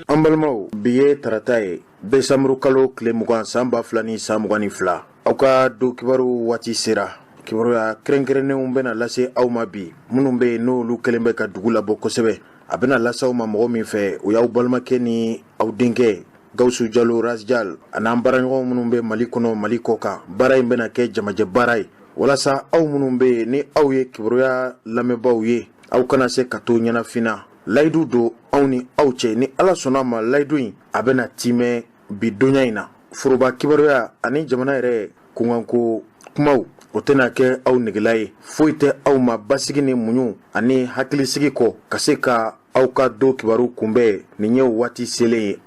An balimaw, bi ye tarata ye, desanburu kalo tile 20 san 2022. Aw ka don kibaru waati sera. Kibaruya kɛrɛnkɛrɛnnenw bɛna lase aw ma bi, minnu bɛ yen n'olu kɛlen bɛ ka dugu labɔ kosɛbɛ. A bɛna lase aw ma mɔgɔ min fɛ, o y'aw balimakɛ ni aw denkɛ Gawusu Jalo Rasjal an'an baaraɲɔgɔn minnu bɛ Mali kɔnɔ, Mali kɔ kan. Baara in bɛna kɛ jamajɛ baara ye walasa aw minnu bɛ yen ni aw ye kibaruya lamɛnbaaw ye, aw kana se ka to ɲɛnafin na. Layidu don anw ni aw cɛ, ni Ala sɔnna a ma, layidu in a bɛna timɛ bi donya in na. Foroba kibaruya ani jamana yɛrɛ kunkanko kumaw, o tɛna kɛ aw negela ye. Foyi tɛ aw ma basigi ni muɲu ani hakilisigi kɔ ka se ka aw ka don kibaru kunbɛn. Nin ye waati selen ye.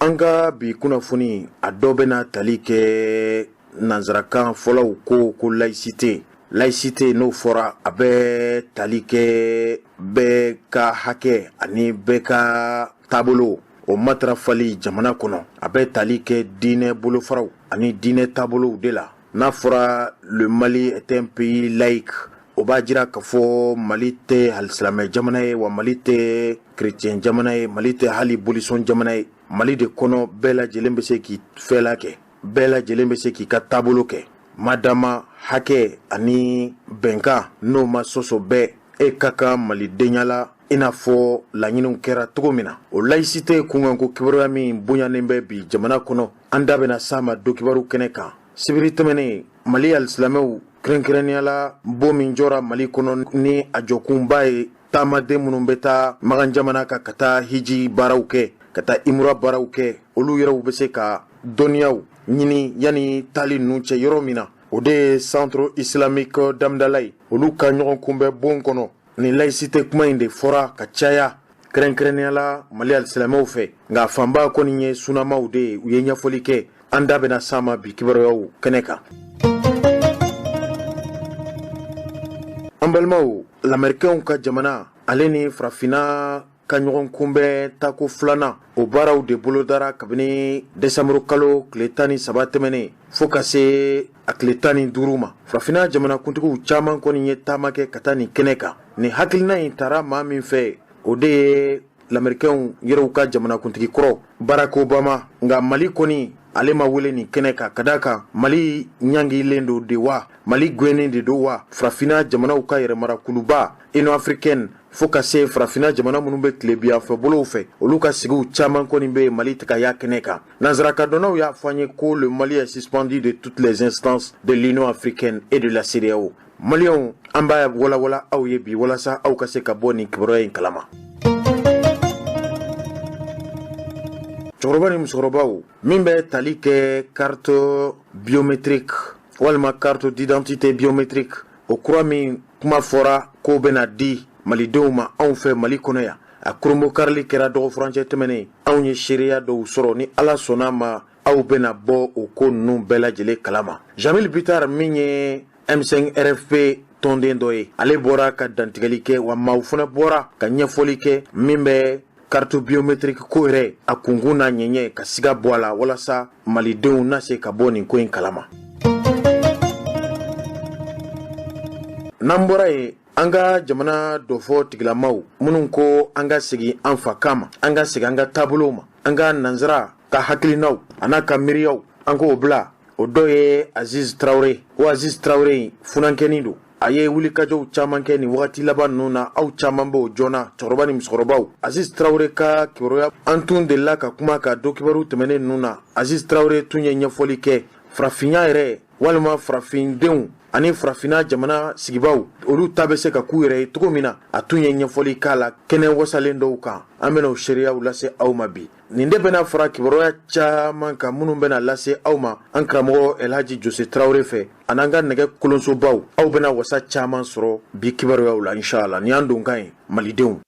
An ka bi kunnafoni a dɔ bɛna tali kɛ nansarakan fɔlaw ko laïcité. Laïcité, n'o fɔra, a bɛ tali kɛ bɛɛ ka hakɛ ani bɛɛ ka taabolo, o matarafali jamana kɔnɔ. A bɛ tali kɛ diinɛ bolofaraw ani diinɛ taabolow de la. N'a fɔra le Mali est un pays laïque, o b'a jira k'a fɔ Mali tɛ alisilamɛ jamana ye, wa Mali tɛ chrétien jamana ye, Mali tɛ hali bolisɔn jamana ye. Mali de kɔnɔ, bɛɛ lajɛlen bɛ se k'i fɛla kɛ, bɛɛ lajɛlen bɛ se k'i ka taabolo kɛ, madama hakɛ ani bɛnkan n'o ma sɔsɔ. Bɛɛ e ka kan malidenya la, i n'a fɔ laɲiniw kɛra cogo min na. O laïcité kunkanko kibaruya min bonyanen bɛ bi jamana kɔnɔ, an da bɛna s'a ma don kibaru kɛnɛ kan. Sibiri tɛmɛnen, Mali alisilamɛw, kɛrɛnkɛrɛnnenya la bon min jɔra Mali kɔnɔ ni a jɔkunba ye taamaden minnu bɛ taa Makan jamana kan ka taa hiji baaraw kɛ, ka taa imura baaraw kɛ, olu yɛrɛw bɛ se ka dɔnniyaw ɲini yanni taali ninnu cɛ yɔrɔ min na, o de ye Centre islamique d'Hamdallaye. Olu ka ɲɔgɔn kunbɛn bon kɔnɔ, nin laïcité kuma in de fɔra ka caya, kɛrɛnkɛrɛnnenya la Mali alisilamɛw fɛ, nka fanba kɔni ye sunamaw de ye. U ye ɲɛfɔli kɛ, an da bɛna s'a ma bi kibaruyaw kɛnɛ kan. An balimaw, lamɛrikɛnw ka jamana ale ni farafinna ka ɲɔgɔn kunbɛn tako filanan, o baaraw de bolodara kabini desanburu kalo tile 13 tɛmɛnen fo ka se a tile 15 ma. Farafinna jamanakuntigiw caman kɔni ye taama kɛ ka taa nin kɛnɛ kan. Nin hakilina in tara maa min fɛ, o de ye lamɛrikɛnw yɛrɛw ka jamanakuntigi kɔrɔ Barack Obama. Nka Mali kɔni, ale ma wele nin kɛnɛ kan, ka d'a kan Mali ɲangilen don de wa, Mali gɛnnen de don wa. Farafinna jamanaw ka yɛrɛmarakuluba Union africaine, fo ka se farafinna jamana minnu bɛ tilebinyanfɛ bolow fɛ, olu ka sigiw caman kɔni bɛ yen, Mali tɛ ka y'a kɛnɛ kan. Nansaraka dɔnnaw y'a fɔ an ye ko le Mali est suspendu de toutes les instances de l'Union africaine et de la CEDEAO. Maliyɛnw, an b'a walawala aw ye bi walasa aw ka se ka bɔ nin kibaruya in kalama. Cɛkɔrɔba ni musokɔrɔbaw, min bɛ tali kɛ carte biométrique walima carte d'identité biométrique, o kura min kuma fɔra k'o bɛna di malidenw ma anw fɛ Mali kɔnɔ yan, a kurunbonkarili kɛra dɔgɔfurancɛ tɛmɛnen. Anw ye seereya dɔw sɔrɔ. Ni Ala sɔnna ma, aw bɛna bɔ o ko ninnu bɛɛ lajɛlen kalama. Jamil Bitar min ye M5 RFP tɔnden dɔ ye, ale bɔra ka dantigɛli kɛ, wa maaw fana bɔra ka ɲɛfɔli kɛ min bɛ carte biométrique ko yɛrɛ, a kunkun n'a ɲɛɲɛ, ka siga bɔ a la walasa malidenw na se ka bɔ nin ko in kalama. N'an bɔra yen, an ka jamana dɔfɔ tigilamaw minnu ko an ka segin an fa kan ma, an ka segin an ka taabolow ma, an ka nansara ka hakilinaw a n'a ka miiriyaw, an k'o bila, o dɔ ye Aziz Tarawele. O Aziz Tarawele funankɛnin don, a ye wulikajɔw caman kɛ nin wagati laban ninnu na. Aw caman b'o joona, cɛkɔrɔba ni musokɔrɔbaw. Aziz Tarawele ka kibaruya, an tun delila ka kuma ka don kibaru tɛmɛnen ninnu na. Aziz Tarawele tun ye ɲɛfɔli kɛ farafinya yɛrɛ walima farafindenw ani farafinna jamana sigibaw, olu ta bɛ se ka k'u yɛrɛ ye cogo min na. A tun ye ɲɛfɔli k'a la kɛnɛ wasalen dɔw kan. An bɛna o seereyaw lase aw ma bi. Nin de bɛna fara kibaruya caman kan minnu bɛna lase aw ma an karamɔgɔ Elhaji Jose Tarawele fɛ an'an ka nɛgɛ kolonsobaw. Aw bɛna wasa caman sɔrɔ bi kibaruyaw la, inshallah. Nin y'an donkan ye, malidenw.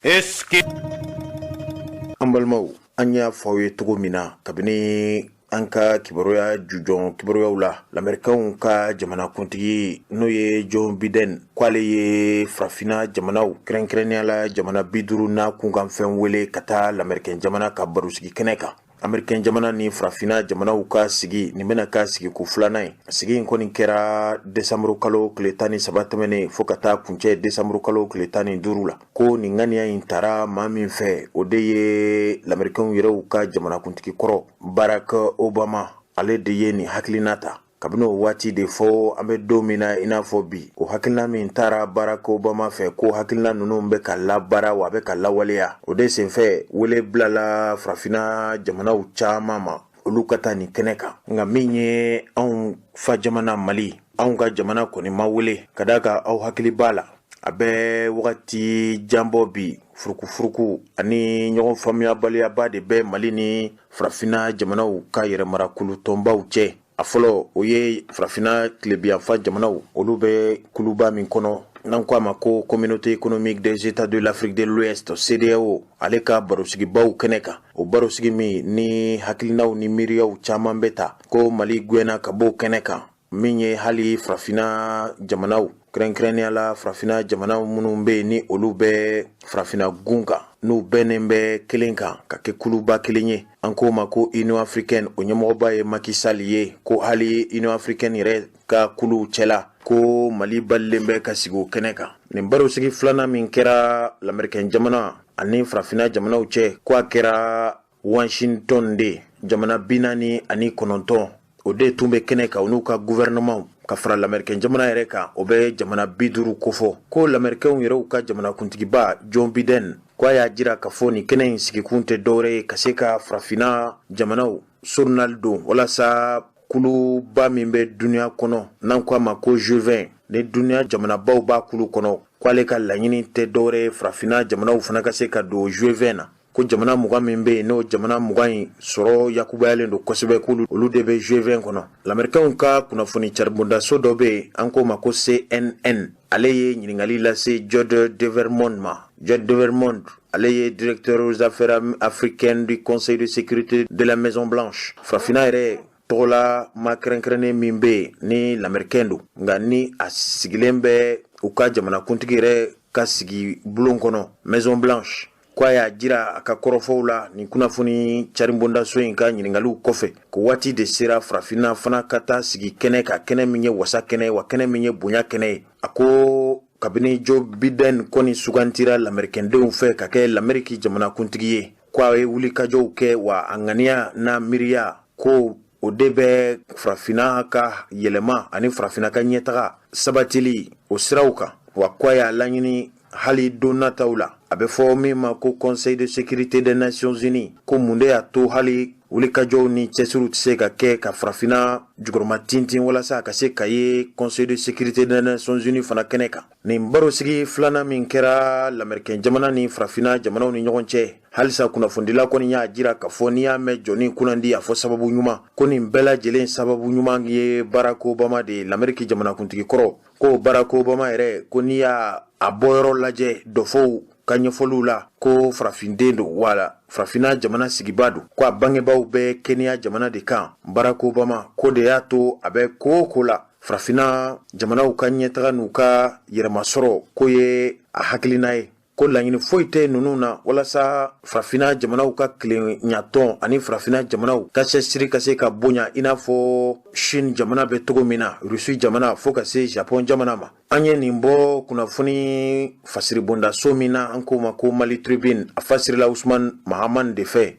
An balimaw, an y'a fɔ aw ye cogo min na kabini an ka kibaruya jujɔn kibaruyaw la, lamɛrikɛnw ka jamanakuntigi, n'o ye Joe Biden, k'ale ye farafinna jamanaw, kɛrɛnkɛrɛnnenya la jamana 50 n'a kunkanfɛn wele ka taa lamɛrikɛn jamana ka barosigi kɛnɛ kan. Amerikɛn jamana ni farafinna jamanaw ka sigi nin bɛna k'a sigiko filanan ye. Sigi in kɔni kɛra desanburu kalo tile 13 tɛmɛnen fo ka taa kuncɛ desanburu kalo tile 15 la. Ko nin ŋaniya in tara maa min fɛ, o de ye lamerikɛnw yɛrɛw ka jamanakuntigi kɔrɔ Barack Obama, ale de ye nin hakilina ta. Kabini o waati de fo an bɛ don min na i n'a fɔ bi, o hakilina min tara Barack Obama fɛ, ko hakilina ninnu bɛ ka labaara wa a bɛ ka lawaleya. O de senfɛ wele bilala farafinna jamanaw caman ma, olu ka taa nin kɛnɛ kan. Nka min ye anw fa jamana Mali, anw ka jamana kɔni ma wele, ka d'a kan aw hakili b'a la, a bɛ wagati jan bɔ bi, furukufuruku ani ɲɔgɔn faamuyabaliyaba de bɛ Mali ni farafinna jamanaw ka yɛrɛmarakulu tɔnbaw cɛ. A fɔlɔ, o ye farafinna tilebinyanfan jamanaw, olu bɛ kuluba min kɔnɔ n'an ko a ma ko Communauté économique des États de l'Afrique de l'Ouest, CEDEAO, ale ka barosigibaw kɛnɛ kan. O barosigi min ni hakilinaw ni miiriyaw caman bɛ ta, ko Mali gɛnna ka bɔ kɛnɛ kan. Min ye hali farafinna jamanaw, kɛrɛnkɛrɛnnenya la farafinna jamanaw minnu bɛ yen ni olu bɛ farafinna gun kan, n'u bɛnnen bɛ kelen kan ka kɛ kuluba kelen ye, an k'o ma ko Union africaine, o ɲɛmɔgɔba ye Macky Sall ye, ko hali Union africaine yɛrɛ ka kuluw cɛla, ko Mali balilen bɛ ka sigi o kɛnɛ kan. Nin barosigi filanan min kɛra lamerikɛn jamana ani farafinna jamanaw cɛ, ko a kɛra Washington de, jamana 49 o de tun bɛ kɛnɛ kan, u n'u ka gouvernement ka fara lamerikɛn jamana yɛrɛ kan, o bɛ jamana 50 kofɔ. Ko lamerikɛnw yɛrɛw ka jamanakuntigiba Joe Biden, ko a y'a jira k'a fɔ nin kɛnɛ in sigikun tɛ dɔwɛrɛ ye ka se ka farafinna jamanaw soronali don, walasa kuluba min bɛ duniya kɔnɔ n'an ko a ma ko G20, ni duniya jamanabaw b'a kulu kɔnɔ, ko ale ka laɲini tɛ dɔwɛrɛ ye farafinna jamanaw fana ka se ka don G20 na. Ko jamana 20 min bɛ yen, n'o jamana 20 in sɔrɔ yakubayalen don kosɛbɛ, k'olu olu de bɛ G20 kɔnɔ. Lamerikɛnw ka kunnafoni caribondaso dɔ bɛ yen, an k'o ma ko CNN, ale ye ɲininkali lase Judd Devermont ma. Judd Devermont, ale ye directeur aux affaires africaines du Conseil de sécurité de la Maison Blanche, farafinna yɛrɛ tɔgɔla maa kɛrɛnkɛrɛnnen min bɛ yen ni lamerikɛn don, nka ni a sigilen bɛ u ka jamanakuntigi yɛrɛ ka sigi bulon kɔnɔ, Maison Blanche. Ko a y'a jira a ka kɔrɔfɔw la nin kunnafoni caribondaso in ka ɲininkaliw kɔfɛ, ko waati de sera farafinna fana ka taa sigi kɛnɛ kan, kɛnɛ min ye wasa kɛnɛ ye, wa kɛnɛ min ye bonya kɛnɛ ye. A ko kabini Joe Biden kɔni sugantira lamerikɛndenw fɛ ka kɛ Lameriki jamanakuntigi ye, ko a ye wulikajɔw kɛ, wa a ŋaniya n'a miiriya, ko o de bɛ farafinna ka yɛlɛma ani farafinna ka ɲɛtaga sabatili o siraw kan. Wa ko a y'a laɲini hali don nataw la, a bɛ fɔ min ma ko Conseil de sécurité des Nations Unies, ko mun de y'a to hali wulikajɔw ni cɛsiriw tɛ se ka kɛ ka farafinna jukɔrɔma tintin, walasa a ka se ka ye Conseil de sécurité des Nations Unies fana kɛnɛ kan. Nin barosigi filanan min kɛra lamerikɛn jamana ni farafinna jamanaw ni ɲɔgɔn cɛ, halisa kunnafonidila kɔni y'a jira k'a fɔ n'i y'a mɛn jɔni kunnandi, a fɔ sababu ɲuman, ko nin bɛɛ lajɛlen sababu ɲuman ye Barack Obama de ye, Lameriki jamanakuntigi kɔrɔ. Ko Barack Obama yɛrɛ, ko n'i y'a a bɔyɔrɔ lajɛ dɔfɔw ka ɲɛfɔliw la, ko farafinden don, wala farafinna jamana sigiba don, ko a bangebaaw bɛ Kenya jamana de kan. Barack Obama ko de y'a to a bɛ ko o ko la farafinna jamanaw ka ɲɛtaga n'u ka yɛrɛmasɔrɔ, ko ye a hakilina ye, ko laɲini foyi tɛ ninnu na walasa farafinna jamanaw ka kelenyatɔn ani farafinna jamanaw ka cɛsiri ka se ka bonya, i n'a fɔ Chine jamana bɛ cogo min na, Russie jamana, fo ka se Japon jamana ma. An ye nin bɔ kunnafoni fasiribondaso min na, an k'o ma ko Mali Tribune, a fasirila Usman Mahaman de fɛ.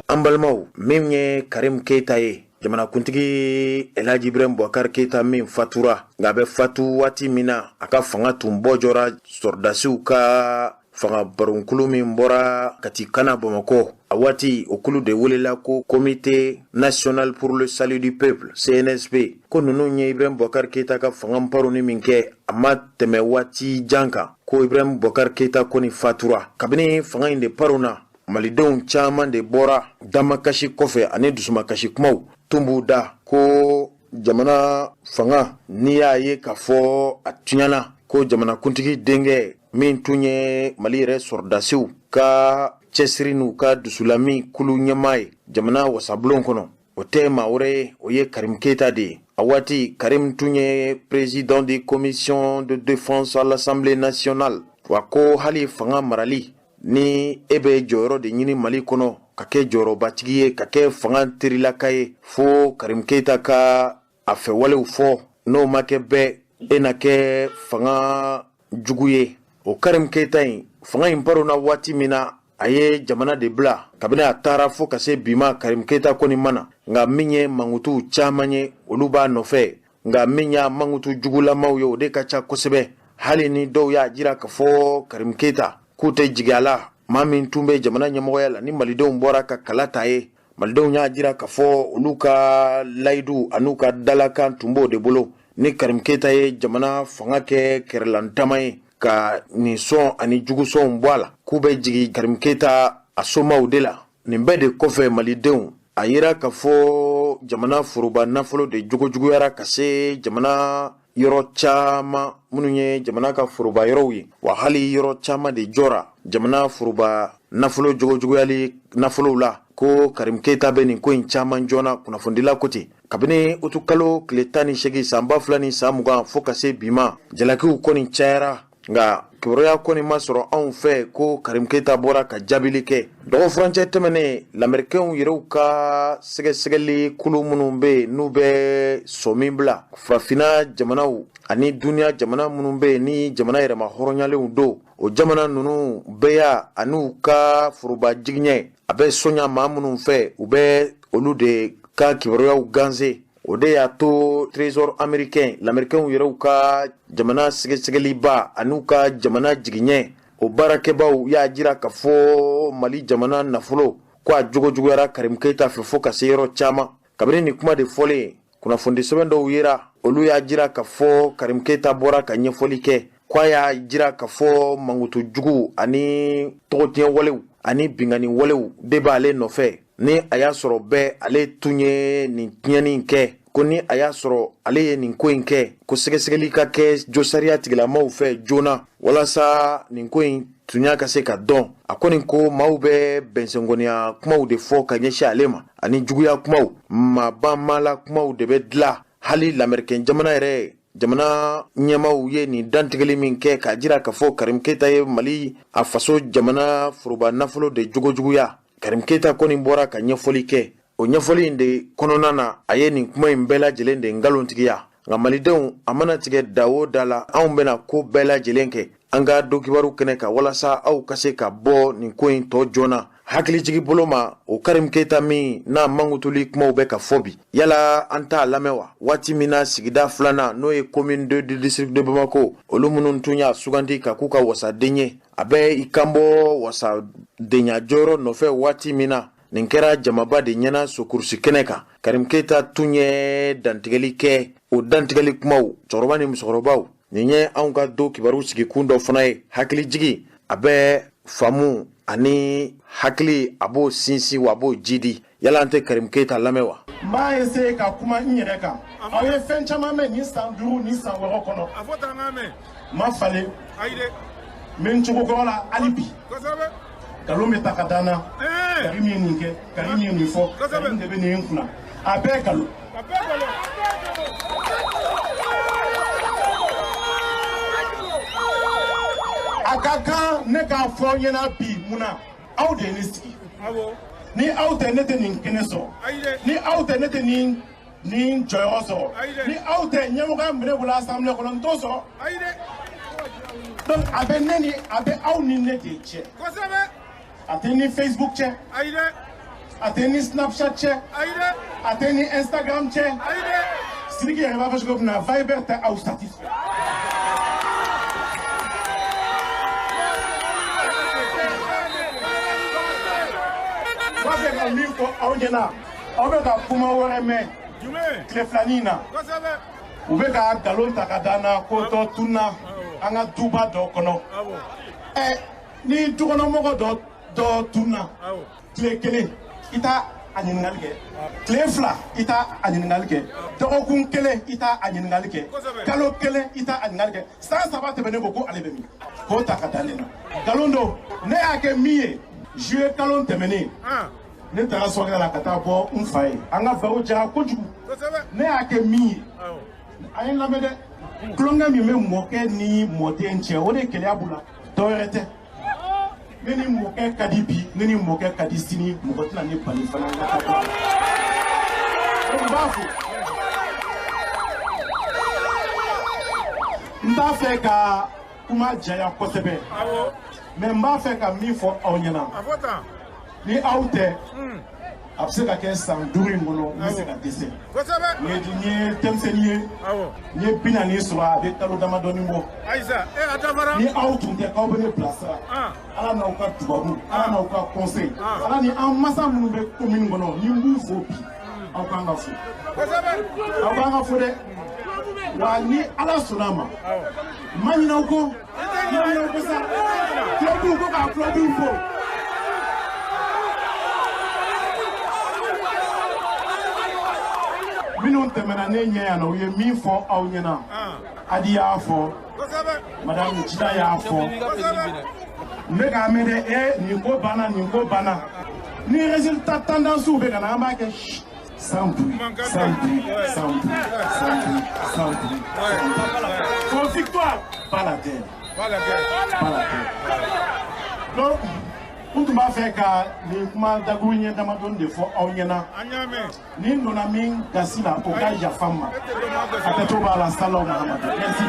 An balimaw, min ye Karim Keita ye, jamanakuntigi Elhaji Ibrahim Boubacar Keita min fatura, nka a bɛ fatu waati min na, a ka fanga tun bɔjɔra sɔrɔdasiw ka fanga baronkulu min bɔra Kati ka na Bamakɔ. A waati o kulu de welela ko Comité national pour le salut du peuple, CNSP. Ko ninnu ye Ibrahim Boubacar Keita ka fanga paroni min kɛ, a ma tɛmɛ waati jan kan ko Ibrahim Boubacar Keita kɔni fatura. Kabini fanga in de paronna, malidenw caman de bɔra damakasi kɔfɛ ani dusumakasi kumaw tun b'u da, ko jamana fanga, n'i y'a ye k'a fɔ a tiɲɛna, ko jamanakuntigi denkɛ min tun ye Mali yɛrɛ sɔrɔdasiw ka cɛsiri n'u ka dusulami kulu ɲɛmaa ye jamana wasabulon kɔnɔ, o tɛ maa wɛrɛ ye, o ye Karim Keita de ye. A waati Karim tun ye président de commission de défense à l'Assemblée nationale. Wa ko hali fanga marali ni e bɛ jɔyɔrɔ de ɲini Mali kɔnɔ. ka kɛ jɔyɔrɔbatigi ye, ka kɛ fanga terilaka ye, fo Karim Keita ka a fɛwalew fɔ. N'o ma kɛ bɛɛ, e na kɛ fanga jugu ye. O Karim Keita in, fanga in paronna waati min na, a ye jamana de bila. Kabini a taara fo ka se bi ma, Karim Keita kɔni ma na. Nka min ye mankutu caman ye, olu b'a nɔfɛ. Nka min y'a mankutu jugulamaw ye, o de ka ca kosɛbɛ. Hali ni dɔw y'a jira k'a fɔ Karim Keita k'u tɛ jigin a la, maa min tun bɛ jamana ɲɛmɔgɔya la, ni malidenw bɔra ka kala ta ye, malidenw y'a jira k'a fɔ olu ka layidu an'u ka dalakan tun b'o de bolo. Ni Karim Keita ye jamana fanga kɛ kɛrɛlantama ye, ka nin sɔn ani jugusɔnw bɔ a la, k'u bɛ jigin Karim Keita a somaw de la. Nin bɛɛ de kɔfɛ, malidenw, a yira k'a fɔ jamana foroba nafolo de jogojuguyara ka se jamana yɔrɔ caman minnu ye jamana ka foroba yɔrɔw ye, wa hali yɔrɔ caman de jɔra jamana foroba nafolo jogojuguyali nafolow la, ko Karim Keita bɛ nin ko in caman joona. Kunnafonidila ko ten. Kabini utukalo tile 18 san 2020 fo ka se bi ma, jalakiw kɔni cayara, nka kibaruya kɔni ma sɔrɔ anw fɛ ko Karim Keita bɔra ka jaabili kɛ. Dɔgɔ furancɛ tɛmɛnen, lamɛrikɛnw yɛrɛw ka sɛgɛsɛgɛli kulu minnu bɛ yen, n'u bɛ sɔmi bila farafinna jamanaw ani duniya jamana minnu bɛ yen ni jamana yɛrɛma hɔrɔnyalenw don, o jamana ninnu bɛɛ y'a an'u ka foroba jigiɲɛ a bɛ sonya maa minnu fɛ, u bɛ olu de ka kibaruyaw ganse. O de y'a to Trésor américain, lamɛrikɛnw yɛrɛw ka jamana sɛgɛsɛgɛliba an'u ka jamana jigiɲɛ, o baarakɛbaw y'a jira k'a fɔ Mali jamana nafolo ko a jogojuguyara Karim Keita fɛ fo ka se yɔrɔ caman. Kabini nin kuma de fɔlen, kunnafoni sɛbɛn dɔw yera, olu y'a jira k'a fɔ Karim Keita bɔra ka ɲɛfɔli kɛ, ko a y'a jira k'a fɔ mankutu jugu ani tɔgɔtiɲɛ walew ani binkanni walew de b'ale nɔfɛ. Ni a y'a sɔrɔ bɛɛ ale tun ye nin tiɲɛni kɛ, ko ni a y'a sɔrɔ ale ye nin ko in kɛ, ko sɛgɛsɛgɛli ka kɛ josariya tigilamaw fɛ joona walasa nin ko in tunya ka se ka dɔn. A kɔni ko maaw bɛ bɛnsɛnkɔniya kumaw de fɔ ka ɲɛsin ale ma, ani juguya kumaw, maabanmala kumaw de bɛ dila. Hali lamɛrikɛn jamana yɛrɛ jamana ɲɛmaw ye nin dantigɛli min kɛ k'a jira k'a fɔ Karim Keita ye Mali a faso jamana foroba nafolo de jogojuguya, Karim Keita kɔni bɔra ka ɲɛfɔli kɛ. O ɲɛfɔli in de kɔnɔna na, a ye nin kuma in bɛɛ lajɛlen de nkalontigiya. Nka malidenw, a mana tigɛ da o da la, anw bɛna ko bɛɛ lajɛlen kɛ an ka donkibaru kɛnɛ kan walasa aw ka se ka bɔ nin ko in tɔ joona. Hakilijigi bolo ma, o Karim Keita min n'a mankutuli kumaw bɛ ka fɔ bi, yala an t'a lamɛn wa? Waati min na sigida filanan, n'o ye commune 2 du district de Bamako, olu minnu tun y'a sugandi ka k'u ka wasaden ye, a bɛ i kanbɔ wasadenya jɔyɔrɔ nɔfɛ waati min na, nin kɛra jamaba de ɲɛna sokurusi kɛnɛ kan. Karim Keita tun ye dantigɛli kɛ. O dantigɛli kumaw, cɛkɔrɔba ni musokɔrɔbaw, nin ye anw ka don kibaru sigikun dɔ fana ye. Hakilijigi a bɛ faamu ani hakili, a b'o sinsin wa a b'o jidi. Yala an tɛ Karim Keita lamɛn wa? N b'a essayer ka kuma n yɛrɛ kan. Aw ye fɛn caman mɛn nin san 5 ni san 6 kɔnɔ. N ma falen, n bɛ n cogo kɔrɔ la hali bi. Nkalon bɛ ta ka da n na. Karim ye nin kɛ, Karim ye nin fɔ, Karim de bɛ nin kunna. A bɛɛ nkalon. A ka kan ne k'a fɔ aw ɲɛna bi, mun na aw de ye ne sigi. Ni aw tɛ, ne tɛ nin kɛnɛ sɔrɔ. Ni aw tɛ, ne tɛ nin jɔyɔrɔ sɔrɔ. Ni aw tɛ, ɲɛmɔgɔya min bɛ ne bolo assemblée kɔnɔ, n t'o sɔrɔ. Donc a bɛ ne ni a bɛ aw ni ne de cɛ. A tɛ ni Facebook cɛ. A tɛ ni Snapchat cɛ. A tɛ ni Instagram cɛ. Sidiki yɛrɛ b'a fɔ cogo min na, Viber tɛ aw satisfait. N b'a fɛ ka min fɔ aw ɲɛna, aw bɛ ka kuma wɛrɛ mɛn tile filanin na. U bɛ ka nkalon ta ka da n na ko dɔ tununa an ka duba dɔ kɔnɔ. Ɛ, ni dukɔnɔmɔgɔ dɔ tununa tile kelen, i t'a a ɲininkali kɛ. Tile 2, i t'a a ɲininkali kɛ. Dɔgɔkun kelen, i t'a a ɲininkali kɛ. Kalo kelen, i t'a a ɲininkali kɛ. San 3 tɛmɛnen kɔ, ko ale bɛ min? K'o ta ka da ne na. Nkalon don. Ne y'a kɛ min ye, juillet kalo tɛmɛnen, ne taara sɔgɔla la ka taa bɔ n fa ye. An ka baro jara kojugu. Ne y'a kɛ min ye, a ye n lamɛn dɛ. Tulonkɛ min bɛ mɔkɛ ni mɔden cɛ, o de keleya b'u la, dɔwɛrɛ tɛ. Ne ni mɔkɛ mɔkɛ ka di bi, ne ni mɔkɛ ka di sini, mɔgɔ tɛna ne bali fana n ka taa baara la. Donc n b'a fo. N t'a fɛ ka kuma janya kosɛbɛ, mais n b'a fɛ ka min fɔ aw ɲɛna, ni aw tɛ, a bɛ se ka kɛ san 5 in kɔnɔ n bɛ se ka dɛsɛ. N ye denmisɛnnin ye, n ye 40 sɔrɔ, a bɛ kalo damadɔni bɔ. Ni aw tun tɛ k'aw bɛ ne bilasira, Ala n'aw ka dubabu, Ala n'aw ka conseil, Ala ni an masa minnu bɛ commune kɔnɔ, ni n b'u fo bi, aw kan ka fo, aw kan ka fo dɛ. Wa ni Ala sɔnna a ma, n ma ɲinɛ aw kɔ, n ma ɲinɛ aw kɔ sa. Club ko k'a club fo. Minnu tɛmɛna ne ɲɛ yan nɔ, u ye min fɔ aw ɲɛna, Adi y'a fɔ, Madame Jida y'a fɔ, n bɛ k'a mɛn dɛ, nin ko banna, nin ko banna. Ni résultat tendance bɛ ka na, an b'a kɛ sans bruit, sans bruit, sans bruit, sans bruit, sans bruit. Pour victoire, pas la guerre. Pas la guerre. Pas la guerre. Donc, n tun b'a fɛ ka nin kuma dakuru ɲɛ damadɔni de fɔ aw ɲɛna. Ni n donna min gasi la, o ka yafa n ma. Hakɛto b'a la, salaw Mahamadu. Merci.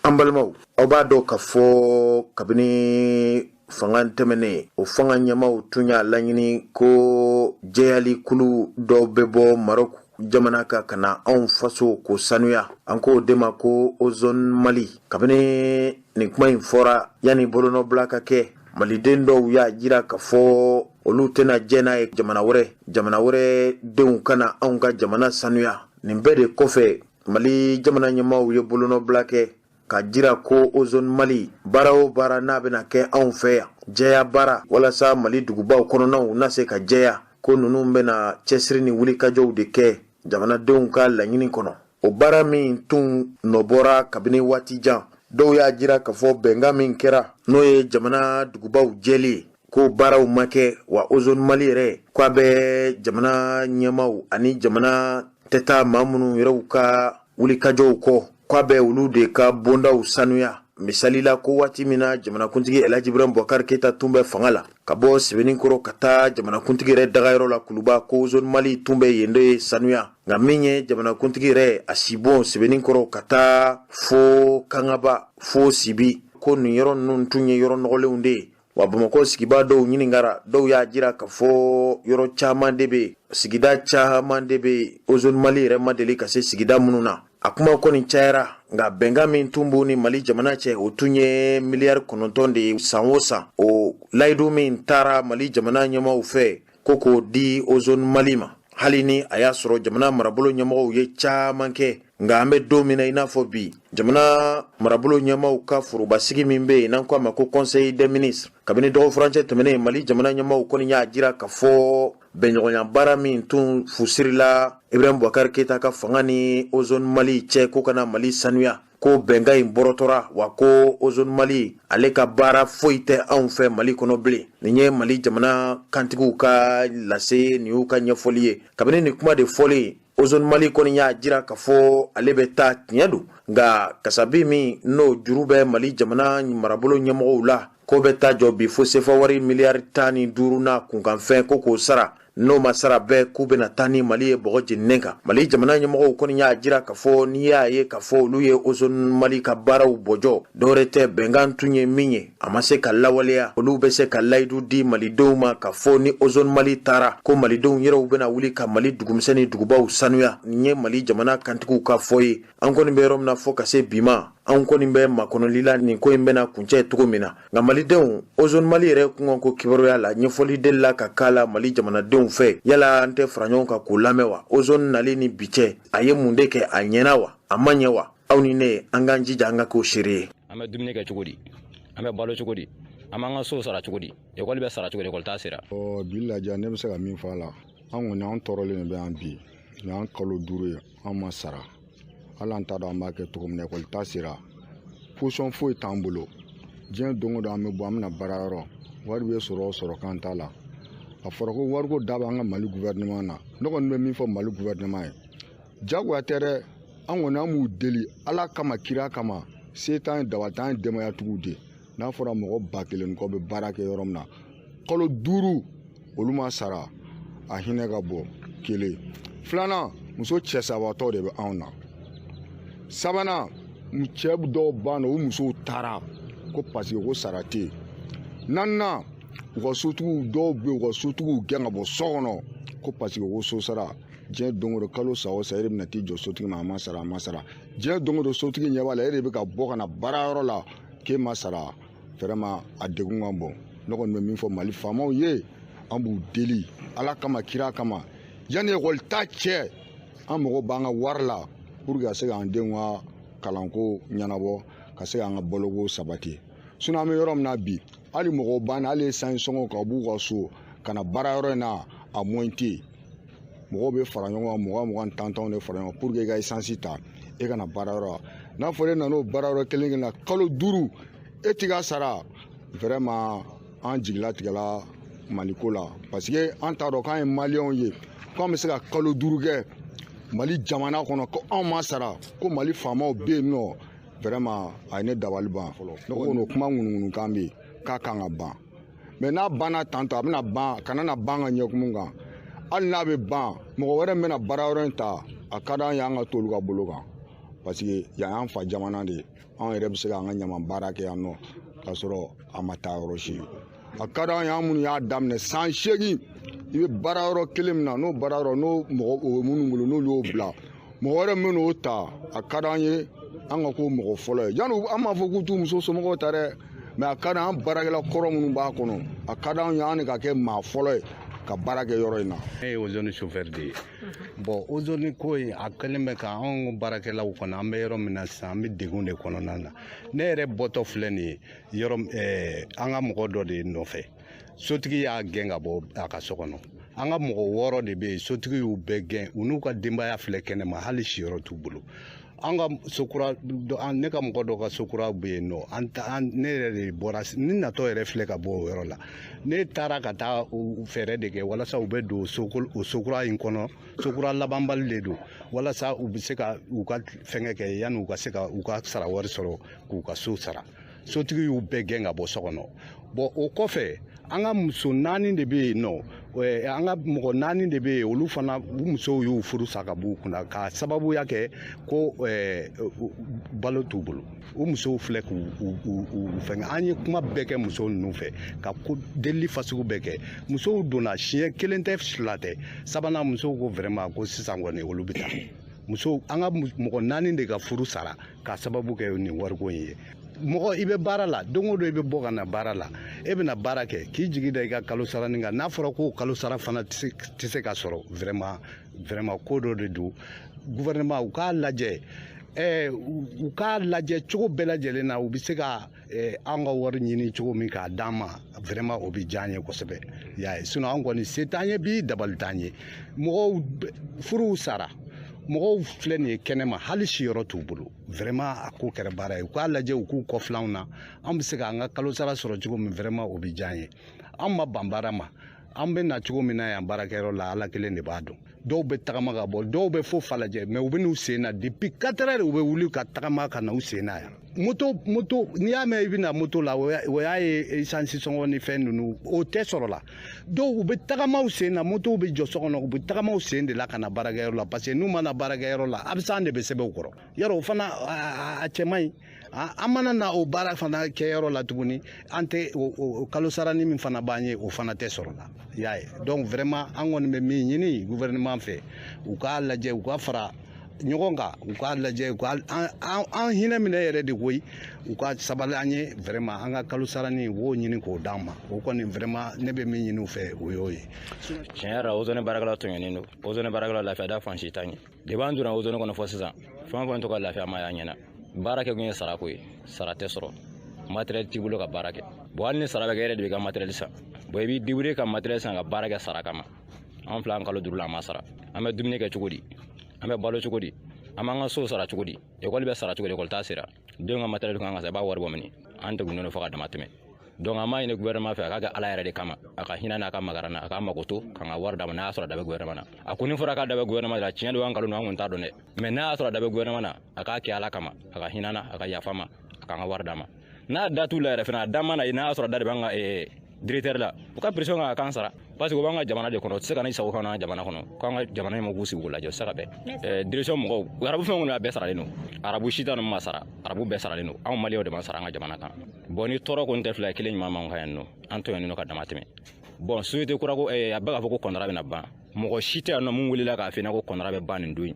An balimaw, aw b'a dɔn k'a fɔ kabini fanga tɛmɛnen, o fanga ɲɛmaw tun y'a laɲini ko jɛyali kulu dɔw bɛ bɔ Maroc jamana kan ka na anw faso ko sanuya. An k'o de ma ko Ozone Mali. Kabini nin kuma in fɔra, yanni bolonɔbila ka kɛ, maliden dɔw y'a jira k'a fɔ olu tɛna jɛ n'a ye jamana wɛrɛ denw kana anw ka jamana sanuya. Nin bɛɛ de kɔfɛ, Mali jamana ɲɛmaaw ye bolonɔbila kɛ ka jira ko Ozone Mali baara o baara n'a bɛna kɛ anw fɛ yan, jɛya baara, walasa Mali dugubaw kɔnɔnaw na se ka jɛya, ko ninnu bɛna cɛsiri ni wulikajɔw de kɛ jamanadenw ka laɲini kɔnɔ. O baara min tun nɔbɔra kabini waati jan, dɔw y'a jira k'a fɔ bɛnkan min kɛra, n'o ye jamana dugubaw jɛli ye, ko baaraw ma kɛ. Wa Ozone Mali yɛrɛ ko a bɛ jamana ɲɛmaaw ani jamana tɛ taa maa minnu yɛrɛw ka wulikajɔw kɔ, k'a bɛ olu de ka bondaw sanuya. Misali la, ko waati min na jamanakuntigi El Hadji Ibrahim Boubacar Keita tun bɛ fanga la, ka bɔ Sebeninkɔrɔ ka taa jamanakuntigi yɛrɛ dagayɔrɔ la Kuluba, ko Ozone Mali tun bɛ yen de sanuya. Nka min ye jamanakuntigi yɛrɛ a sibon Sebeninkɔrɔ ka taa fo Kangaba fo Sibi, ko nin yɔrɔ ninnu tun ye yɔrɔ nɔgɔlenw de ye. Wa Bamakɔ sigibaa dɔw ɲininkara, dɔw y'a jira k'a fɔ yɔrɔ caman de bɛ, sigida caman de bɛ, Ozone Mali yɛrɛ ma deli ka se sigida minnu na. A kuma kɔni cayara, nka bɛnkan min tun b'u ni Mali jamana cɛ, o tun ye miliyari 9 de ye san o san. O layidu min taara Mali jamana ɲɛmaaw fɛ ko k'o di Ozone Mali ma, hali ni a y'a sɔrɔ jamana marabolo ɲɛmɔgɔw ye caman kɛ, nka an bɛ don min na i n'a fɔ bi, jamana marabolo ɲɛmaaw ka forobasigi min bɛ yen n'an ko a ma ko conseil des ministres, kabini dɔgɔfurancɛ tɛmɛnen, Mali jamana ɲɛmaaw kɔni y'a jira k'a fɔ bɛnɲɔgɔnya baara min tun fusirila Ibrahim Boubacar Keita ka fanga ni Ozone Mali cɛ ko kana Mali sanuya, ko bɛnkan in bɔrɔtɔra, wa ko Ozone Mali ale ka baara foyi tɛ anw fɛ Mali kɔnɔ bilen. Nin ye Mali jamana kantigiw ka lase, nin y'u ka ɲɛfɔli ye. Kabini nin kuma de fɔlen, Ozone Mali kɔni y'a jira k'a fɔ ale bɛ taa, tiɲɛ don, nka kasabi min n'o juru bɛ Mali jamana marabolo ɲɛmɔgɔw la, ko bɛ taa jɔ bi fo sefa wari miliyari 15 n'a kunkanfɛn, ko k'o sara. N'o ma sara bɛɛ, k'u bɛna taa ni Mali ye bɔgɔ jeninen kan. Mali jamana ɲɛmɔgɔw kɔni y'a jira k'a fɔ n'i y'a ye k'a fɔ olu ye Ozone Mali ka baaraw bɔjɔ, dɔwɛrɛ tɛ, bɛnkan tun ye min ye, a ma se ka lawaleya. Olu bɛ se ka layidu di malidenw ma k'a fɔ ni Ozone Mali taara, ko malidenw yɛrɛw bɛna wuli ka Mali dugumisɛn ni dugubaw sanuya. Nin ye Mali jamana kantigiw ka fɔ ye. An kɔni bɛ yɔrɔ min na fo ka se bi ma, anw kɔni bɛ makɔnɔli la nin ko in bɛna kuncɛ cogo min na. Nka malidenw, Ozone Mali yɛrɛ kunkan ko kibaruya la, ɲɛfɔli delila ka k'a la Mali jamanadenw fɛ. Yala an tɛ fara ɲɔgɔn kan k'o lamɛn wa? Ozone nali ni bi cɛ, a ye mun de kɛ? A ɲɛna wa? A ma ɲɛ wa? Aw ni ne, an k'an jija an ka k'o seere ye. An bɛ dumuni kɛ cogo di? An bɛ balo cogo di? An b'an ka so sara cogo di? Ekɔli bɛ sara cogo di? Ekɔli t'a sera. Bi lajɛ, ne bɛ se ka min fɔ a la, an kɔni an tɔɔrɔlen de bɛ yan bi. Nin y'an kalo 5 ye, an ma sara. Hali an t'a dɔn an b'a kɛ cogo min na, ekɔli t'a sera. Position foyi t'an bolo. Diɲɛ don o don an bɛ bɔ, an bɛna baara yɔrɔ. Wari bɛ sɔrɔ k'an t'a la. A fɔra ko wariko da b'an ka Mali gouvernement na. Ne kɔni bɛ min fɔ Mali gouvernement ye, jagoya tɛ dɛ, an kɔni an b'u deli Ala kama, kira kama, se t'an ye, daba t'an ye, denbayatigiw de. N'a fɔra mɔgɔ 1000 kɔ bɛ baara kɛ yɔrɔ min na, kalo 5 olu ma sara, a hinɛ ka bon. Kelen. Filanan, muso cɛ sabatɔ de bɛ anw na. Sabanan, cɛ dɔw banna, u musow taara ko parce que ko sara tɛ yen. Naaninan, u ka sotigiw dɔw bɛ yen, u ka sotigiw gɛn ka bɔ so kɔnɔ ko parce que ko so sara. Diɲɛ don o don, kalo san o san, e de bɛna t'i jɔ sotigi ma, a ma sara, a ma sara. Diɲɛ don o don, sotigi ɲɛ b'a la, e de bɛ ka bɔ ka na baarayɔrɔ la k'e ma sara. Vraiment, a degun ka bon. Ne kɔni bɛ min fɔ Mali faamaw ye, an b'u deli Ala kama, kira kama, yanni ekɔli ta cɛ, an mago b'an ka wari la pour que ka se k'an denw ka kalanko ɲɛnabɔ, ka se k'an ka baloko sabati. Sinon an bɛ yɔrɔ min na bi, hali mɔgɔw banna, hali sanji sɔngɔ ka b'u ka so ka na baarayɔrɔ in na, a moyen tɛ yen. Mɔgɔw bɛ fara ɲɔgɔn kan, 20 20 10 10 de fara ɲɔgɔn kan pour que i ka essence ta e ka na baarayɔrɔ la. N'a fɔra e nana o baarayɔrɔ kelen kelen na kalo 5 e t'i ka sara, vraiment an jigilatigɛla Maliko la, parce que an t'a dɔn k'an ye maliyɛnw ye, k'an bɛ se ka kalo 5 kɛ Mali jamana kɔnɔ ko anw ma sara, ko Mali faamaw bɛ yen nɔ. Vraiment a ye ne dabali ban. Ne ko o kuma ŋunuŋunukan bɛ yen k'a kan ka ban, mais n'a banna tantɔ, a bɛna ban, kana na ban ka ɲɛkumun kan. Hali n'a bɛ ban, mɔgɔ wɛrɛ min bɛna baarayɔrɔ in ta, a ka d'an ye an ka to olu ka bolo kan, parce que yan y'an fa jamana de ye. Anw yɛrɛ bɛ se k'an ka ɲaman baara kɛ yan nɔ k'a sɔrɔ a ma taa yɔrɔ si. A ka d'an ye, an minnu y'a daminɛ san 8, i bɛ baarayɔrɔ kelen min na, n'o baarayɔrɔ n'o mɔgɔ o minnu bolo, n'olu y'o bila, mɔgɔ wɛrɛ minnu y'o ta, a ka d'an ye an ka k'o mɔgɔ fɔlɔ ye. Yanni an m'a fɔ k'u t'u muso somɔgɔw ta dɛ, mais a ka d'an baarakɛla kɔrɔ minnu b'a kɔnɔ, a ka d'an ye an de ka kɛ maa fɔlɔ ye ka baara kɛ yɔrɔ in na. Ne ye Ozone chauffeur de ye. Bon, Ozone ko in a kɛlen bɛ ka anw baarakɛlaw kɔnɔ, an bɛ yɔrɔ min na sisan, an bɛ degun de kɔnɔna na. Ne yɛrɛ bɔtɔ filɛ nin ye yɔrɔ, an ka mɔgɔ dɔ de nɔfɛ, sotigi y'a gɛn ka bɔ a ka so kɔnɔ. An ka mɔgɔ 6 de bɛ yen, sotigi y'u bɛɛ gɛn, u n'u ka denbaya filɛ kɛnɛma, hali siyɔrɔ t'u bolo. An ka sokura, ne ka mɔgɔ dɔ ka sokura bɛ yen nɔ, an ne yɛrɛ de bɔra, ni natɔ yɛrɛ filɛ ka bɔ o yɔrɔ la. Ne taara ka taa fɛɛrɛ de kɛ walasa u bɛ don o sokura in kɔnɔ, sokura labanbali de don, walasa u bɛ se ka u ka fɛngɛ kɛ yanni u ka se ka u ka sara wari sɔrɔ k'u ka so sara. Sotigi y'u bɛɛ gɛn ka bɔ so kɔnɔ. Bon, o kɔfɛ, an ka muso 4 de bɛ yen nɔ, an ka mɔgɔ 4 de bɛ yen, olu fana u musow y'u furu sa ka b'u kunna k'a sababuya kɛ ko balo t'u bolo. U musow filɛ k'u fɛngɛ. An ye kuma bɛɛ kɛ muso ninnu fɛ, ka ko delili fasugu bɛɛ kɛ. Musow donna siɲɛ 1 tɛ, 2 tɛ, sabanan musow ko vraiment ko sisan kɔni olu bɛ taa. Musow, an ka mɔgɔ 4 de ka furu sara k'a sababu kɛ nin wariko in ye. Mɔgɔ i bɛ baara la, don o don i bɛ bɔ ka na baara la, e bɛna baara kɛ k'i jigi da i ka kalo saranin kan, n'a fɔra ko kalo sara fana tɛ se ka sɔrɔ, vraiment vraiment ko dɔ de don. Gouvernement u k'a lajɛ, u k'a lajɛ cogo bɛɛ lajɛlen na, u bɛ se ka an ka wari ɲini cogo min k'a d'an ma, vraiment o bɛ diya an ye kosɛbɛ. I y'a ye, sinon an kɔni se t'an ye bi, dabali t'an ye. Mɔgɔw furuw sara, mɔgɔw filɛ nin ye kɛnɛma, hali siyɔrɔ t'u bolo. Vraiment a ko kɛra baara ye. U k'a lajɛ, u k'u kɔfilanw na, an bɛ se k'an ka kalo sara sɔrɔ cogo min, vraiment o bɛ diya an ye. An ma ban baara ma, an bɛ na cogo min na yan baarakɛyɔrɔ la, Ala kelen de b'a dɔn. Dɔw bɛ tagama ka bɔ, dɔw bɛ fo Falajɛ, mais u bɛ n'u sen na depuis 4 heures, u bɛ wuli ka tagama ka na u sen na yan. Moto n'i y'a mɛn i bɛ na moto la, o y'a ye essence sɔngɔ ni fɛn ninnu, o tɛ sɔrɔ la. Dɔw u bɛ tagama u sen na, motow bɛ jɔ so kɔnɔ, u bɛ tagama u sen de la ka na baarakɛyɔrɔ la, parce que n'u ma na baarakɛyɔrɔ la, absent de bɛ sɛbɛn u kɔrɔ. Yarɔ o fana a cɛ man ɲi. An mana na o baara fana kɛyɔrɔ la tuguni, an tɛ o kalo sarani min fana b'an ye, o fana tɛ sɔrɔ la. I y'a ye, donc vraiment an kɔni bɛ min ɲini gouvernement fɛ, u k'a lajɛ, u ka fara ɲɔgɔn kan, u k'a lajɛ, u ka an hinɛ minɛ yɛrɛ de koyi, u ka sabali an ye vraiment, an ka kalo sarani u b'o ɲini k'o d'an ma. O kɔni vraiment ne bɛ min ɲini u fɛ, o y'o ye. Tiɲɛ yɛrɛ la, Ozone baarakɛlaw tɔɲɔnen don. Ozone baarakɛlaw lafiya da fan si t'an ye. Depuis an donna Ozone kɔnɔ fɔ sisan, fɛn o fɛn to ka lafiya ma y'an ɲɛna. Baara kɛ kun ye sarako ye, sara tɛ sɔrɔ, matériel t'i bolo ka baara kɛ. Bon, hali ni sara bɛ kɛ, e yɛrɛ de b'i ka matériel san. Bon, i b'i débrouiller ka matériel san ka baara kɛ sara kama. An filɛ an kalo 5 la, an ma sara. An bɛ dumuni kɛ cogo di? An bɛ balo cogo di? An b'an ka so sara cogo di? Ekɔli bɛ sara cogo di? Ekɔli t'a sera. Denw ka matériel kan ka san, i b'a wari bɔ mini? An degunnen don fo ka dama tɛmɛ. Donc an b'a ɲini gouvernement fɛ, a k'a kɛ Ala yɛrɛ de kama, a ka hinɛ n'a ka magara na, a k'a makoto k'an ka wari d'a ma. N'a y'a sɔrɔ a da bɛ gouvernement na, a ko ni fɔra k'a da bɛ gouvernement la, tiɲɛ don an nkalon don, an kun t'a dɔn dɛ. Mais n'a y'a sɔrɔ a da bɛ gouvernement na, a k'a kɛ Ala kama, a ka hinɛ na, a ka yafa ma, a k'an ka wari d'a ma. N'a da t'u la yɛrɛ fana, a da mana n'a y'a sɔrɔ da de b'an ka directeur la, u ka pression kan k'an sara, parce que u b'an ka jamana de kɔnɔ. U tɛ se ka n'i sago k'an ka jamana kɔnɔ, k'an ka jamana ɲɛmɔgɔ k'u sigi k'u lajɛ, o tɛ se ka bɛn. Direction mɔgɔw, arabu fɛn kɔni, a bɛɛ saralen don. Arabu si ta ninnu ma sara, arabu bɛɛ saralen don. Anw maliyɛnw de ma sara an ka jamana kan. Bon, ni tɔɔrɔ kɔni tɛ fila ye, kelen ɲuman b'anw kan yan nɔ, an tɔɲɔnen don ka dama tɛmɛ. Bon, société kura ko, a bɛ k'a fɔ ko contrat bɛna ban. Mɔgɔ si tɛ yan nɔ mun wulila k'a f'i ɲɛna ko contrat bɛ ban nin don in.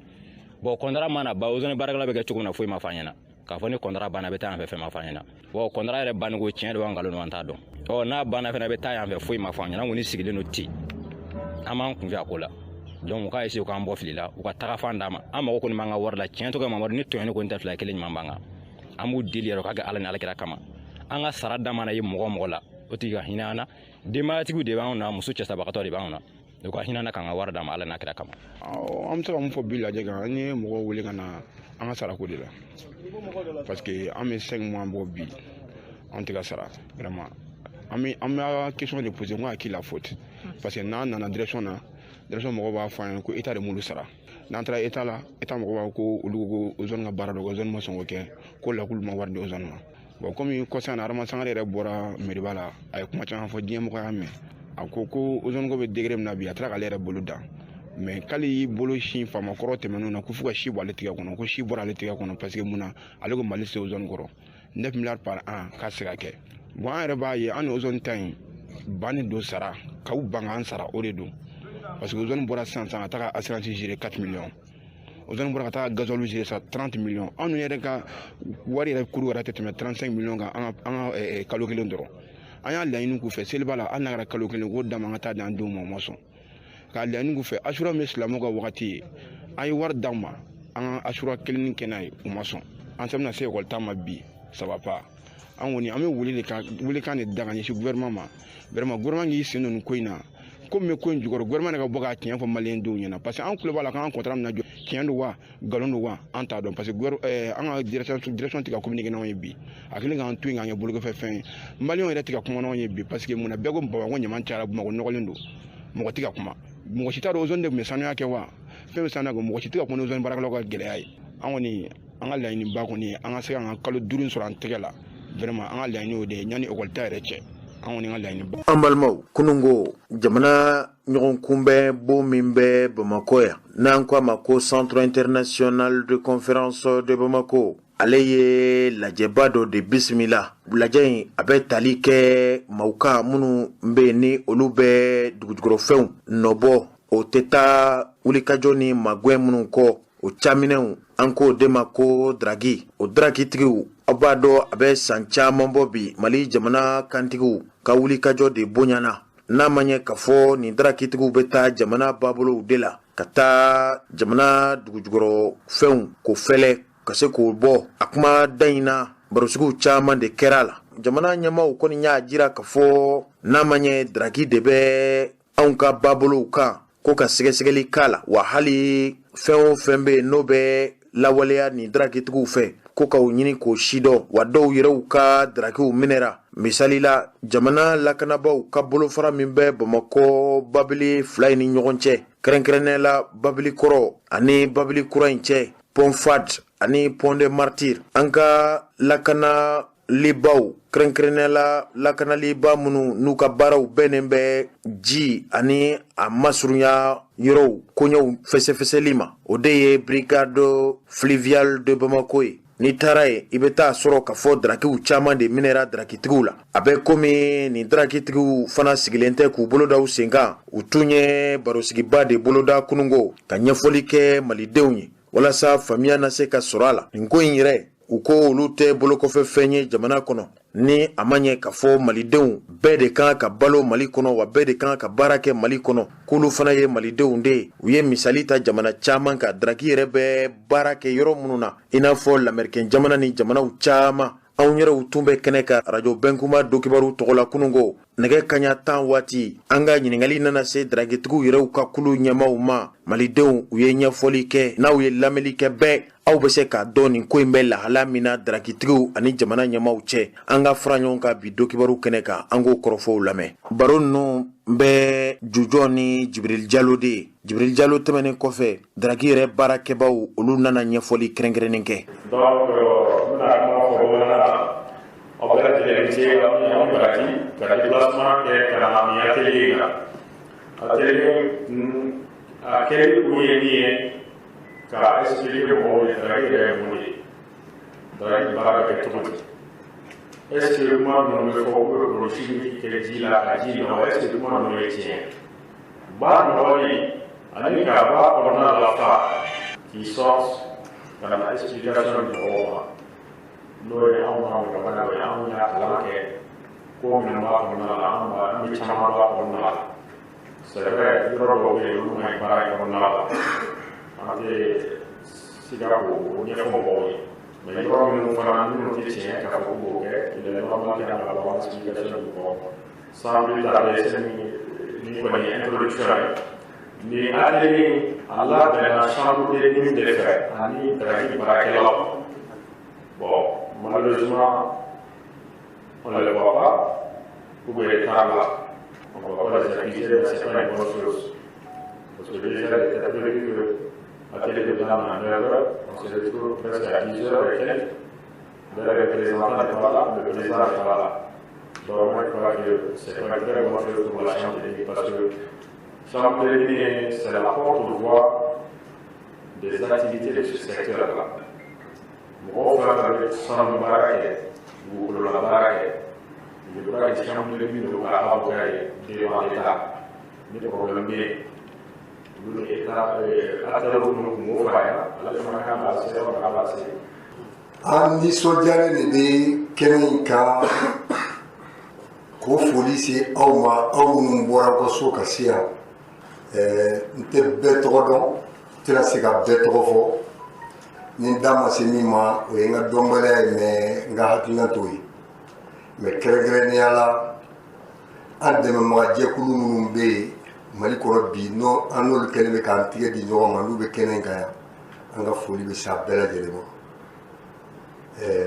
Bon, contrat mana ban, ozone baarakɛla bɛ kɛ cogo min na, foyi ma fɔ an ɲɛna. K'a fɔ ni contrat banna, a bɛ taa yan fɛ, fɛn ma fɔ an ɲɛna. Bon, contrat yɛrɛ banni ko, tiɲɛ don wa nkalon don, an t'a dɔn. Ɔ, n'a banna fɛnɛ, a bɛ taa yan fɛ, foyi ma fɔ an ɲɛna. An kɔni sigilen don ten, an b'an kunfɛ a ko la. Donc u k'a essayer k'an bɔ fili la, u ka tagafan d'an ma. An mago kɔni b'an ka wari la. Tiɲɛ tɔgɔ ye Mamadu, ni tɔɲɔni kɔni tɛ fila ye, kelen ɲuman b'an kan. An b'u deli yɛrɛ, u k'a kɛ Ala ni Alakira kama. An ka sara da mana ye mɔgɔ mɔgɔ la, o tigi ka hinɛ an na. Denbayatigiw de b'anw na, muso cɛsabagatɔ de b'anw na. U ka hinɛ na k'an ka wari d'an ma, Ala n'a kira kama. An bɛ se ka mun fɔ bi lajɛ kan? An ye mɔgɔw wele ka na an ka sarako de la, parce que an bɛ 5 mois bɔ bi, an tɛ ka sara. Vraiment, an bɛ question de poser ko à qui la faute? Parce que n'an nana direction na, direction mɔgɔw b'a fɔ an ɲɛna ko état de m'olu sara. N'an taara état la, état mɔgɔw b'a fɔ ko olu ko ozone ka baara dɔ kɛ, ozone ma sɔn k'o kɛ, ko la k'olu ma wari di ozone ma. Bon, komi kɔsa in na, Adama Sangare yɛrɛ bɔra mairie la, a ye kuma caman fɔ, diɲɛ mɔgɔ y'a mɛn. A ko ko ozone ko bɛ degré min na bi, a taara k'ale yɛrɛ bolo dan, mais k'ale y'i bolo sin faamakɔrɔ tɛmɛn'o na, ko fo ka si bɔ ale tigɛ kɔnɔ, ko si bɔra ale tigɛ kɔnɔ, parce que mun na? Ale ko Mali se ozone kɔrɔ 9 milliards par an k'a se ka kɛ. Bon, an yɛrɛ b'a ye, an ni ozone ta in ban de don, sara k'u ban k'an sara, o de don, parce que ozone bɔra sisan sisan ka taga assurance gérer 4 millions, ozone bɔra ka taga gasoil gérer sa 30 millions. Anw yɛrɛ ka wari yɛrɛ kuru yɛrɛ tɛ tɛmɛ 35 millions kan an ka kalo kelen dɔrɔn. An y'a laɲini k'u fɛ seliba la, hali n'a kɛra kalo kelen, k'o d'an ma, an ka taa di an denw ma, o ma sɔn. K'a laɲini k'u fɛ, asura min bɛ silamɛw ka wagati ye, an ye wari d'an ma, an ka asura kelen kɛ n'a ye, u ma sɔn. An bɛna se ekɔli ta ma bi, ça va pas. An kɔni, an bɛ wele de ka welekan de da ka ɲɛsin gouvernement ma. Vraiment, gouvernement k'i sen don nin ko in na. Ko min bɛ ko in jukɔrɔ, gouvernement de ka bɔ k'a tiɲɛ fɔ maliyɛn denw ɲɛna, parce que an tulo b'a la k'an contrat min na jɔ, tiɲɛ don wa nkalon don wa, an t'a dɔn, parce que an ka direction tɛ ka communiquer n'anw ye bi. A kɛlen k'an to yen k'an kɛ bolokɔfɛ fɛn ye. Maliyɛnw yɛrɛ tɛ ka kuma n'anw ye bi, parce que mun na? Bɛɛ ko Bamakɔ ɲaman cayara, Bamakɔ nɔgɔlen don, mɔgɔ tɛ ka kuma. Mɔgɔ si t'a dɔn ozone de tun bɛ sanuya kɛ wa fɛn bɛ sanuya kɛ. Mɔgɔ si tɛ ka kuma ni ozone baarakɛlaw ka gɛlɛya ye. An kɔni, an ka laɲiniba kɔni ye an ka se k'an ka kalo 5 sɔrɔ an tɛgɛ la. Vraiment, an ka laɲini y'o de ye yanni ekɔli ta yɛrɛ cɛ. An kɔni ka laɲini ba. An balimaw, kunungo jamana ɲɔgɔn kunbɛn bon min bɛ Bamakɔ yan, n'an ko a ma ko Centre international de conférence de Bamako, ale ye lajɛba dɔ de bisimila. Lajɛ in, a bɛ tali kɛ maaw kan minnu bɛ yen, ni olu bɛ dugujukɔrɔfɛnw nɔbɔ, o tɛ taa wulikajɔ ni magɛn minnu kɔ, o caminɛw, an k'o de ma ko drague. O dragitigiw, aw b'a dɔn, a bɛ san caman bɔ bi, Mali jamana kantigiw ka wulikajɔ de bonyana. N'a ma ɲɛ k'a fɔ nin dragitigiw bɛ taa jamana babolow de la ka taa jamana dugujukɔrɔfɛnw ko fɛlɛ ka se k'o bɔ, a kuma da in na, barosigiw caman de kɛra a la. Jamana ɲɛmaaw kɔni y'a jira k'a fɔ n'a ma ɲɛ drague de bɛ anw ka babolow kan, ko ka sɛgɛsɛgɛli k'a la, wa hali fɛn o fɛn bɛ yen n'o bɛ lawaleya nin dragitigiw fɛ, ko k'aw ɲini k'o sidɔn. Wa dɔw yɛrɛw ka draguew minɛra. Misali la, jamana lakanabaaw ka bolofara min bɛ Bamakɔ babili fila in ni ɲɔgɔn cɛ, kɛrɛnkɛrɛnnenya la babili kɔrɔ ani babili kura in cɛ, pont Fahd ani pont des Martyrs, an ka lakana libaw, kɛrɛnkɛrɛnnenya la lakanaliba minnu n'u ka baaraw bɛnnen bɛ ji ani a masurunya yɔrɔw koɲɛw fɛsɛfɛsɛli ma, o de ye brigade fluviale de Bamako ye. N'i taara yen, i bɛ taa sɔrɔ k'a fɔ draguew caman de minɛra dragitigiw la. A bɛ komi nin dragitigiw fana sigilen tɛ k'u bolo da u sen kan. U tun ye barosigiba de boloda kunungo ka ɲɛfɔli kɛ malidenw ye walasa faamuya na se ka sɔrɔ a la. Nin ko in yɛrɛ, u ko olu tɛ bolokɔfɛ fɛn ye jamana kɔnɔ, ni a ma ɲɛ k'a fɔ malidenw bɛɛ de kan ka balo Mali kɔnɔ, wa bɛɛ de kan ka baara kɛ Mali kɔnɔ, k'olu fana ye malidenw de ye. U ye misali ta jamana caman ka drague yɛrɛ bɛ baara kɛ yɔrɔ minnu na, i n'a fɔ lamɛrikɛn jamana ni jamanaw caman. Anw yɛrɛw tun bɛ kɛnɛ kan arajo Bɛnkuma Dokibaru tɔgɔ la kunungo nɛgɛ kaɲa 10 waati. An ka ɲininkali nana se dragitigiw yɛrɛw ka kulu ɲɛmaw ma. Malidenw, u ye ɲɛfɔli kɛ. N'aw ye lamɛnli kɛ bɛɛ, aw bɛ se k'a dɔn nin ko in bɛ lahala min na dragitigiw ani jamana ɲɛmaw cɛ. An ka fara ɲɔgɔn kan bi Dokibaru kɛnɛ kan, an k'o kɔrɔfɔw lamɛn. Baro ninnu bɛ jujɔ ni Jibril Jalo de ye. Jibril Jalo tɛmɛnen kɔfɛ, drague yɛrɛ baarakɛbaw, olu nana ɲɛfɔli kɛrɛnkɛrɛnnen kɛ. Donc, n bɛna kuma fɔ bamanankan na. Aw bɛɛ. Aw ni ce, aw ni aw ni baraji ka déplacement kɛ ka na nin atelier in na. Atelier a kɛli kun ye min ye, ka expliquer mɔgɔw ye DRAG yɛrɛ ye mun ye, DRAG baara bɛ kɛ cogo di. Est ce que kuma ninnu bɛ fɔ k'u bɛ kɔlɔsi kɛ ji la ka ji nɔgɔ, est ce que kuma ninnu ye tiɲɛ ye? Ba nɔgɔli ani ka ba kɔnɔna lafa, qui sortent ka na explication di mɔgɔw ma, n'o ye anw ka mɔgɔ dɔ ye, anw y'a kalan kɛ, ko minnu b'a kɔnɔna la, an b'a an bɛ caman b'a kɔnɔna la. C'est vrai, yɔrɔ dɔw bɛ yen, olu ma ɲi baara in kɔnɔna la, an tɛ siga k'o ɲɛfɔ mɔgɔw ye. Mais yɔrɔ minnu fana minnu tɛ tiɲɛ k'a fɔ k'u b'o kɛ, il est normal que an ka bɔ explication di mɔgɔw ma. Sans plus tarder, sani ni kɔni ye introduction ye, nin atelier a labɛnna chambre de mines de fɛ ani DRAG baarakɛlaw. Bon, malheureusement, on ne les voit pas, ou bien tard là. On ne va pas les accuser, mais ce n'est pas une bonne chose. Parce que déjà, il était prévu que l'atelier de à 9h, on se retrouve presque à 10h et quelques. Le représentant n'est pas là, le président n'est pas là. Donc, moi, je crois que c'est pas une très bonne chose pour la chambre des parce que chambre de mines, c'est la porte-voix des activités de ce secteur-là. Mɔgɔw fɛn fɛn bɛ sanu baara kɛ, dugukolola baara kɛ, je crois que chambre de mines ka avocat ye devant l'État. Ni problème bɛ yen, olu ni État acteurs minnu kun b'o fɔ a ɲɛna, ale fana kan k'a se yɔrɔ min a b'a se. An nisɔndiyalen de bɛ kɛnɛ in kan k'o foli se aw ma, aw minnu bɔra aw ka so ka se yan. N tɛ bɛɛ tɔgɔ dɔn, n tɛna se ka bɛɛ tɔgɔ fɔ. Ni n da ma se min ma, o ye n ka dɔnbaliya ye, mais n ka hakilina t'o ye. Mais kɛrɛnkɛrɛnnenya la, an dɛmɛbagajɛkulu minnu bɛ yen Mali kɔnɔ bi, n'o an n'olu kɛlen bɛ k'an tigɛ di ɲɔgɔn ma, n'u bɛ kɛnɛ in kan yan, an ka foli bɛ se a bɛɛ lajɛlen ma.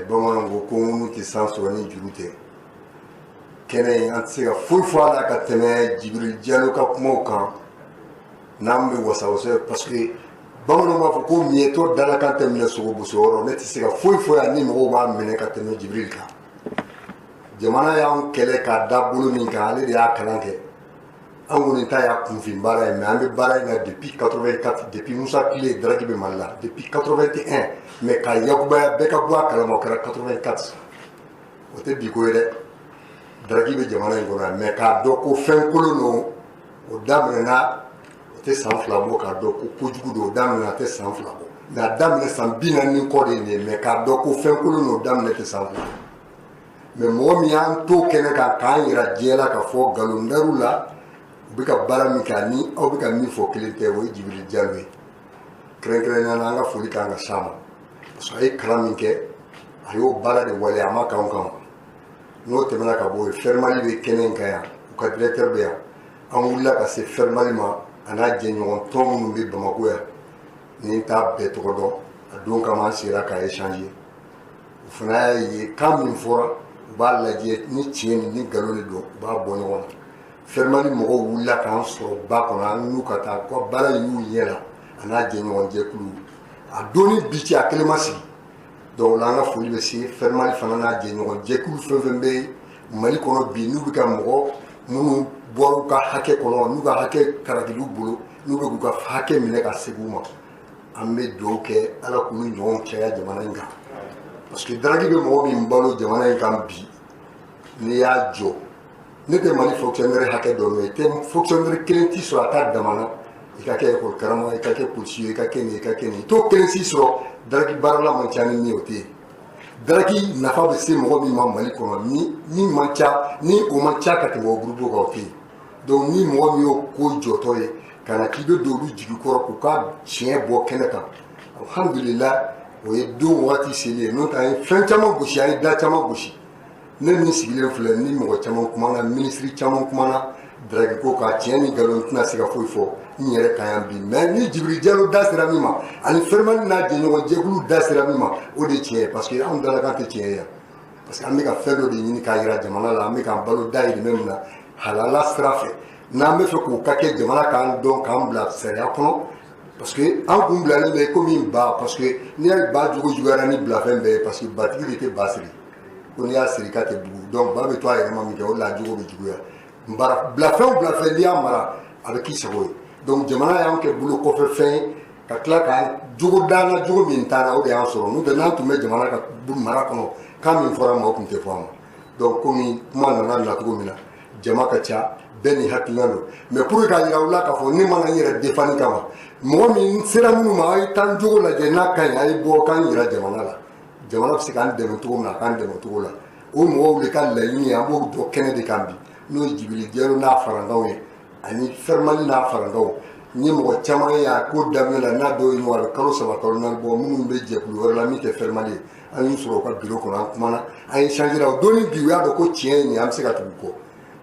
Bamananw ko ko ŋunu tɛ san sɔrɔ ni juru tɛ. Kɛnɛ in, an tɛ se ka foyi fɔ a la ka tɛmɛ Jibiri Jalo ka kumaw kan n'an bɛ wasa wasa, parce que bamananw b'a fɔ ko miɲɛtɔ dalakan tɛ minɛ sogo bosoyɔrɔ. Ne tɛ se ka foyi fɔ yan ni mɔgɔw b'a minɛ ka tɛmɛ Jibiri kan. Jamana y'an kɛlɛ k'a da bolo min kan, ale de y'a kalan kɛ. An kɔni ta y'a kunfin baara ye, mais an bɛ baara in na depuis 84, depuis Musa tile. DRAG bɛ Mali la depuis 81, mais k'a yakubaya, bɛɛ ka bɔ a kalama, o kɛra 84. O tɛ bi ko ye dɛ. DRAG bɛ jamana in kɔnɔ yan, mais k'a dɔn ko fɛn kolon don, o daminɛna, o tɛ san 2 bɔ. K'a dɔn ko kojugu don, o daminɛna, a tɛ san 2 bɔ. Mais a daminɛ san 40 ni kɔ de ye nin ye, mais k'a dɔn ko fɛn kolon don, o daminɛ tɛ san 2. Mais mɔgɔ min y'an to kɛnɛ kan k'an yira diɲɛ la k'a fɔ nkalon la, u bɛ ka baara min kɛ ani aw bɛ ka min fɔ kelen tɛ, o ye Jibiri Jalo ye. Kɛrɛnkɛrɛnnenya la, an ka foli kan ka s'a ma, parce que a ye kalan min kɛ, a y'o baara de waleya, a ma k'anw kama. N'o tɛmɛna ka bɔ yen, Fermali bɛ kɛnɛ in kan yan, u ka directeur bɛ yan. An wulila ka se Fermali ma, a n'a jɛɲɔgɔn tɔn minnu bɛ Bamako yan, ni n t'a bɛɛ tɔgɔ dɔn. A don kama, an sera k'a échanger. O fana y'a ye, kan min fɔra, u b'a lajɛ ni tiɲɛ ni nkalon de don, u b'a bɔ ɲɔgɔn na. Fermali mɔgɔw wulila k'an sɔrɔ ba kɔnɔ, an n'u ka taa ko baara in y'u ɲɛ la, a n'a jɛɲɔgɔn jɛkulu. A don ni bi cɛ, a kelen ma sigi. Donc o la, an ka foli bɛ se Fermali fana n'a jɛɲɔgɔn jɛkulu fɛn fɛn bɛ Mali kɔnɔ bi, n'u bɛ ka mɔgɔ minnu bɔra u ka hakɛ kɔnɔ, n'u ka hakɛ karakiliw bolo, n'u bɛ k'u ka hakɛ minɛ ka segin u ma. An bɛ dugawu kɛ, Ala k'u ɲɔgɔn caya jamana in kan, parce que DRAG bɛ mɔgɔ min balo jamana in kan bi, n'i y'a jɔ, ne tɛ Mali fonctionnaire hakɛ dɔn, mais tɛ fonctionnaire kelen t'i sɔrɔ a ta damana, i ka kɛ école karamɔgɔ, i ka kɛ policier, i ka kɛ nin ye, i ka kɛ nin ye, i t'o kelen si sɔrɔ. DRAG baarala man ca ni min ye, o tɛ yen. DRAG nafa bɛ se mɔgɔ min ma Mali kɔnɔ, ni min man ca, ni o man ca ka tɛmɛ o groupe kan, o tɛ yen. Donc ni mɔgɔ min y'o ko jɔtɔ ye ka na k'i bɛ don olu jigi kɔrɔ k'u ka tiɲɛ bɔ kɛnɛ kan, alhamdulillah, o ye don waati seli ye. N'o tɛ, an ye fɛn caman gosi, an ye da caman gosi. Ne min sigilen filɛ ni mɔgɔ caman kumana, minisiri caman kumana DRAG ko ka tiɲɛ ni nkalon, tɛna se ka foyi fɔ n yɛrɛ kan yan bi. Mais ni Jibiri Jalo da sera min ma, ani Fermani n'a jɛɲɔgɔn jɛkulu da sera min ma, o de ye tiɲɛ ye, parce que anw dalakan tɛ tiɲɛ ye yan, parce que an bɛ ka fɛn dɔ de ɲini k'a yira jamana la, an bɛ k'an balo dahirimɛ min na halala sira fɛ, n'an bɛ fɛ k'o ka kɛ jamana k'an dɔn, k'an bila sariya kɔnɔ, parce que an kun bilalen bɛ komi ba, parce que n'i y'a ye ba jogo juguyara ni bilafɛn bɛɛ ye, parce que batigi de tɛ ba siri. Ko n'i y'a siri k'a tɛ bugu. Donc ba bɛ to a yɛrɛ ma min kɛ, o de la a jogo bɛ juguya. Mara bila fɛn o bila fɛn, n'i y'a mara, a bɛ k'i sago ye. Donc jamana y'an kɛ bolo kɔfɛ fɛn ye, ka tila ka jogo d'an na, jogo min t'an na, o de y'an sɔrɔ. N'o tɛ, n'an tun bɛ jamana ka mara kɔnɔ, kan min fɔra an ma, o tun tɛ fɔ an ma. Donc komi kuma nana na cogo min na, jama ka ca, bɛɛ ni hakilina don. Mais pour que k'a yira u la k'a fɔ ne mana n yɛrɛ défendre kama, mɔgɔ min sera minnu ma, a ye taa n jogo lajɛ, n'a ka ɲi, a ye bɔ k'an yira jamana la. Jamana bɛ se k'an dɛmɛ cogo min na, a k'an dɛmɛ cogo la. O mɔgɔw de ka laɲini ye, an b'o dɔn kɛnɛ de kan bi, n'o ye Jibiri Jalo n'a farankanw ye ani Fɛrimali n'a farankanw. N ye mɔgɔ caman ye a ko daminɛ la, n'a dɔw ye ɲɔgɔn, a bɛ kalo 3, kalo 4 bɔ, minnu bɛ jɛkulu wɛrɛ la min tɛ Fɛrimali ye. An y'u sɔrɔ u ka biro kɔnɔ, an kumana, an ye changer. O don ni bi, u y'a dɔn ko tiɲɛ ye nin ye, an bɛ se ka tugu kɔ.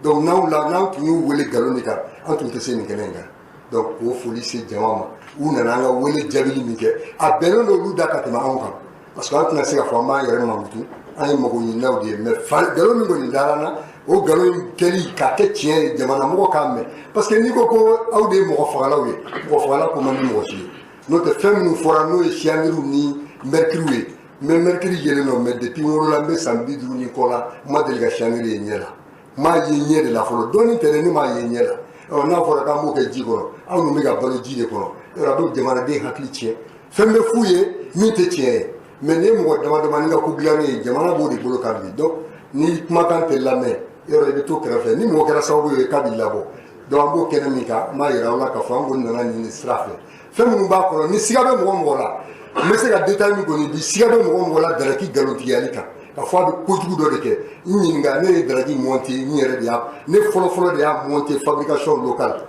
Donc n'anw la, n'an tun y'u wele nkalon de kan, an tun tɛ se nin kɛnɛ in kan. Donc k'o foli se jama ma, u nana an ka wele jaabili min kɛ, a bɛnnen don olu da ka tɛmɛ anw kan, parce que an tɛna se k'a fɔ an b'an yɛrɛ mankutu, an ye mago ɲininaw de ye. Mais nkalon min kɔni dara an na, o nkalon in kɛli k'a kɛ tiɲɛ ye, jamana mɔgɔ k'a mɛn. Parce que n'i ko ko aw de ye mɔgɔ fagalaw ye, mɔgɔ fagala ko man di mɔgɔ si ye. N'o tɛ, fɛn minnu fɔra, n'o ye cyanure ni mercure ye, n bɛ mercure yelen nɔ, mais depuis n wolola, n bɛ san 50 ni kɔ la, n ma deli ka cyanure ye ɲɛ la. N m'a ye ɲɛ de la fɔlɔ, dɔɔni tɛ dɛ, ne m'a ye ɲɛ la. Ɔ, n'a fɔra k'an b'o kɛ ji kɔnɔ, anw dun bɛ ka balo ji de kɔnɔ, yɔrɔ a bɛ jamanaden hakili tiɲɛ. Fɛn bɛ f'u ye min tɛ tiɲɛ ye. Mais nin ye mɔgɔ dama damani ka ko dilannen ye, jamana b'o de bolo kan bi. Donc ni kumakan tɛ lamɛn, yɔrɔ i bɛ to kɛrɛfɛ, ni mɔgɔ kɛra sababu ye k'a b'i labɔ. Donc an b'o kɛnɛ min kan, n b'a yira aw la k'a fɔ an kɔni nana nin sira fɛ. Fɛn minnu b'a kɔnɔ, ni siga bɛ mɔgɔ mɔgɔ la, n bɛ se ka détail min kɔni di, siga bɛ mɔgɔ mɔgɔ la daraki nkalontigiyali kan, ka fɔ a bɛ kojugu dɔ de kɛ, n ɲininka. Ne ye daraki monter n yɛrɛ de y'a, ne fɔlɔ fɔlɔ de y'a monter fabrication locale.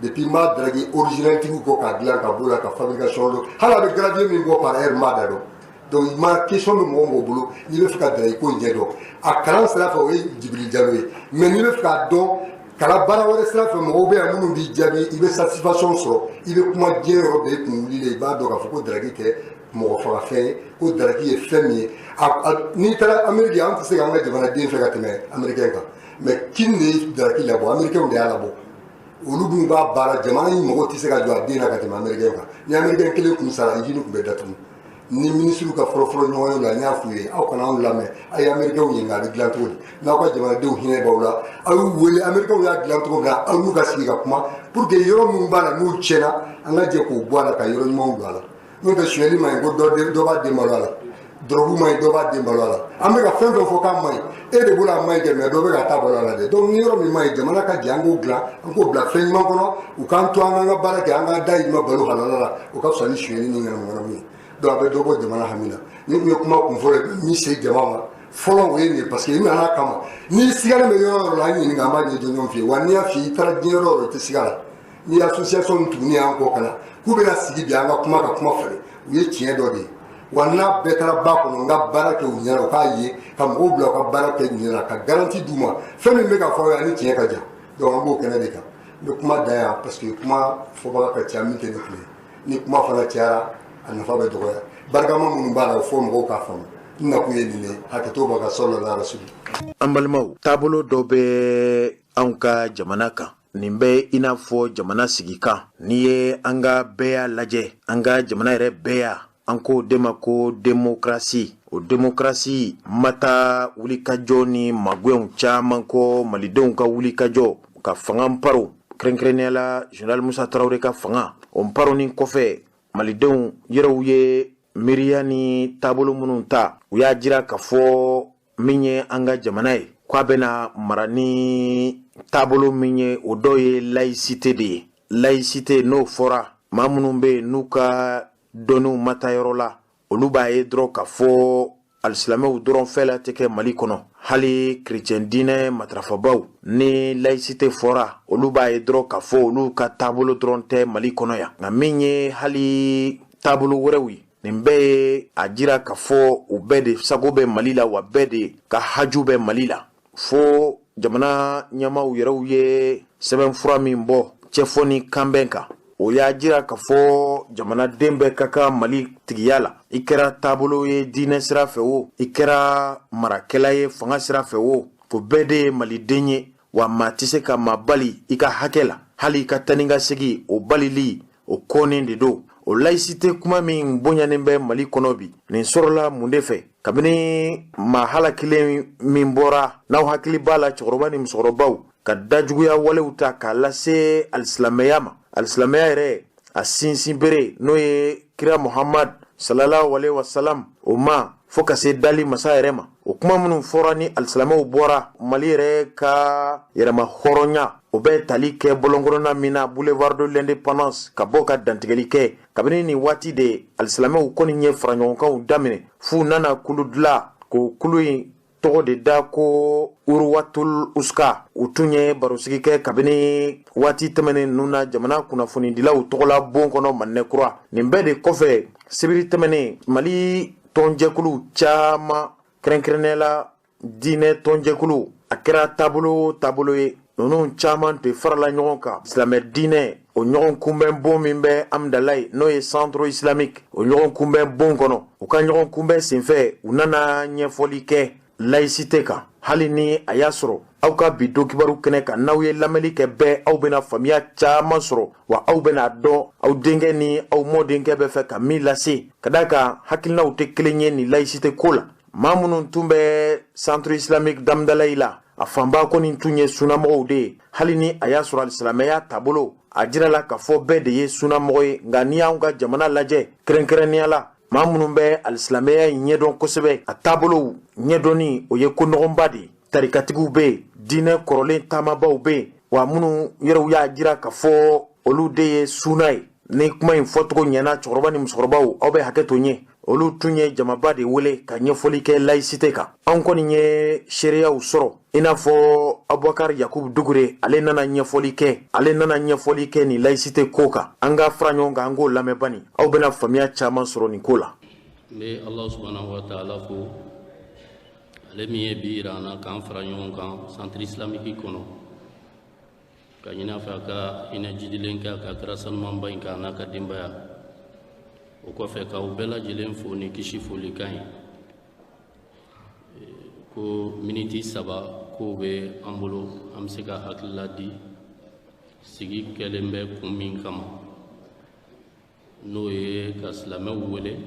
Depuis n b'a daraki original tigiw kɔ k'a dilan ka b'o la ka fabrication locale, hali a bɛ gravier min bɔ par heure, n b'a da dɔn. Donc i ma question bɛ mɔgɔ mɔgɔ bolo, n'i bɛ fɛ ka daraki ko ɲɛ dɔn a kalan sira fɛ, o ye Jibiri Jalo ye. Mais n'i bɛ fɛ k'a dɔn kala baara wɛrɛ sira fɛ, mɔgɔw bɛ yan minnu b'i jaabi, i bɛ satisfaction sɔrɔ, i bɛ kuma diɲɛ yɔrɔ bɛɛ, i kun wulilen, i b'a dɔn k'a fɔ ko daraki tɛ mɔgɔ faga fɛn ye, ko daraki ye fɛn min ye. N'i taara Amérique, an tɛ se k'an ka jamanaden fɛ ka tɛmɛ américain kan, mais kini de ye daraki labɔ, américain de y'a labɔ. Olu dun b'a baara, jamana in mɔgɔw tɛ se ka jɔ a den na ka tɛmɛ américain kan. Ni américain kelen kun sara, usine tun bɛ datugu. Ni minisiriw ka fɔlɔfɔlɔ ɲɔgɔn ye la, n y'a f'u ye, aw kana anw lamɛn, a ye américain ɲininka a bɛ dilan cogo di. N'aw ka jamanadenw hinɛ b'aw la, aw y'u wele, américain y'a dilan cogo min na, aw n'u ka sigi ka kuma pour que yɔrɔ minnu b'a la n'u tiɲɛna, an ka jɛ k'o bɔ a la ka yɔrɔ ɲumanw don a la. N'o tɛ, sonyɛli ma ɲi ko dɔ b'a den balo a la, dɔrɔgu ma ɲi, dɔ b'a den balo a la. An bɛ ka fɛn fɛn fɔ k'a ma ɲi, e de bolo a ma ɲi kɛ, mais dɔ bɛ ka taa balo a la dɛ. Donc ni yɔrɔ min ma ɲi, jamana ka jɛ an k'o dilan, an k'o bila fɛn ɲuman kɔnɔ, u k'an to an k'an ka baara kɛ, an k'an dahirimɛ balo halala la, o ka fisa ni sonyɛli ni ŋanamu ye. Donc a bɛ dɔ bɔ jamana hami na. Ni tun ye kuma kun fɔlɔ ye min se jama ma fɔlɔ, o ye nin ye, parce que i nana kama. N'i sigalen bɛ yɔrɔ o yɔrɔ la, an ɲininka, an b'a ɲɛ jɔnjɔn f'i ye. Wa n'i y'a f'i ye, i taara diɲɛ yɔrɔ o yɔrɔ, i tɛ siga la. N'i ye association min tuguni y'an kɔ ka na k'u bɛna sigi bi, an ka kuma ka kuma falen, u ye tiɲɛ dɔ de ye. Wa n'a bɛɛ taara ba kɔnɔ, n ka baara kɛ u ɲɛna, u k'a ye ka mɔgɔw bila u ka baara kɛ ɲɛna, ka garantie d'u ma, fɛn min bɛ ka fɔ aw ye ani tiɲɛ ka jan. Donc an b'o kɛnɛ de kan. N bɛ kuma dan yan, parce que kuma fɔbaga ka ca min tɛ ne tile. Ni kuma fana cayara, a nafa bɛ dɔgɔya. Barikama minnu b'a la, o fɔ mɔgɔw k'a faamu. N nakun ye nin ye. Hakɛto b'a ka sɔrɔ la rasuli. An balimaw, taabolo dɔ bɛ anw ka jamana kan, nin bɛ i n'a fɔ jamana sigikan. N'i ye an ka bɛɛ lajɛ, an ka jamana yɛrɛ bɛɛ, an k'o de ma ko démocratie. O démocratie ma taa wulikajɔ ni magɛnw caman kɔ, malidenw ka wulikajɔ ka fanga paro, kɛrɛnkɛrɛnnenya la général Musa Tarawele ka fanga o paronin kɔfɛ, malidenw yɛrɛw ye miiriya ni taabolo minnu ta, u y'a jira ka fɔ min ye an ka jamana ye, k'a bɛna mara ni taabolo min ye, o dɔ ye laïcité de ye. Laïcité, n'o fɔra, maa minnu bɛ yen n'u ka dɔnniw ma taa yɔrɔ la, olu b'a ye dɔrɔn ka fɔ alisilamɛw dɔrɔn fɛ la tɛ kɛ Mali kɔnɔ, hali kerecɛn diinɛ matarafabaw. Ni laïcité fɔra, olu b'a ye dɔrɔn ka fɔ olu ka taabolo dɔrɔn tɛ Mali kɔnɔ yan, nka min ye hali taabolo wɛrɛw ye, nin bɛɛ ye a jira ka fɔ u bɛɛ de sago bɛ Mali la, wa bɛɛ de ka haju bɛ Mali la. Fo jamana ɲɛmaw yɛrɛw ye sɛbɛnfura min bɔ cɛfɔ ni kanbɛn kan, o y'a jira ka fɔ jamanaden bɛɛ ka kan Mali tigiya la, i kɛra taabolo ye diinɛ sira fɛ o, i kɛra marakɛla ye fanga sira fɛ o, ko bɛɛ de ye maliden ye. Wa maa tɛ se ka maa bali i ka hakɛ la, hali i ka taa ni ka segin, o balili o kɔnnen de don. O laïcité kuma min bonyanen bɛ Mali kɔnɔ bi, nin sɔrɔla mun de fɛ? Kabini maa halakilen min bɔra, n'aw hakili b'a la, cɛkɔrɔba ni musokɔrɔbaw, ka dajuguya walew ta k'a lase alisilamɛya ma, alisilamɛya yɛrɛ a sinsin bere, n'o ye kira Muhammad sallallahu alaihi wasallam, o ma fo ka se dali masa yɛrɛ ma. O kuma minnu fɔra ni alisilamɛw bɔra, Mali yɛrɛ ka yɛrɛma hɔrɔnya, o bɛ tali kɛ bɔlɔnkɔnɔna min na, boulevard de l'Indépendance, ka bɔ ka dantigɛli kɛ. Kabini nin waati de, alisilamɛw kɔni ye faraɲɔgɔnkanw daminɛ f'u nana kulu dila, k'o kulu in tɔgɔ de da ko Uruwatul Uska. U tun ye barosigi kɛ kabini waati tɛmɛnen ninnu na jamana kunnafonidilaw tɔgɔla bon kɔnɔ Maninɛ Kura. Nin bɛɛ de kɔfɛ, sibiri tɛmɛnen, Mali tɔnjɛkulu caman, kɛrɛnkɛrɛnnenya la diinɛ tɔnjɛkulu, a kɛra taabolo taabolo ye, ninnu caman de farala ɲɔgɔn kan silamɛ diinɛ o ɲɔgɔn kunbɛn bon min bɛ Amdalayi, n'o ye Centre Islamique, o ɲɔgɔn kunbɛn bon kɔnɔ. U ka ɲɔgɔn kunbɛn senfɛ, u nana ɲɛfɔli kɛ laïcité kan. Hali ni a y'a sɔrɔ aw ka bi don kibaru kɛnɛ kan, n'aw ye lamɛnli kɛ bɛɛ, aw bɛna faamuya caman sɔrɔ, wa aw bɛna dɔn aw denkɛ ni aw mɔdenkɛ bɛ fɛ ka min lase, ka d'a kan hakilinaw tɛ kelen ye nin laïcité ko la. Maa minnu tun bɛ Centre Islamique d'Amdalayi la, a fanba kɔni tun ye sunamɔgɔw de ye. Hali ni a y'a sɔrɔ alisilamɛya taabolo a jirala k'a fɔ bɛɛ de ye sunamɔgɔ ye, nka n'i y'anw ka jamana lajɛ, kɛrɛnkɛrɛnnenya la maa minnu bɛ alisilamɛya in ɲɛdɔn kosɛbɛ, a taabolow ɲɛdɔnni, o ye ko nɔgɔnba de ye. Tarikatigiw bɛ yen, diinɛ kɔrɔlen taamabaw bɛ yen, wa minnu yɛrɛw y'a jira k'a fɔ olu de ye suna ye, ni kuma in fɔcogo ɲɛna, cɛkɔrɔba ni musokɔrɔbaw, aw bɛ hakɛ to ɲɛ. Olu tun ye jamaba de wele ka ɲɛfɔli kɛ laïcité kan. Anw kɔni ye seereyaw sɔrɔ, i n'a fɔ Abubakar Yakubu Dugure, ale nana ɲɛfɔli kɛ, ale nana ɲɛfɔli kɛ nin laïcité ko kan. An ka fara ɲɔgɔn kan, an k'o lamɛn bani, aw bɛna faamuya caman sɔrɔ nin ko la. N bɛ Ala subhanahu wa ta'ala fo, ale min ye bi yira an na k'an fara ɲɔgɔn kan Centre Islamique kɔnɔ, ka ɲini a fɛ a ka hinɛ jidilen kɛ a ka kira sanumanba in kan n'a ka denbaya. O kɔfɛ, k'aw bɛɛ lajɛlen fo ni kisi folikan ye. Ko miniti 3 kow bɛ an bolo, an bɛ se ka hakilila di sigi kɛlen bɛ kun min kama, n'o ye ka silamɛw wele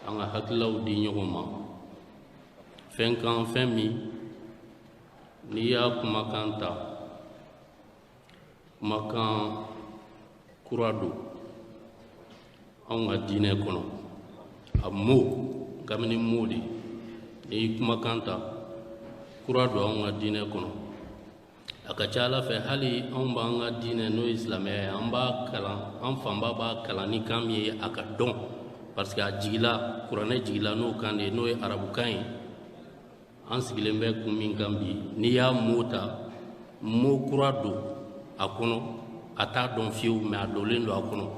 an ka hakililaw di ɲɔgɔn ma fɛn kan, fɛn min n'i y'a kumakan ta, kumakan kura don anw ka diinɛ kɔnɔ. A mo kabini mo de, n'i y'i kumakan ta, kura don anw ka diinɛ kɔnɔ. A ka ca ala fɛ, hali anw b'an ka diinɛ, n'o ye silamɛya ye, an b'a kalan, an fanba b'a kalan ni kan min ye, a ka dɔn, parce que a jigila, kuranɛ jigila n'o kan de ye, n'o ye arabukan ye. An sigilen bɛ kun min kan bi, n'i y'a mo ta, mo kura don a kɔnɔ, a t'a dɔn fiyewu, mais a donnen don a kɔnɔ.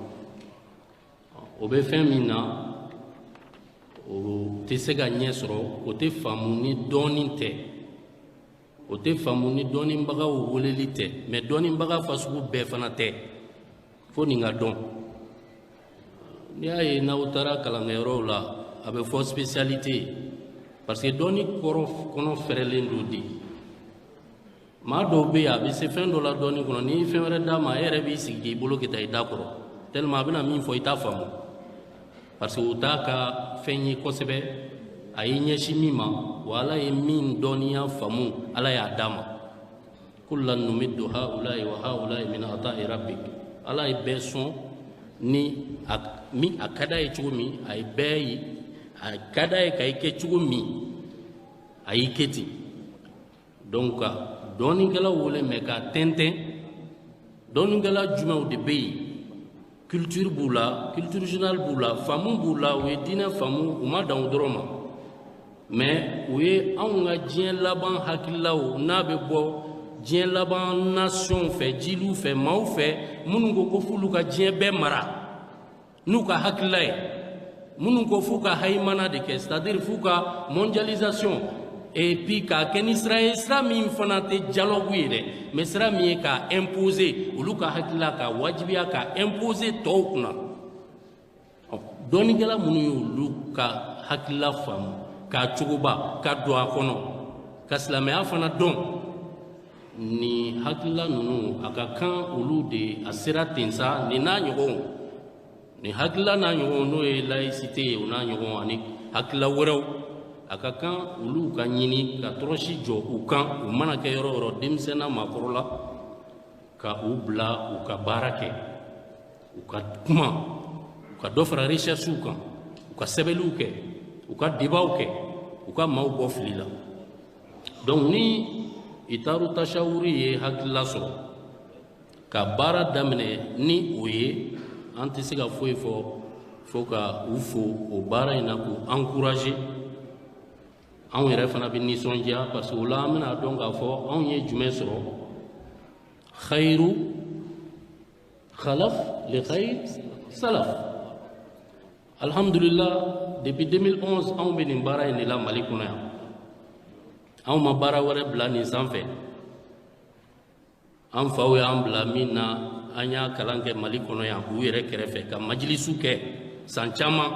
O bɛ fɛn min na, o tɛ se ka ɲɛ sɔrɔ, o tɛ faamu ni dɔɔni tɛ, o tɛ faamu ni dɔnnibagaw weleli tɛ. Mais dɔnnibaga fasugu bɛɛ fana tɛ fo nin ka dɔn. N'i y'a ye n'aw taara kalankɛyɔrɔw la, a bɛ fɔ spécialité, parce que dɔnni kɔrɔ kɔnɔ fɛrɛlen don de. Maa dɔw bɛ yen, a bɛ se fɛn dɔ la dɔnni kɔnɔ, n'i ye fɛn wɛrɛ d'a ma, e yɛrɛ b'i sigi k'i bolo kɛ taa i da kɔrɔ, tellement a bɛna min fɔ, i t'a faamu, parce que o t'a ka fɛn ye kosɛbɛ. A y'i ɲɛsin min ma, wa Ala ye min dɔnniya faamu, Ala y'a d'a ma. Kullan numiddu haula'i wa haula'i min ata'i rabbik. Ala ye bɛɛ sɔn ni a min a ka d'a ye cogo min, a ye bɛɛ ye, a ka d'a ye ka i kɛ cogo min, a y'i kɛ ten. Donc ka dɔnnikɛlaw wele, mais k'a tɛntɛn, dɔnnikɛla jumɛnw de bɛ yen? Culture b'u la, culture générale b'u la, faamu b'u la, u ye diinɛ faamu, u ma dan o dɔrɔn ma, mais u ye anw ka diɲɛ laban hakililaw, n'a bɛ bɔ diɲɛ laban nation fɛ, jiliw fɛ, maaw fɛ, minnu ko ko f'olu ka diɲɛ bɛɛ mara n'u ka hakilila ye, minnu ko f'u ka hayimana de kɛ, c'est à dire f'u ka mondialisation, et puis k'a kɛ ni sira ye, sira min fana tɛ dialogue ye dɛ, mais sira min ye k'a imposer olu ka hakilila, k'a wajibiya, k'a imposer tɔw kunna. Dɔnnikɛla minnu y'olu ka hakilila faamu k'a cogoba ka don a kɔnɔ, ka silamɛya fana dɔn, nin hakilila ninnu, a ka kan olu de a sera ten sa, nin n'a ɲɔgɔnw. Nin hakilila n'a ɲɔgɔn, n'o ye laïcité ye, o n'a ɲɔgɔn ani hakilila wɛrɛw, a ka kan olu ka ɲini ka tɔrɔsi jɔ u kan, u mana kɛ yɔrɔ o yɔrɔ, denmisɛn na maakɔrɔ la, ka u bila u ka baara kɛ, u ka kuma, u ka dɔ fara recherchew kan, u ka sɛbɛnniw kɛ, u ka débatw kɛ, u ka maaw bɔ fili la. Donc ni itaru tashawuri ye hakilila sɔrɔ ka baara daminɛ ni o ye, an tɛ se ka foyi fɔ fo ka u fo o baara in na, k'u encourager. Anw yɛrɛ fana bɛ nisɔndiya parce que o la an bɛna dɔn k'a fɔ anw ye jumɛn sɔrɔ: khayru khalaf li khayr salaf. Alhamdulillah, depuis 2011 anw bɛ nin baara in de la Mali kɔnɔ yan. Anw ma baara wɛrɛ bila nin sanfɛ. An faw y'an bila min na, an y'a kalan kɛ Mali kɔnɔ yan k'u yɛrɛ kɛrɛfɛ, ka majilisu kɛ san caman,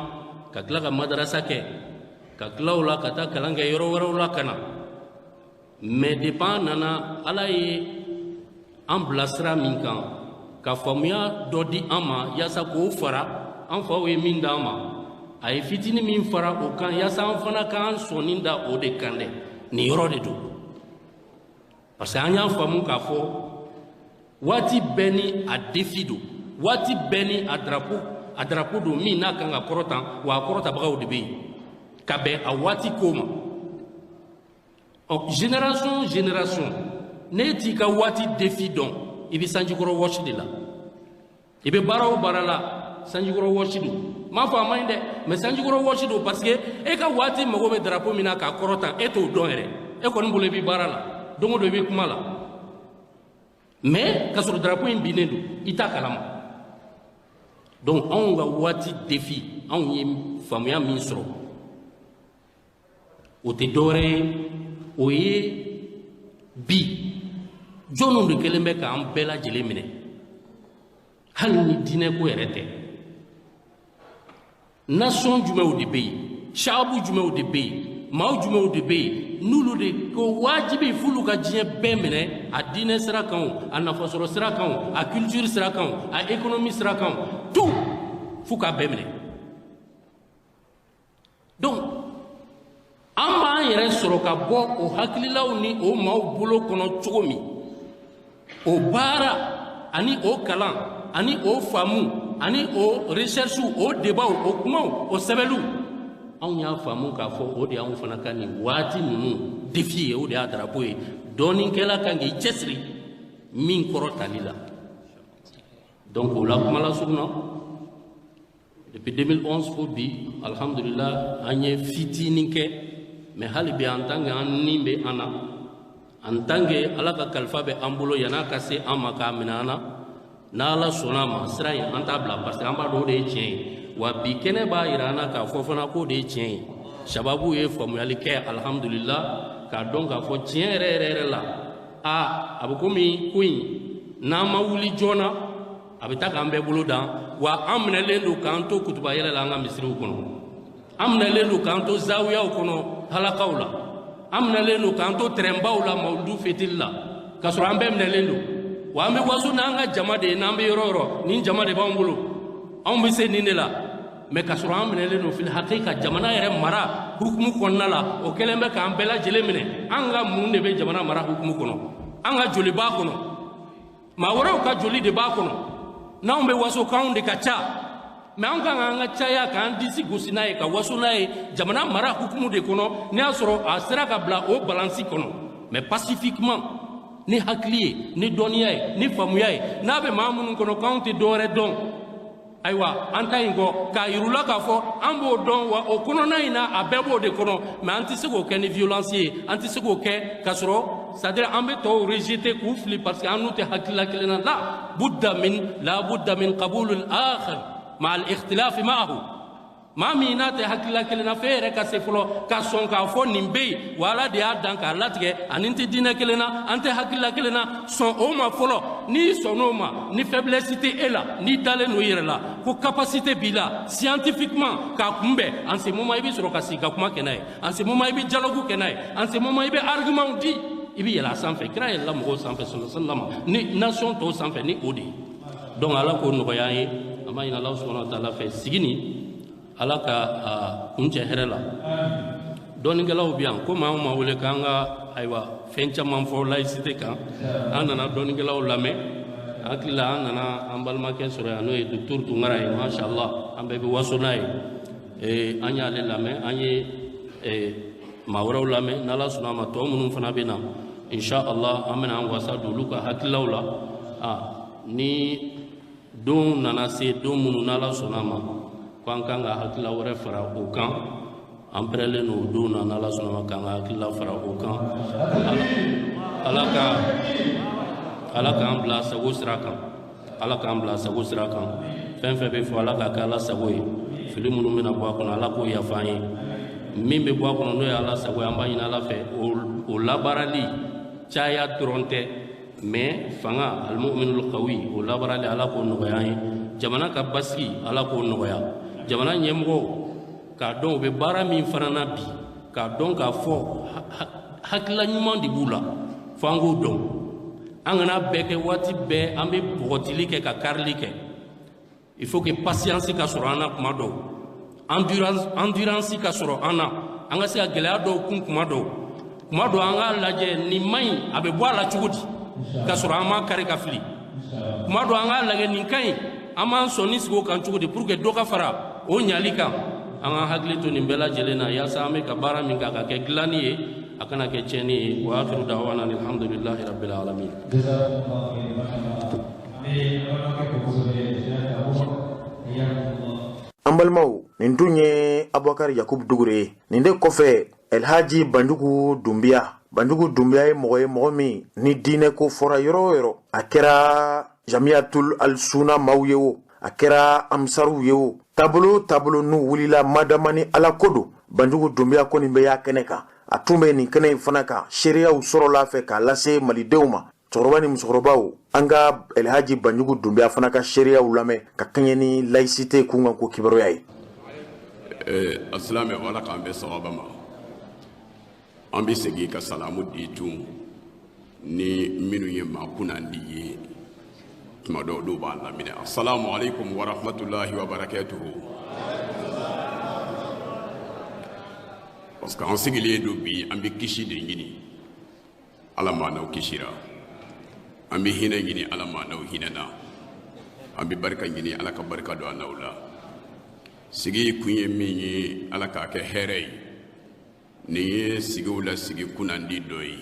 ka tila ka madarasa kɛ, ka tila o la ka taa kalan kɛ yɔrɔ wɛrɛw la ka na. Mais depuis an nana, Ala ye an bila sira min kan, ka faamuya dɔ di an ma yaasa k'o fara an faw ye min d'an ma, a ye fitini min fara o kan yaasa an fana k'an sɔnni da o de kan dɛ, nin yɔrɔ de don. Parce que an y'a faamu k'a fɔ waati bɛɛ ni a défi don, waati bɛɛ ni a drapeau don min n'a kan ka kɔrɔtan, wa a kɔrɔtabagaw de bɛ yen ka bɛn a waati ko ma. Ɔ, génération génération, n'e t'i ka waati défi dɔn, i bɛ sanjikɔrɔ wɔsi de la. I bɛ baara o baara la, sanjikɔrɔ wɔsi don. N m'a fɔ a man ɲi dɛ, mais sanjikɔrɔ wɔsi don, parce que e ka waati mago bɛ drapeau min na k'a kɔrɔtan, e t'o dɔn yɛrɛ. E kɔni bolo, i bɛ baara la, don o don i bɛ kuma la, mais k'a sɔrɔ drapeau in binnen don, i t'a kalama. Donc anw ka waati défi, anw ye faamuya min sɔrɔ, o tɛ dɔwɛrɛ ye, o ye bi jɔnniw de kɛlen bɛ k'an bɛɛ lajɛlen minɛ, hali ni diinɛ ko yɛrɛ tɛ. Nation jumɛnw de bɛ yen, saabu jumɛnw de bɛ yen, maaw jumɛnw de bɛ yen n'olu de ko wajibi f'olu ka diɲɛ bɛɛ minɛ, a diinɛ sira kan o, a nafasɔrɔ sira kan o, a culture sira kan o, a économie sira kan o, tout f'u k'a bɛɛ minɛ. Donc an b'an yɛrɛ sɔrɔ ka bɔ o hakililaw ni o maaw bolo kɔnɔ cogo min, o baara ani o kalan ani o faamu ani o recherche, o débat, o kumaw, o sɛbɛnniw, anw y'a faamu k'a fɔ o de y'anw fana ka nin waati ninnu défi ye, o de y'a drapeau ye. Dɔɔninkɛla kan k'i cɛsiri min kɔrɔ tali la. Donc o la, kuma lasurunya na, depuis 2011 fo bi, alhamdulillah, an ye fitinin kɛ. Mais hali bi, en tant que an ni bɛ an na, en tant que Ala ka kalifa bɛ an bolo yann'a ka se an ma k'a minɛ an na, n'Ala sɔnna a ma, sira in an t'a bila, parce que an b'a dɔn o de ye tiɲɛ ye. Wa bi kɛnɛ b'a yira an na k'a fɔ fana k'o de ye tiɲɛ ye. Sababu ye faamuyali kɛ, alhamdulillah, k'a dɔn k'a fɔ tiɲɛ yɛrɛ yɛrɛ yɛrɛ la, a bɛ komi ko in n'an ma wuli joona, a bɛ taa k'an bɛɛ bolo dan. Wa an minɛlen don k'an to kutuba yɛlɛ la an ka misiriw kɔnɔ, an minɛlen don k'an to zawiyaw kɔnɔ halakaw la, an minɛlen don k'an to tɛrɛnbaw la mawuludu fetili la, k'a sɔrɔ an bɛɛ minɛlen don. Wa an bɛ waso n'an ka jama de ye, n'an bɛ yɔrɔ o yɔrɔ, nin jama de b'an bolo, anw bɛ se nin de la, mais k'a sɔrɔ an minɛlen don fili hakika jamana yɛrɛ mara hukumu kɔnɔna la. O kɛlen bɛ k'an bɛɛ lajɛlen minɛ. An ka mun de bɛ jamana mara hukumu kɔnɔ? An ka joli b'a kɔnɔ, maa wɛrɛw ka joli de b'a kɔnɔ. N'anw bɛ waso k'anw de ka ca, mais an kan k'an ka caya k'an disi gosi n'a ye, ka waso n'a ye jamana mara hukumu de kɔnɔ, n'i y'a sɔrɔ a sera ka bila o balance kɔnɔ, mais pacifiquement, ni hakili ye, ni dɔnniya ye, ni faamuya ye. N'a bɛ maa minnu kɔnɔ k'anw tɛ dɔwɛrɛ dɔn, ayiwa, an ta in kɔ k'a yir'u la k'a fɔ an b'o dɔn. Wa o kɔnɔna in na, a bɛɛ b'o de kɔnɔ, mais an tɛ se k'o kɛ ni violence ye, an tɛ se k'o kɛ k'a sɔrɔ, c'est à dire, an bɛ tɔw rejeter k'u fili parce que an n'u tɛ hakilila kelen na. La budda min qabul al-akhar ma al-ikhtilaf ma'ahu. Maa min n'a tɛ hakilila kelen na, f'e yɛrɛ ka se fɔlɔ ka sɔn k'a fɔ nin bɛ yen, wa Ala de y'a dan k'a latigɛ, ani n tɛ diinɛ kelen na, an tɛ hakilila kelen na. Sɔn o ma fɔlɔ. N'i sɔnn'o ma, ni faiblesse tɛ e la, n'i dalen don i yɛrɛ la ko capacité b'i la scientifiquement k'a kunbɛn, en ce moment i bɛ sɔrɔ ka sigi ka kuma kɛ n'a ye, en ce moment i bɛ dialogue kɛ n'a ye, en ce moment i bɛ argument di, i bɛ yɛlɛ a sanfɛ. Kira yɛlɛla mɔgɔw sanfɛ, sallallahu alaihi wasallam, ni nation tɔw sanfɛ ni o de ye. Donc Ala k'o nɔgɔya an ye. An b'a ɲini Alahu subahana wa taala fɛ, sigi nin, Ala ka a kuncɛ hɛrɛ la. Dɔnnikɛlaw bɛ yan, komi anw ma wele k'an ka, ayiwa, fɛn caman fɔ laïcité kan, an nana dɔnnikɛlaw lamɛn. Hakili la, an nana an balimakɛ sɔrɔ yan, n'o ye docteur Tunkara ye. Masha Allah, an bɛɛ bɛ waso n'a ye. An y'ale lamɛn, an ye maa wɛrɛw lamɛn. N'Ala sɔnna a ma, tɔ minnu fana bɛ na, insha Allah, an bɛna an wasa don olu ka hakililaw la. A ni don nana se, don minnu n'Ala sɔnna a ma ko an kan ka hakilila wɛrɛ fara o kan, an pɛrɛlen don o don na, n'Ala sɔnna a ma, k'an ka hakilila fara o kan. Ala k'an bila sago sira kan, Ala k'an bila sago sira kan. Fɛn fɛn bɛ fɔ, Ala k'a kɛ Ala sago ye. Fili minnu bɛna bɔ a kɔnɔ, Ala k'o yafa an ye. Min bɛ bɔ a kɔnɔ, n'o ye Ala sago ye, an b'a ɲini Ala fɛ, o labaarali caya dɔrɔn tɛ, mais fanga almu'minul qawi, o labaarali, Ala k'o nɔgɔya an ye. Jamana ka basigi, Ala k'o nɔgɔya. Jamana ɲɛmɔgɔw k'a dɔn u bɛ baara min fana na bi, k'a dɔn k'a fɔ hakilila ɲuman de b'u la, fo an k'o dɔn. An kana bɛɛ kɛ waati bɛɛ an bɛ bɔgɔtili kɛ ka karili kɛ. Il faut que patience ka sɔrɔ an na kuma dɔw, endurance ka sɔrɔ an na, an ka se ka gɛlɛya dɔw kun kuma dɔw. Kuma dɔw, an k'a lajɛ nin man ɲi, a bɛ bɔ a la cogo di, ka sɔrɔ an m'a kari ka fili. Kuma dɔw, an k'a lajɛ nin ka ɲi, an b'an sɔnni sigi o kan cogo di, pour que dɔ ka fara o ɲali kan. An ka hakili to nin bɛɛ lajɛlen na, yaasa an bɛ ka baara min kɛ, a ka kɛ dilanni ye, a kana kɛ tiɲɛni ye. Wa akhiru da'wana alhamdulillahi rabbil alamin. An balimaw, nin tun ye Abubakar Yakubu Dugure ye. Nin de kɔfɛ, Elhaji Banjugu Dunbiya. Banjugu Dunbiya ye mɔgɔ ye, mɔgɔ min ni diinɛ ko fɔra yɔrɔ o yɔrɔ, a kɛra Jamiyatul Al-Sunna maaw ye o, a kɛra Ansaruw ye o, taabolo taabolo n'u wulila, madama ni Ala ko don, Banjugu Dunbiya kɔni bɛ y'a kɛnɛ kan. A tun bɛ nin kɛnɛ in fana kan, seereyaw sɔrɔla fɛ k'a lase malidenw ma. Cɛkɔrɔba ni musokɔrɔbaw, an ka Elhaji Banjugu Dunbiya fana ka seereyaw lamɛn ka kɛɲɛ ni laïcité kunkan ko kibaruya ye. A silamɛ, Ala k'an bɛn sawaba ma. An bɛ segin ka salamu di tun ni minnu ye maa kunnandi ye, tuma dɔw olu b'a laminɛ. Asalamu aleykum wa rahmatulahi wa barakatuhu. Parce que an sigilen don bi, an bɛ kisi de ɲini. Ala m'an n'aw kisira. An bɛ hinɛ ɲini, Ala m'an n'aw hinɛna. An bɛ barika ɲini, Ala ka barika don an n'aw la. Sigi kun ye min ye, Ala k'a kɛ hɛrɛ ye. Nin ye sigiw la sigi kunnandi dɔ ye,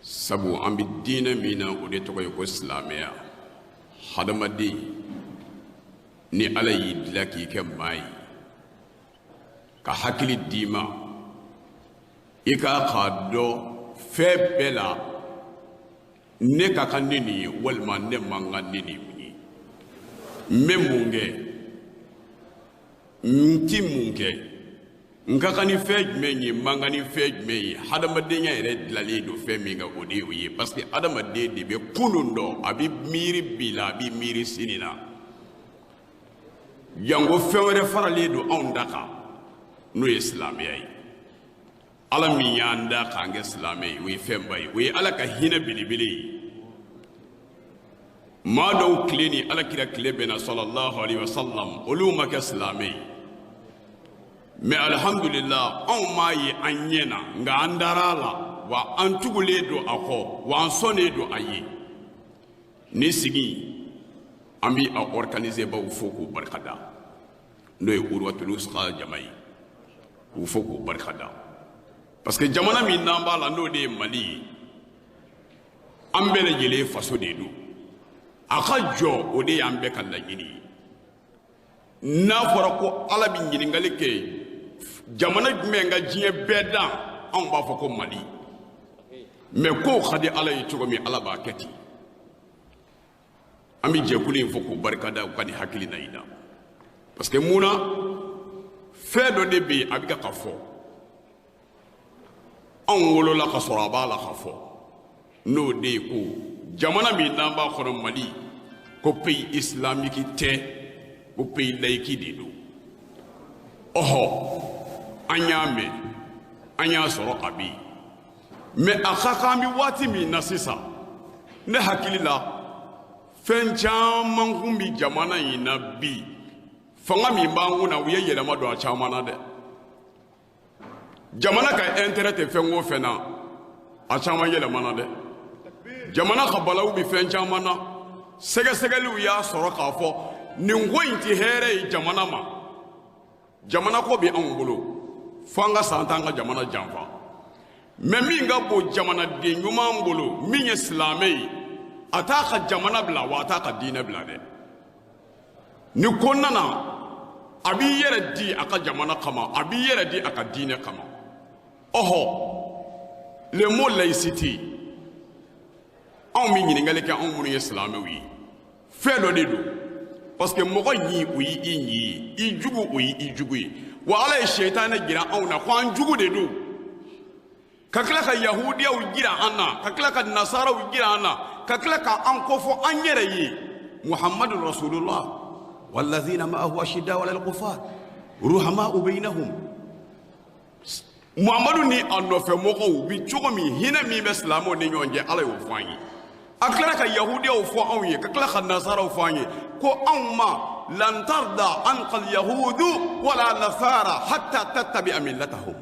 sabu an bɛ diinɛ min na, o de tɔgɔ ye ko silamɛya. Hadamaden, ni Ala y'i dilan k'i kɛ maa ye, ka hakili d'i ma, i k'a k'a dɔn fɛn bɛɛ la, ne ka kan ni nin ye walima ne man kan ni nin ye, n bɛ mun kɛ, n ti mun kɛ, n ka kan ni fɛn jumɛn ye, n man kan ni fɛn jumɛn ye. Hadamadenya yɛrɛ dilanlen don fɛn min kan, o de ye o ye, parce que hadamaden de bɛ kunun dɔn, a bɛ miiri bi la, a bɛ miiri sini na. Janko fɛn wɛrɛ faralen don anw da kan, n'o ye silamɛya ye. Ala min y'an da k'an kɛ silamɛ ye, o ye fɛnba ye, o ye Ala ka hinɛ belebele ye. Maa dɔw tile ni Ala kira tile bɛnna, sallallahu alaihi wasallam, olu ma kɛ silamɛ ye. Mais alhamdulillah, anw m'a ye an ɲɛ na, nka an dara a la, wa an tugulen don a kɔ, wa an sɔnnen don a ye. Ni sigi, an bɛ a organiser baw fo k'u barika da, n'o ye Uruwatul Wuska jama ye, k'u fo k'u barika da, parce que jamana min n'an b'a la, n'o de ye Mali ye, an bɛɛ lajɛlen faso de don. A ka jɔ, o de y'an bɛɛ ka laɲini ye. N'a fɔra ko Ala bɛ ɲininkali kɛ jamana jumɛn ka diɲɛ bɛɛ dan, anw b'a fɔ ko Mali. Mais kow ka di Ala ye cogo min, Ala b'a kɛ ten. An bɛ jɛkulu in fo k'u barika da u ka nin hakilina in na, parce que mun na, fɛn dɔ de bɛ yen, a bɛ ka fɔ, anw wolola ka sɔrɔ a b'a la ka fɔ, n'o de ye ko jamana min n'an b'a kɔnɔ, Mali, ko pays islamique tɛ, ko pays laïque de don. Ɔhɔ, an y'a mɛn, an y'a sɔrɔ a bɛ yen, mais a ka kan, an bɛ waati min na sisan, ne hakili la, Fɛn caman kun bi jamana in na bi, fanga min b'an kun na, u ye yɛlɛma don a caman na dɛ. Jamana ka intérêt tɛ fɛn o fɛn na, a caman yɛlɛmana dɛ. Jamana ka balawu bi fɛn caman na, sɛgɛsɛgɛliw y'a sɔrɔ k'a fɔ nin ko in tɛ hɛrɛ ye jamana ma. Jamana ko bɛ anw bolo, fo an ka san t'an ka jamana janfa. Mɛ min ka bon jamanaden ɲuman bolo, min ye silamɛ ye, a t'a ka jamana bila, wa a t'a ka diinɛ bila dɛ. Ni ko nana, a b'i yɛrɛ di a ka jamana kama, a b'i yɛrɛ di a ka diinɛ kama. Ɔhɔ, le mot laïcité, anw bɛ ɲininkali kɛ, anw minnu ye silamɛw ye, fɛn dɔ de don, parce que mɔgɔ ɲi, o ye i ɲi ye, i jugu, o ye i jugu ye. Wa Ala ye sɛtanɛ jira anw na ko an jugu de don, ka tila ka yahudiyaw jira an na, ka tila ka nasaraw jira an na, ka tila ka an kofɔ an yɛrɛ ye: Muhammadu rasulullah wallazina ma'ahu ashiddaw alal kufar ruhama'u bainahum. Muhammadu ni a nɔfɛ mɔgɔw bi cogo min, hinɛ min bɛ silamɛw ni ɲɔgɔn cɛ, Ala y'o fɔ an ye. A tilara ka yahudiyaw fɔ anw ye, ka tila ka nasaraw fɔ an ye ko anw ma: lan tarda anka yahudu wala nasara hatta tattabi'a millatahum.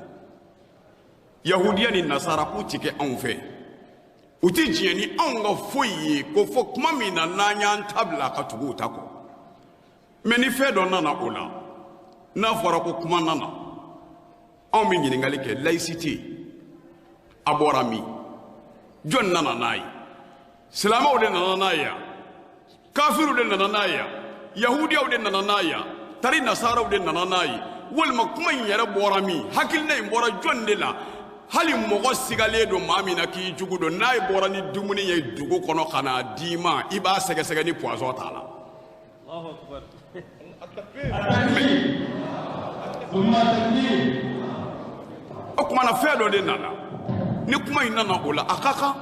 Yahudiya ni nasara k'u ti kɛ anw fɛ, u ti diɲɛ ni anw ka foyi ye, ko fɔ kuma min na n'an y'an ta bila ka tugu u ta kɔ. Mɛ ni fɛn dɔ nana o la, n'a fɔra ko kuma nana, anw bɛ ɲininkali kɛ: laïcité, a bɔra min? Jɔn nana n'a ye? Silamɛw de nana n'a ye yan? Kafiriw de nana n'a ye yan? Yahudiyaw de nana n'a ye yan? Tari nasaraw de nana n'a ye? Walima kuma in yɛrɛ bɔra min? Hakilina in bɔra jɔn de la? Hali mɔgɔ sigalen don maa min na k'i jugu don, n'a ye bɔra ni dumuni ye dugu kɔnɔ ka n'a d'i ma, i b'a sɛgɛsɛgɛ ni poison t'a la. O tuma na, fɛn dɔ de nana. Ni kuma in nana o la, a ka kan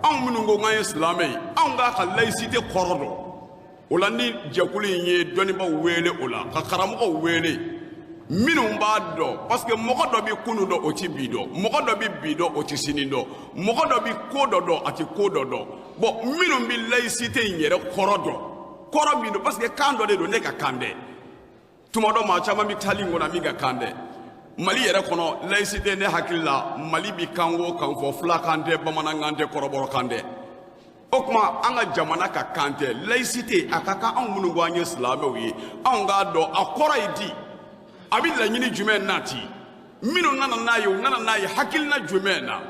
anw minnu ko k'an ye silamɛ ye, anw k'a ka laïcité kɔrɔ dɔn. O la, ni jɛkulu in ye dɔnnibaaw wele o la, ka karamɔgɔw wele minnu b'a dɔn, parce que mɔgɔ dɔ bɛ kunu dɔn, o ti bi dɔn. Mɔgɔ dɔ bɛ bi dɔn, o ti sini dɔn. Mɔgɔ dɔ bɛ ko dɔ dɔn, a ti ko dɔ dɔn. Bon, minnu bɛ laïcité in yɛrɛ kɔrɔ dɔn, kɔrɔ min don, parce que kan dɔ de don, ne ka kan tɛ. Tuma dɔ, maa caman bɛ taali kɔnɔ min ka kan tɛ. Mali yɛrɛ kɔnɔ, laïcité, ne hakili la, Mali bi kan o kan fɔ, fulakan tɛ, bamanankan tɛ, kɔrɔbɔrɔkan tɛ. O tuma, an ka jamana ka kan tɛ laïcité. A ka kan anw minnu ko an ye silamɛw ye, anw k'a dɔn a kɔrɔ ye di, a bɛ laɲini jumɛn nati, minnu nana n'a ye, u nana n'a ye hakilina jumɛn na?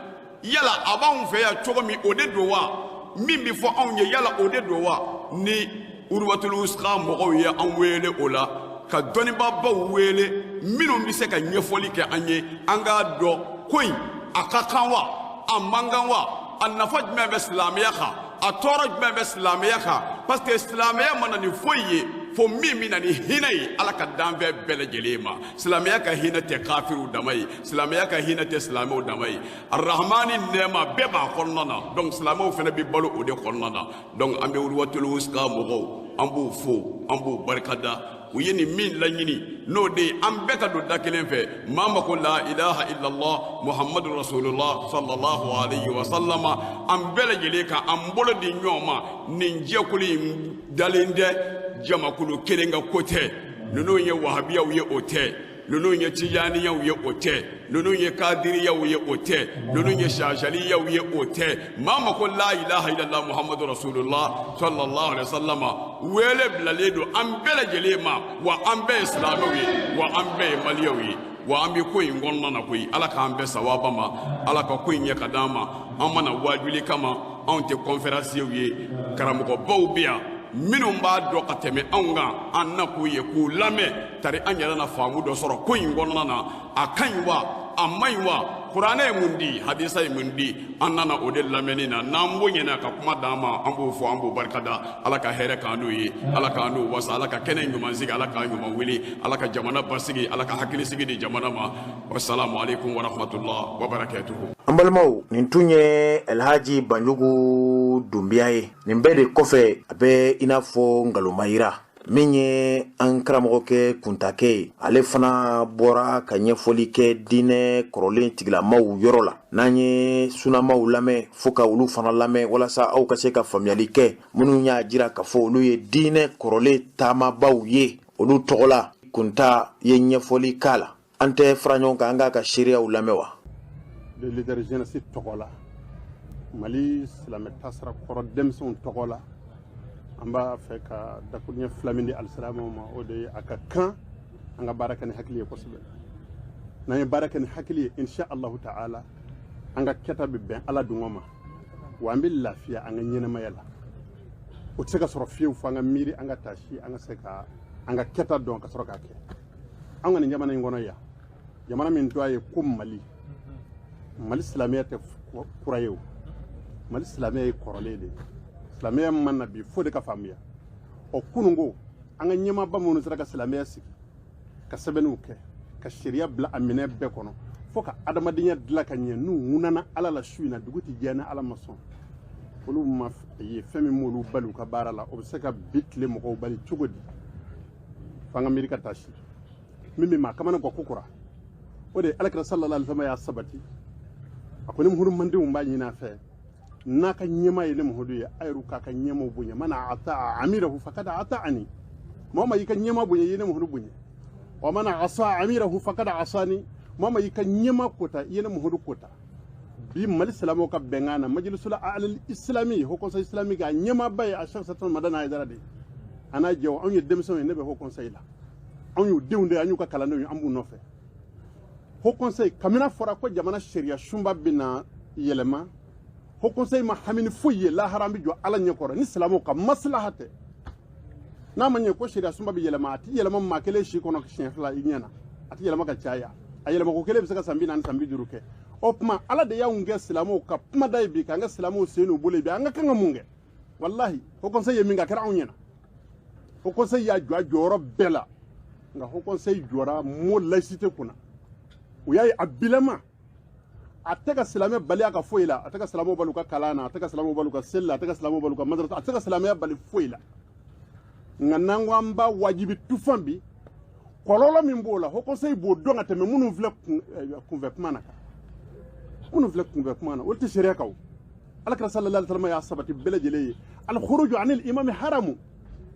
Yala a b'anw fɛ yan cogo min, o de don wa? Min bɛ fɔ anw ye, yala o de don wa? Ni Uruwatul Wuska mɔgɔw ye an wele o la, ka dɔnnibaabaw wele minnu bɛ se ka ɲɛfɔli kɛ an ye, an k'a dɔn ko in a ka kan wa, a man kan wa, a nafa jumɛn bɛ silamɛya kan, a tɔɔrɔ jumɛn bɛ silamɛya kan? Parce que silamɛya ma na ni foyi ye fo min bɛ na ni hinɛ ye Ala ka danfɛn bɛɛ lajɛlen ma. Silamɛya ka hinɛ tɛ kafiriw dama ye, silamɛya ka hinɛ tɛ silamɛw dama ye. Arahamani nɛɛma bɛɛ b'a kɔnɔna na, donc silamɛw fana bɛ balo o de kɔnɔna na. Donc an bɛ Uruwatul Wuska mɔgɔw, an b'u fo, an b'u barikada. U ye nin min laɲini, n'o de ye an bɛɛ ka don da kelen fɛ, maa ma ko la ilaha illallah muhammadu rasulullah sallallahu alayhi wa sallama, an bɛɛ lajɛlen ka an bolo di ɲɔgɔn ma. Nin jɛkulu in dalen tɛ jamakulu kelen ka ko tɛ. Ninnu ye wahabiyaw ye, o tɛ. Ninnu ye tijaniyaw ye, o tɛ. Ninnu ye kadiriyaw ye, o tɛ. Ninnu ye shashaliyaw ye, o tɛ. Maa ma ko la ilaha illallah muhammadu rasulullah sallallahu alaihi wa sallama, wele bilalen don an bɛɛ lajɛlen ma. Wa an bɛɛ ye silamɛw ye, wa an bɛɛ ye maliyɛnw ye, wa an bɛ ko in kɔnɔna na koyi. Ala k'an bɛɛ sawaba ma, Ala ka ko in ɲɛ ka d'an ma. An mana wajuli kama, anw tɛ conférenciers ye. Karamɔgɔbaw bɛ yan minnu b'a dɔn ka tɛmɛ anw kan, an na k'u ye k'u lamɛn, tari an yɛrɛ na faamu dɔ sɔrɔ ko in kɔnɔna na. A ka ɲi wa, a man ɲi wa? Kuranɛ ye mun di, hadisa ye mun di? An nana o de lamɛnni na. N'an bonyana ka kuma d'an ma, an b'o fɔ, an b'o barikada. Ala ka hɛrɛ k'an n'o ye, Ala k'an n'o wasa, Ala ka kɛnɛ ɲuman sigi, Ala k'an ɲuman wuli, Ala ka jamana basigi, Ala ka hakilisigi di jamana ma. Wasalamu aleykum warahmatullah wabarakatuhu. An balimaw, nin tun ye Alhaji Banjugu Dunbiya ye. Nin bɛɛ de kɔfɛ, a bɛ i n'a fɔ nkalonmayira. Min ye an karamɔgɔkɛ Kuntakɛ ye, ale fana bɔra ka ɲɛfɔli kɛ diinɛ kɔrɔlen tigilamaw yɔrɔ la. N'an ye sunamaw lamɛn fo ka olu fana lamɛn walasa aw ka se ka faamuyali kɛ, minnu y'a jira k'a fɔ olu ye diinɛ kɔrɔlen taamabaw ye, olu tɔgɔ la Kunta ye ɲɛfɔli k'a la. An tɛ fara ɲɔgɔn kan an k'a ka seereyaw lamɛn wa? Le leader jeunesse tɔgɔ la, Mali silamɛ tasira kɔrɔ denmisɛnw tɔgɔ la, an b'a fɛ ka dakuruɲɛ fila min di alisilamɛw ma, o de ye a ka kan an ka baara kɛ ni hakili ye kosɛbɛ. N'an ye baara kɛ ni hakili ye, insha allahu ta'ala, an ka kɛta bɛ bɛn Ala dungɔ ma, wa an bɛ lafiya an ka ɲɛnamaya la. O tɛ se ka sɔrɔ fiyewu fo an ka miiri, an ka taasi, an ka se ka an ka kɛta dɔn ka sɔrɔ k'a kɛ. An ka nin jamana in kɔnɔ yan, jamana min tɔgɔ ye ko Mali, Mali silamɛya tɛ kura ye o, Mali silamɛya ye kɔrɔlen de ye. Silamɛya ma na bi fo de ka faamuya. Ɔ kununko an ka ɲɛmaaba minnu sera ka silamɛya sigi, ka sɛbɛnniw kɛ, ka sariya bila a minɛ bɛɛ kɔnɔ, fo ka adamadenya dilan ka ɲɛ, n'u ŋunana Ala la su in na, dugu tɛ jɛ ni Ala ma sɔn, olu ma ye fɛn min m'olu bali u ka baara la, o bɛ se ka bi tile mɔgɔw bali cogo di? F'an ka miiri ka taasi. Min bɛ maa kamana gan ko kura, o de ye Alakira sallallahu alaihi wasallam y'a sabati, a ko ni Muhammadu mandenw b'a ɲini a fɛ, n'a ka ɲɛmaa ye ne Muhammadu ye, a yɛrɛ k'a ka ɲɛmaaw bonya. Man ata amirahu faqad ata'ani, maa o maa y'i ka ɲɛmaa bonya, i ye ne Muhammadu bonya. Wa man asa amirahu faqad asani, maa o maa y'i ka ɲɛmaa kota, i ye ne Muhammadu kota. Bi Mali silamɛw ka bɛnkan na, majalisul alal islami, haut conseil islamique, a ɲɛmaaba ye a Cheikh Satɔn Madani Hayidara de ye. A n'a jɛw, anw ye denmisɛnw ye, ne bɛ haut conseil la, anw y'u denw de ye, an y'u ka kalandenw ye, an b'u nɔfɛ. Haut conseil, kabini a fɔra ko jamana sariya sunba bɛna yɛlɛma, haut conseil ma hami ni foyi ye lahara, an bɛ jɔ Ala ɲɛkɔrɔ ni silamɛw ka maslaha tɛ. N'a ma ɲɛ ko sariya sunba bɛ yɛlɛma, a tɛ yɛlɛma maa kelen si kɔnɔ siɲɛ fila i ɲɛ na, a tɛ yɛlɛma ka caya, a yɛlɛmako kelen bɛ se ka san 40 san 50 kɛ. O tuma Ala de y'anw kɛ silamɛw ka kumada ye bi, k'an kɛ silamɛw sen n'u bolo ye bi, an ka kan ka mun kɛ? Walahi, haut conseil ye min kɛ, a kɛra anw ɲɛna. Haut conseil y'a jɔ a jɔyɔrɔ bɛɛ la, nka haut conseil jɔra mot laïcité kunna. U y'a ye a bilama, a tɛ ka silamɛ bali a ka foyi la, a tɛ ka silamɛw bali u ka kalan na, a tɛ ka silamɛw bali u ka seli la, a tɛ ka silamɛw bali u ka madrasa, a tɛ ka silamɛya bali foyi la. Nka n'an ko an b'a wajibi tufan bi, kɔlɔlɔ min b'o la, haut conseil b'o dɔn ka tɛmɛ minnu filɛ kunfɛ kuma na kan. Minnu filɛ kunfɛ kuma na, olu tɛ sariya kan o. Alakira sallallahu alaihi wasallam y'a sabati bɛɛ lajɛlen ye, al-khuruju anil imami haramu.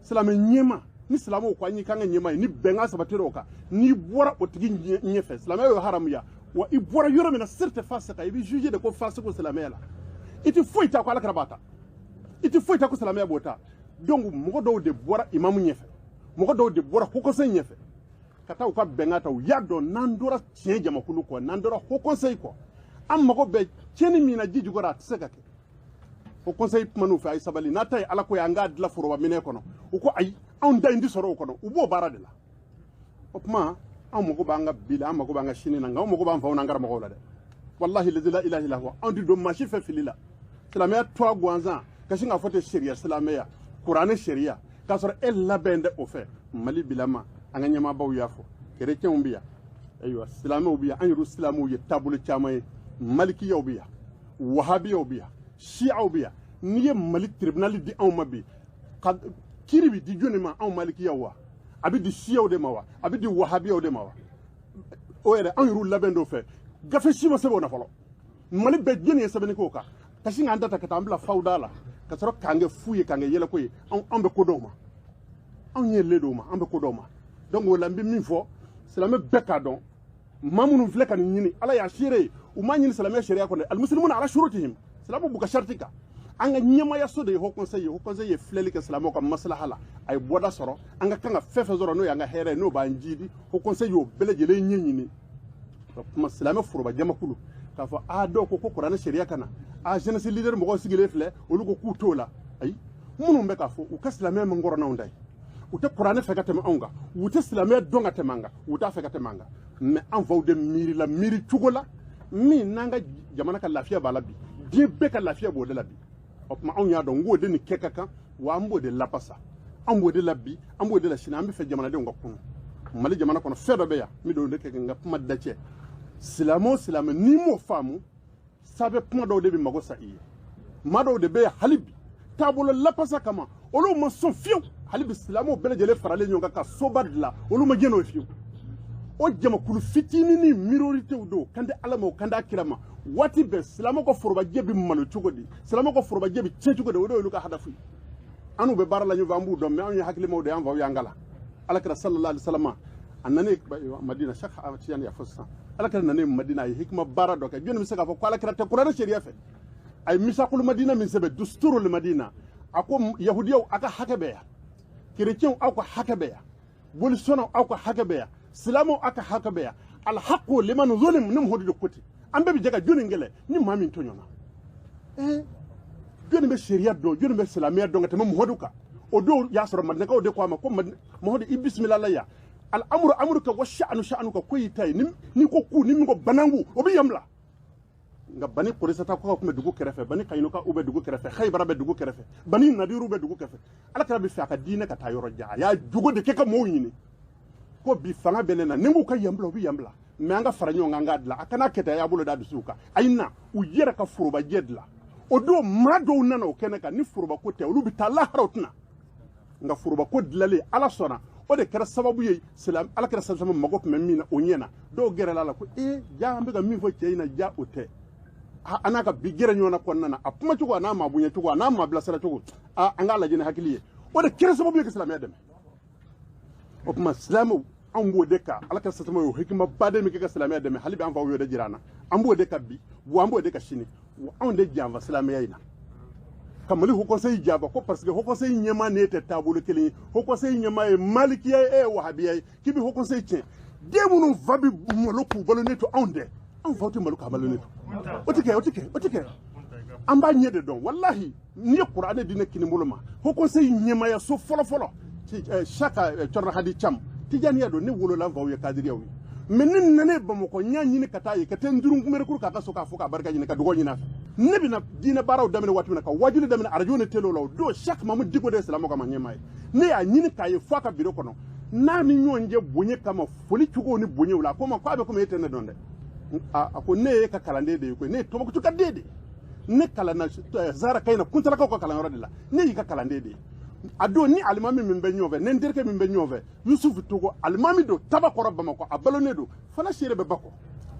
Silamɛ ɲɛma, ni silamɛw ko an y'i k'an ka ɲɛma ye, ni bɛnkan sabatira o kan, n'i bɔra o tigi ɲɛfɛ, silamɛya y'o haramuya. Wa i bɔra yɔrɔ min na, siri tɛ fasika, i bɛ juge de ko fasiko silamɛya la. I tɛ foyi ta ko Alakira b'a ta, i tɛ foyi ta ko silamɛya b'o ta. Donc mɔgɔ dɔw de bɔra imamu ɲɛfɛ, mɔgɔ dɔw de bɔra haut conseil ɲɛfɛ ka taa u ka bɛnkan ta. U y'a dɔn n'an dɔra tiɲɛ jamakulu kɔ, n'an dɔra haut conseil kɔ, an mago bɛ tiɲɛni min na ji jukɔrɔ, a tɛ se ka kɛ. Haut conseil kuman'u fɛ, a ye sabali, n'a ta ye Ala ko ye, an k'a dilan foroba minɛ kɔnɔ. U ko ayi, anw da in tɛ sɔrɔ o kɔnɔ, u b'o baara de la. O tuma anw mago b'an ka bi la, an mago b'an ka sini na, nka anw mago b'an faw n'an karamɔgɔw la dɛ. Walahi lazi la ilaha illa huwa, anw tɛ don maa si fɛ fili la. Silamɛya tɔgɔ gansan ka sin k'a fɔ ten sariya silamɛya, kuranɛ sariya, k'a sɔrɔ e labɛn tɛ o fɛ. Mali bilama, an ka ɲɛmaabaw y'a fɔ, kerecɛnw bɛ yan, ayiwa silamɛw bɛ yan, an yɛrɛ silamɛw ye taabolo caman ye, malikiyaw bɛ yan, wahabiyaw bɛ yan, siyaw bɛ yan. N'i ye Mali tribunal di anw ma bi, ka kiiri bɛ di jɔnni ma? Anw malikiyaw wa? A bɛ di siyaw de ma wa? A bɛ di wahabiyaw de ma wa? O yɛrɛ anw yɛrɛ labɛn dɔ fɛ, gafe si ma sɛbɛn o na fɔlɔ. Mali bɛɛ jɔnni ye sɛbɛnni k'o kan? Ka sin k'an ta ta ka taa an bila faw da la, ka sɔrɔ k'an kɛ fu ye, k'an kɛ yɛlɛko ye. Anw bɛ ko dɔw ma, anw ɲɛlen don o ma, an bɛ ko dɔw ma. Donc o la n bɛ min fɔ silamɛ bɛɛ k'a dɔn, maa minnu filɛ ka nin ɲini, Ala y'a seere ye, u m'a ɲini silamɛya sariya kɔnɔ. Alimuslimuna ala shurutihim, silamɛw b'u ka sariti kan. An ka ɲɛmayaso de ye haut conseil ye. Haut conseil ye filɛli kɛ silamɛw ka maslaha la, a ye bɔda sɔrɔ. An ka kan ka fɛn fɛn sɔrɔ n'o y'an ka hɛrɛ ye, n'o b'an jidi, haut conseil y'o bɛɛ lajɛlen ɲɛɲini. Ka kuma silamɛ foroba jamakulu k'a fɔ a dɔw ko ko kuranɛ sariya ka na, a jeunesse leader mɔgɔw sigilen filɛ, olu ko k'u t'o la. Ayi, minnu bɛ k'a fɔ u ka silamɛya man kɔrɔ n'anw ta ye, u tɛ kuranɛ fɛ ka tɛmɛ anw kan, u tɛ silamɛya dɔn ka tɛmɛ an kan, u t'a fɛ ka tɛmɛ an kan. Mais an faw de miirila miiri cogo la min n'an ka jamana ka lafiya b'a la bi, diɲɛ bɛɛ ka lafiya b'o de la bi. O tuma anw y'a dɔn n k'o de nin kɛ ka kan, wa an b'o de lapasa, an b'o de la bi, an b'o de la sini. An bɛ fɛ jamanadenw ka kunu. Mali jamana kɔnɔ fɛn dɔ bɛ yan min don de kɛ n ka kuma dacɛ. Silamɛ o silamɛ, n'i m'o faamu, sanfɛ kuma dɔw de bɛ mago sa i ye. Maa dɔw de bɛ yan hali bi taabolo lapasa kama, olu ma sɔn fiyewu. Hali bi silamɛw bɛɛ lajɛlen faralen ɲɔgɔn kan ka soba dilan, olu ma jɛn n'o ye fiyewu. O jamakulu fitinin ni minoritéw don, kan tɛ Ala ma, o kan tɛ kira ma. Waati bɛɛ silamɛw ka forobajɛ bɛ malo cogo di, silamɛw ka forobajɛ bɛ tiɲɛ cogo di, o de y'olu ka hadafu ye. An n'u bɛ baara la ɲɔgɔn fɛ, an b'u dɔn, mais anw ye hakilimaw de ye, an faw y'an kalan. Ala kira sallallahu alaihi wasallam, a nanen Madina, Cheikh Ahmad Tijani y'a fɔ sisan, Ala kira nanen Madina, a ye hikima baara dɔ kɛ. Jɔnni bɛ se k'a fɔ ko Ala kira tɛ kuranɛ sariya fɛ? A ye misakulu Madina min sɛbɛn, dusturul Madina, a ko yahudiyaw, aw ka hakɛ bɛ yan, kerecɛnw, aw ka hakɛ bɛ yan, bolisɔnnaw, aw ka hakɛ bɛ yan, silamɛw, aw ka hakɛ bɛ yan. Alhaqu liman zulim, ni Muhamadu de ko ten. An bɛɛ bɛ jɛ ka jɔnni kɛlɛ ni maa min tɔɲɔna? Jɔnni bɛ sariya dɔn, jɔnni bɛ silamɛya dɔn ka tɛmɛ Muhamadu kan? O don y'a sɔrɔ Madinakaw de ko a ma ko Muhamadu, i bisimila la yan, al amru amruka wa sha'nu sha'nuka, ko y'i ta ye, n'i ko ku, ni min ko bananku, o bɛ yan bila. Nka Bani Koresata ko tun bɛ dugu kɛrɛfɛ, Bani Kayinuka u bɛ dugu kɛrɛfɛ, Hayibara bɛ dugu kɛrɛfɛ, Bani Nadiru bɛ dugu kɛrɛfɛ. Ala kira bɛ fɛ a ka diinɛ ka taa yɔrɔ jan, a y'a jogo de kɛ ka mɔgɔw ɲini ko bi fanga bɛ ne na, ni n k'u ka yan bila, u bɛ yan bila, mais an ka fara ɲɔgɔn kan, an k'a dilan. A kana kɛ ten, a y'a bolo da dusuw kan, a ye na u yɛrɛ ka forobajɛ dilan. O don maa dɔw nana o kɛnɛ kan, ni forobako tɛ, olu bɛ taa lahara, o tɛna. Nka forobako dilanlen, Ala sɔnna, o de kɛra sababu ye Ala kɛra sababu mago tun bɛ min na, o ɲɛna. Dɔw gɛrɛla la ko ee, ja an bɛ ka min fɔ cɛ in na, ja o tɛ. An n'a ka bi gɛrɛ ɲɔgɔn na kɔnɔna na, a kuma cogo, a n'a maa bonya cogo, a n'a maa bilasira cogo, an k'a lajɛ ni hakili ye. O de kɛra sababu ye ka silamɛya dɛmɛ. O tuma silamɛw, anw b'o de kan. Ala ka sababu ye o hikima baden min kɛ ka silamɛya dɛmɛ, hali bi an faw y'o de jira an na. An b'o de kan bi, wa an b'o de kan sini. Wa anw de janfa silamɛya in na ka Mali Haut Conseil janfa, ko parce que Haut Conseil ɲɛmaa n'e tɛ taabolo kelen ye. Haut Conseil ɲɛmaa ye malikiya ye, e ye wahabiya ye, k'i bɛ Haut Conseil tiɲɛ. Den minnu fa bɛ malo k'u balo ne to, anw tɛ, anw faw tɛ malo k'a balo ne to. O tɛ kɛ, o tɛ kɛ, o tɛ kɛ. An b'a ɲɛ de dɔn. Walahi, n'i ye kuranɛ di ne kini bolo ma, Haut Conseil ɲɛmaaya so fɔlɔ fɔlɔ, Saka Cɔrɔ Hadi Cam, Tijaniya don, ne wolola n faw ye kadiriyaw ye. Mais ne nana Bamakɔ, n y'a ɲini ka taa yen, ka taa n duuru kunbɛrikuru k'a ka so, k'a fɔ k'a barika ɲini, ka dugawu ɲini a fɛ. Ne bɛna diinɛ baaraw daminɛ waati min na, ka wajuli daminɛ arajo ni tele la, o don Cheikh Mamudu Diko de ye silamɛw ka ma ɲɛmaa ye. Ne y'a ɲini k'a ye fo a ka biro kɔnɔ, n'a ni ɲɔgɔn cɛ bonya kama, foli cogo ni bonyaw la, a ko n ma k'a bɛ komi e tɛ ne dɔn dɛ. A ko ne ye e ka kalanden de ye koyi, ne ye Tɔnbukutu ka den de ye, ne kalanna Zara Kayina Kuntalakaw ka kalanyɔrɔ de la, ne y'i ka kalanden de ye. A don ni alimami min bɛ ɲɔgɔn fɛ, ne n terikɛ min bɛ ɲɔgɔn fɛ, Yusufu Togo, alimami don Tabakɔrɔ Bamakɔ, a balonnen don fana, seere bɛ Bakɔ.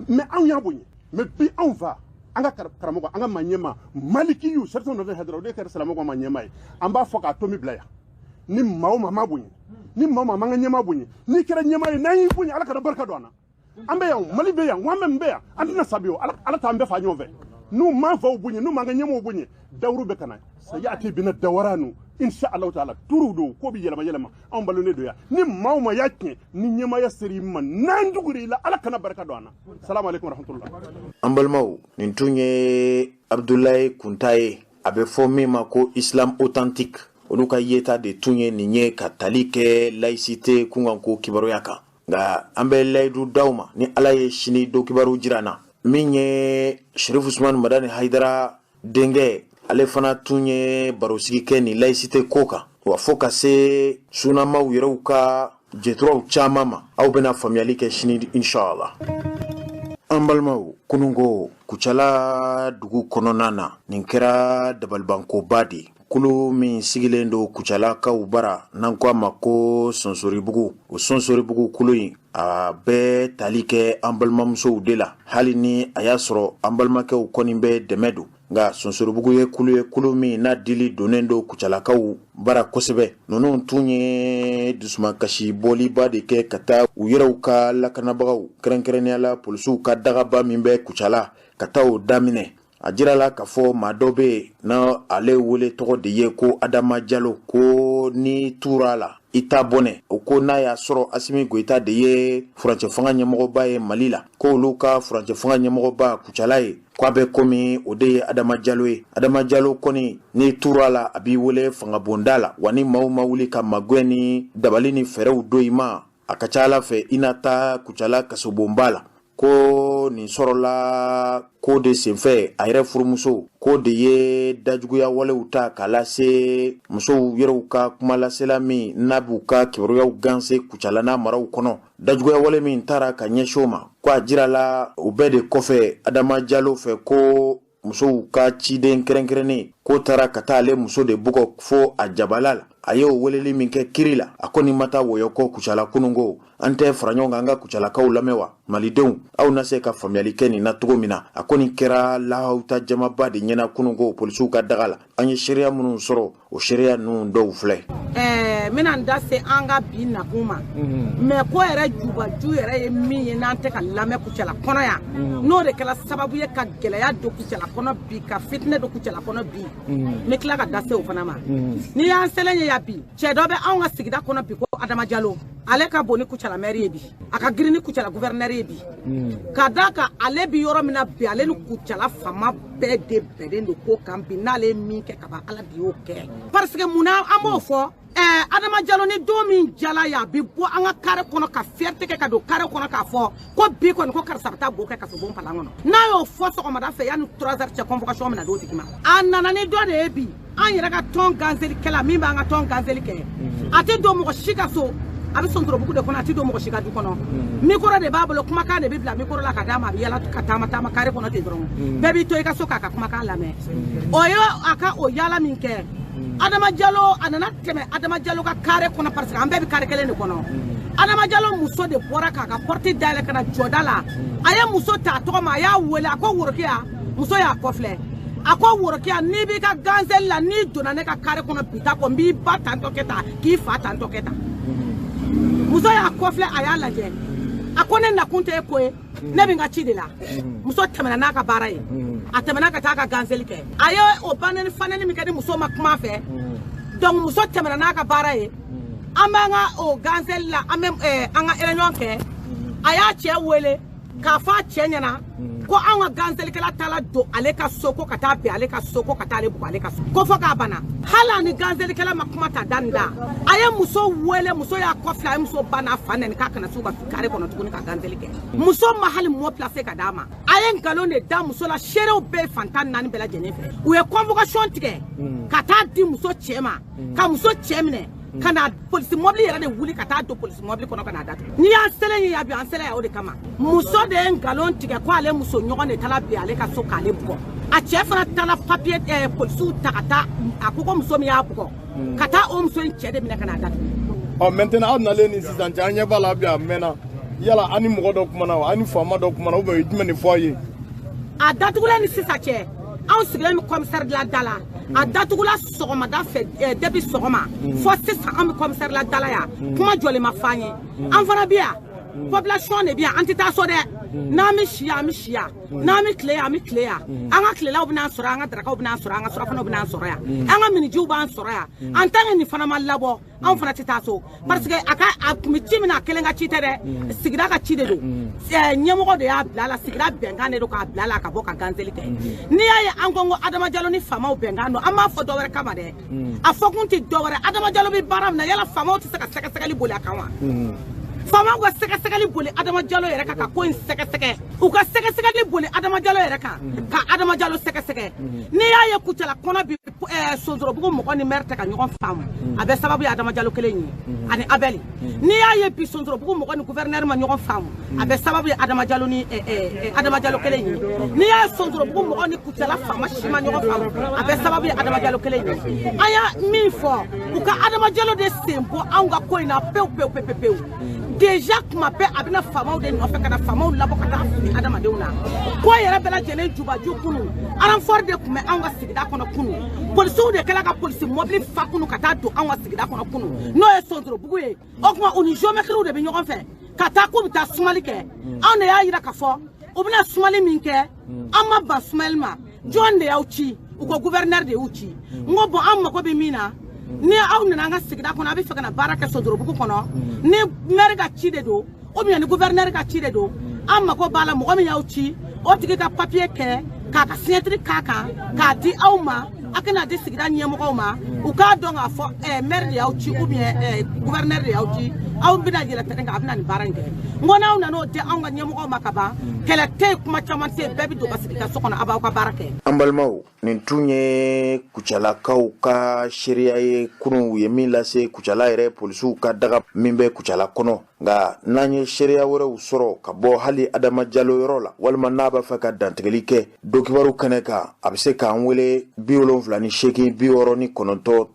Mais anw y'a bonya. Mais bi anw fa, an ka karamɔgɔ, an ka maa ɲɛmaa Malikiyu Sɛrifu Nɔfɛ Hayidara, o de kɛra silamɛw ka maa ɲɛmaa ye. An b'a fɔ k'a tomi bila yan, ni maa o maa ma bonya, ni maa o maa m'an ka ɲɛmaa bonya, n'i kɛra ɲɛmaa ye, n'an y'i bonya, Ala kana barika don an na. An bɛ yan, Mali bɛ yan, wa an bɛ nin bɛ yan, an tɛna sabi o, Ala t'an bɛɛ fa ɲɔgɔn fɛ. N'u m'an faw bonya, n'u m'an ka ɲɛmɔgɔw bonya, dawuru bɛ ka na, sayati bina dawaranu insha Allah taala, tuuru don, ko bɛ yɛlɛma yɛlɛma, anw balonnen don yan. Ni maa o maa y'a tiɲɛ, ni ɲɛmaaya ser'i ma, n'an jugura i la, Ala kana barika don an na. Salamu aleykum warahmatullah. An balimaw, nin tun ye Abudulayi Kunta ye, a bɛ fɔ min ma ko Islam authentique. Olu ka yeta de tun ye nin ye ka tali kɛ laïcité kunkanko kibaruya kan. Nka an bɛ layidu d'aw ma, ni Ala ye sini don kibaru jira an na, min ye Sherif Usman Madani Hayidara denkɛ, ale fana tun ye barosigi kɛ nin laïcité ko kan, wa fo ka se sunamaw yɛrɛw ka jɛturaw caman ma. Aw bɛna faamuyali kɛ sini inshallah. An balimaw, kununko Kucala dugu kɔnɔna na, nin kɛra dabalibankoba de ye. Kulu min sigilen don Kucalakaw bara, n'an ko a ma ko Sonsoribugu, o Sonsoribugu kulu in, a bɛ tali kɛ an balimamusow de la, hali ni a y'a sɔrɔ an balimakɛw kɔni bɛ dɛmɛ don. Nka Sonsoribugu ye kulu ye, kulu min n'a dili donnen don Kucalakaw bara kosɛbɛ. Ninnu tun ye dusumakasi bɔliba de kɛ ka taa u yɛrɛw ka lakanabagaw, kɛrɛnkɛrɛnnenya la polisiw ka dagaba min bɛ Kucala, ka taa o daminɛ. A jirala k'a fɔ maa dɔ bɛ yen, n'a ale wele tɔgɔ de ye ko Adama Jalo, ko ni tura la i ta bɔnɛ. O ko n'a y'a sɔrɔ Asimi Goyita de ye furancɛ fanga ɲɛmɔgɔba ye Mali la, ko olu ka furancɛ fanga ɲɛmɔgɔba Kucala ye, ko a bɛ komi o de ye Adama Jalo ye. Adama Jalo kɔni, ni tura la, a b'i wele fangabonda la, wa ni maaw ma wuli ka magɛn ni dabali ni fɛɛrɛw don i ma, a ka ca Ala fɛ i na taa Kucala kasobonba la. Ko nin sɔrɔla ko de senfɛ, a yɛrɛ furumuso ko de ye dajuguya walew ta k'a lase musow yɛrɛw ka kumalasela min n'a b'u ka kibaruyaw ganse Kucala n'a maraw kɔnɔ. Dajuguya wale min taara ka ɲɛsin o ma, ko a jirala o bɛɛ de kɔfɛ Adama Jalo fɛ ko Musow ka ciden kɛrɛnkɛrɛnnen k'o taara ka taa ale muso de bugɔ fo a jabala la. A y'o weleli min kɛ kiri la, a kɔni ma taa wɔyɔ kɔ Kucala kununko. An tɛ fara ɲɔgɔn kan an ka Kucalakaw lamɛn wa? Malidenw, aw na se ka faamuyali kɛ nin na cogo min na. A kɔni kɛra lahawuta jamaba de ɲɛna kununko polisiw ka daga la. An ye seereya minnu sɔrɔ, o seereya ninnu dɔw filɛ. N bɛna n da se an ka bi nakun ma, mais ko yɛrɛ jubaju yɛrɛ ye min ye n'an tɛ ka lamɛn Kucala kɔnɔ yan, n'o de kɛra sababu ye ka gɛlɛya don Kucala kɔnɔ bi, ka fitinɛ don Kucala kɔnɔ bi, n bɛ tila ka da se o fana ma. N'i y'an selen ye yan bi, cɛ dɔ bɛ anw ka sigida kɔnɔ bi ko Adama Jalo. Ale ka bon ni Kucala maire ye bi, a ka girin ni Kucala gouverneur ye bi, ka d'a kan ale bi yɔrɔ min na bi, ale ni Kucala faama bɛɛ de bɛnnen don ko kan bi. N'ale ye min kɛ ka ban, Ala de y'o kɛ. Parce que munna an b'o fɔ? Adama Jalo ni don min jala ye, a bɛ bɔ an ka carré kɔnɔ ka fierté kɛ ka don carré kɔnɔ k'a fɔ ko bi kɔni ko karisa bɛ taa bo kɛ kasobon palan kɔnɔ. N'a y'o fɔ sɔgɔmada fɛ, yanni 3 heures cɛ, convocation bɛna d'o tigi ma. A nana ni dɔ de ye bi, an yɛrɛ ka tɔn ganselikɛla min b'an ka tɔn ganseli kɛ. A tɛ don mɔgɔ si ka so, a bɛ Sontorobugu de kɔnɔ, a tɛ don mɔgɔ si ka du kɔnɔ. Micro de b'a bolo, kumakan de bɛ bila micro la ka d'a ma, a bɛ yala ka taama taama carré kɔnɔ ten dɔrɔn. Bɛɛ b'i to i ka so k'a ka kumakan lamɛn. O ye a ka o yala min kɛ, Adama Jalo a nana tɛmɛ Adama Jalo ka carré kɔnɔ, parce que an bɛɛ bɛ carré kelen de kɔnɔ. Adama Jalo muso de bɔra k'a ka porte dayɛlɛ ka na jɔda la. A ye muso ta a tɔgɔ ma, a y'a wele, a ko Worokiya. Muso y'a kɔfilɛ, a ko Worokiya, n'i b'i ka ganseli la, n'i donna ne ka carré kɔnɔ bi ta kɔ, n b'i ba tantɔ kɛ tan, k'i fa tantɔ kɛ tan. Muso y'a kɔfilɛ, a y'a lajɛ, a ko ne nakun tɛ e ko ye, ne bɛ n ka ci de la. Muso tɛmɛna n'a ka baara ye, a tɛmɛna ka taa a ka ganseli kɛ. A ye o banɛni fanɛni min kɛ ni muso ma kuma fɛ, donc muso tɛmɛna n'a ka baara ye. An b'an ka o ganseli la, an bɛ an ka réunion kɛ. A y'a cɛ wele k'a fɔ a cɛ ɲɛna ko anw ka ganselikɛla taara don ale ka so, ko ka taa bɛn ale ka so, ko ka taa ale bugɔ ale ka so, ko fɔ k'a banna. Hali a ni ganselikɛla ma kuma ta da nin da. A ye muso wele, muso y'a kɔfilɛ, a ye muso ba n'a fa nɛni k'a kana s'u ka carré kɔnɔ tuguni ka ganseli kɛ. Muso ma hali mot placé ka d'a ma. A ye nkalon de da muso la, seerew bɛɛ fan 14 bɛɛ lajɛlen fɛ. U ye convocation tigɛ ka taa di muso cɛ ma, ka muso cɛ minɛ ka na polisi mɔbili yɛrɛ de wuli ka taa don polisi mɔbili kɔnɔ ka n'a datugu. N'i y'an selen ye yan bi, an selen yan o de kama. Muso de ye nkalon tigɛ ko ale muso ɲɔgɔn de taara bin ale ka so k'ale bugɔ. A cɛ fana taara papier polisiw ta ka taa, a ko ko muso min y'a bugɔ, ka taa o muso in cɛ de minɛ ka n'a datugu. Ɔ maintenant aw nalen ni sisan cɛ, an ɲɛ b'a la bi a mɛnna. Yala an ni mɔgɔ dɔ kumana wa? An ni faama dɔ kumana ou bien u ye jumɛn de fɔ aw ye? A datugulen ni sisan cɛ, anw sigilen bɛ commissaire de la da la. A datugula sɔgɔmada fɛ, depuis sɔgɔma fo sisan an bɛ commissaire la da la yan. Kuma jɔlen ma f'an ye. An fana bi yan, population de bi yan, an tɛ taa so dɛ. N'an bɛ si yan, an bɛ si yan. N'an bɛ tile yan, an bɛ tile yan. An ka tilelaw bɛ n'an sɔrɔ yan, an ka darakaw bɛ n'an sɔrɔ yan, an ka surafanaw bɛ n'an sɔrɔ yan, an ka minijiw b'an sɔrɔ yan. En tant que nin fana ma labɔ, anw fana tɛ taa so, parce que a ka a kun bɛ ci min na, a kelen ka ci tɛ dɛ, sigida ka ci de don. Ɲɛmɔgɔ de y'a bila a la, sigida bɛnkan de don k'a bila a la ka bɔ ka ganseli kɛ. N'i y'a ye an ko Adama Jalo ni faamaw bɛnkan don, an b'a fɔ dɔ wɛrɛ kama dɛ. A fɔ kun tɛ dɔ wɛrɛ, Adama Jalo bɛ baara min na, yala faamaw tɛ se ka sɛgɛsɛgɛli boli a kan wa? Faamaw ka sɛgɛsɛgɛli boli Adama Jalo yɛrɛ kan ka ko in sɛgɛsɛgɛ. U ka sɛgɛsɛgɛli boli Adama Jalo yɛrɛ kan ka Adama Jalo sɛgɛsɛgɛ. N'i y'a ye Kucala kɔnɔ bi, Sonsorobugu mɔgɔ ni maire tɛ ka ɲɔgɔn faamu, a bɛ sababu ye Adama Jalo kelen ye ani Abɛli. N'i y'a ye bi Sonsorobugu mɔgɔ ni gouverneur ma ɲɔgɔn faamu, a bɛ sababu ye Adama Jalo ni Adama Jalo kelen ye. N'i y'a ye Sonsorobugu mɔgɔ ni Kucala faama si ma ɲɔgɔn faamu, a bɛ sababu ye Adama Jalo kelen ye. An y'a min fɔ, u ka Adama Jalo de sen bɔ anw ka ko in na pewu pewu pewu pewu. Déjà kuma bɛɛ a bɛna faamaw de nɔfɛ ka na faamaw labɔ ka taa fili adamadenw na. Ko yɛrɛ bɛɛ lajɛlen jubaju kunu, renfort de tun bɛ anw ka sigida kɔnɔ kunu. Polisiw de kɛla ka polisi mɔbili fa kunu ka taa don anw ka sigida kɔnɔ kunu, n'o ye Sonsorobugu ye. O tuma u ni géomètre de bɛ ɲɔgɔn fɛ ka taa k'u bɛ taa sumali kɛ. Anw de y'a yira k'a fɔ u bɛna sumali min kɛ, an ma ban sumali ma. Jɔn de y'aw ci? U ko gouverneur de y'u ci. N ko bon, an mago bɛ min na, ni aw nana an ka sigida kɔnɔ, a bɛ fɛ ka na baara kɛ Sonsorobugu kɔnɔ, ni maire ka ci de don ou bien ni gouverneur ka ci de don, an mago b'a la mɔgɔ min y'aw ci, o tigi ka papier kɛ k'a ka signature k'a kan k'a di aw ma, a kana di sigida ɲɛmɔgɔw ma, u k'a dɔn k'a fɔ maire de y'aw ci ou bien gouverneur de y'aw ci, aw bɛna yɛlɛ terrain kan, a bɛna nin baara in kɛ. N ko n'aw nan'o di anw ka ɲɛmɔgɔw ma ka ban, kɛlɛ tɛ yen, kuma caman tɛ yen, bɛɛ bɛ don ka sigi i ka so kɔnɔ, a b'aw ka baara kɛ. An balimaw, nin tun ye Kucalakaw ka seereya ye kunun, u ye min lase Kucala yɛrɛ polisiw ka daga min bɛ Kucala kɔnɔ. Nka n'an ye seereya wɛrɛw sɔrɔ ka bɔ hali Adama Jalo yɔrɔ la, walima n'a b'a fɛ ka dantigɛli kɛ donkibaru kɛnɛ kan, a bɛ se k'an wele 78 69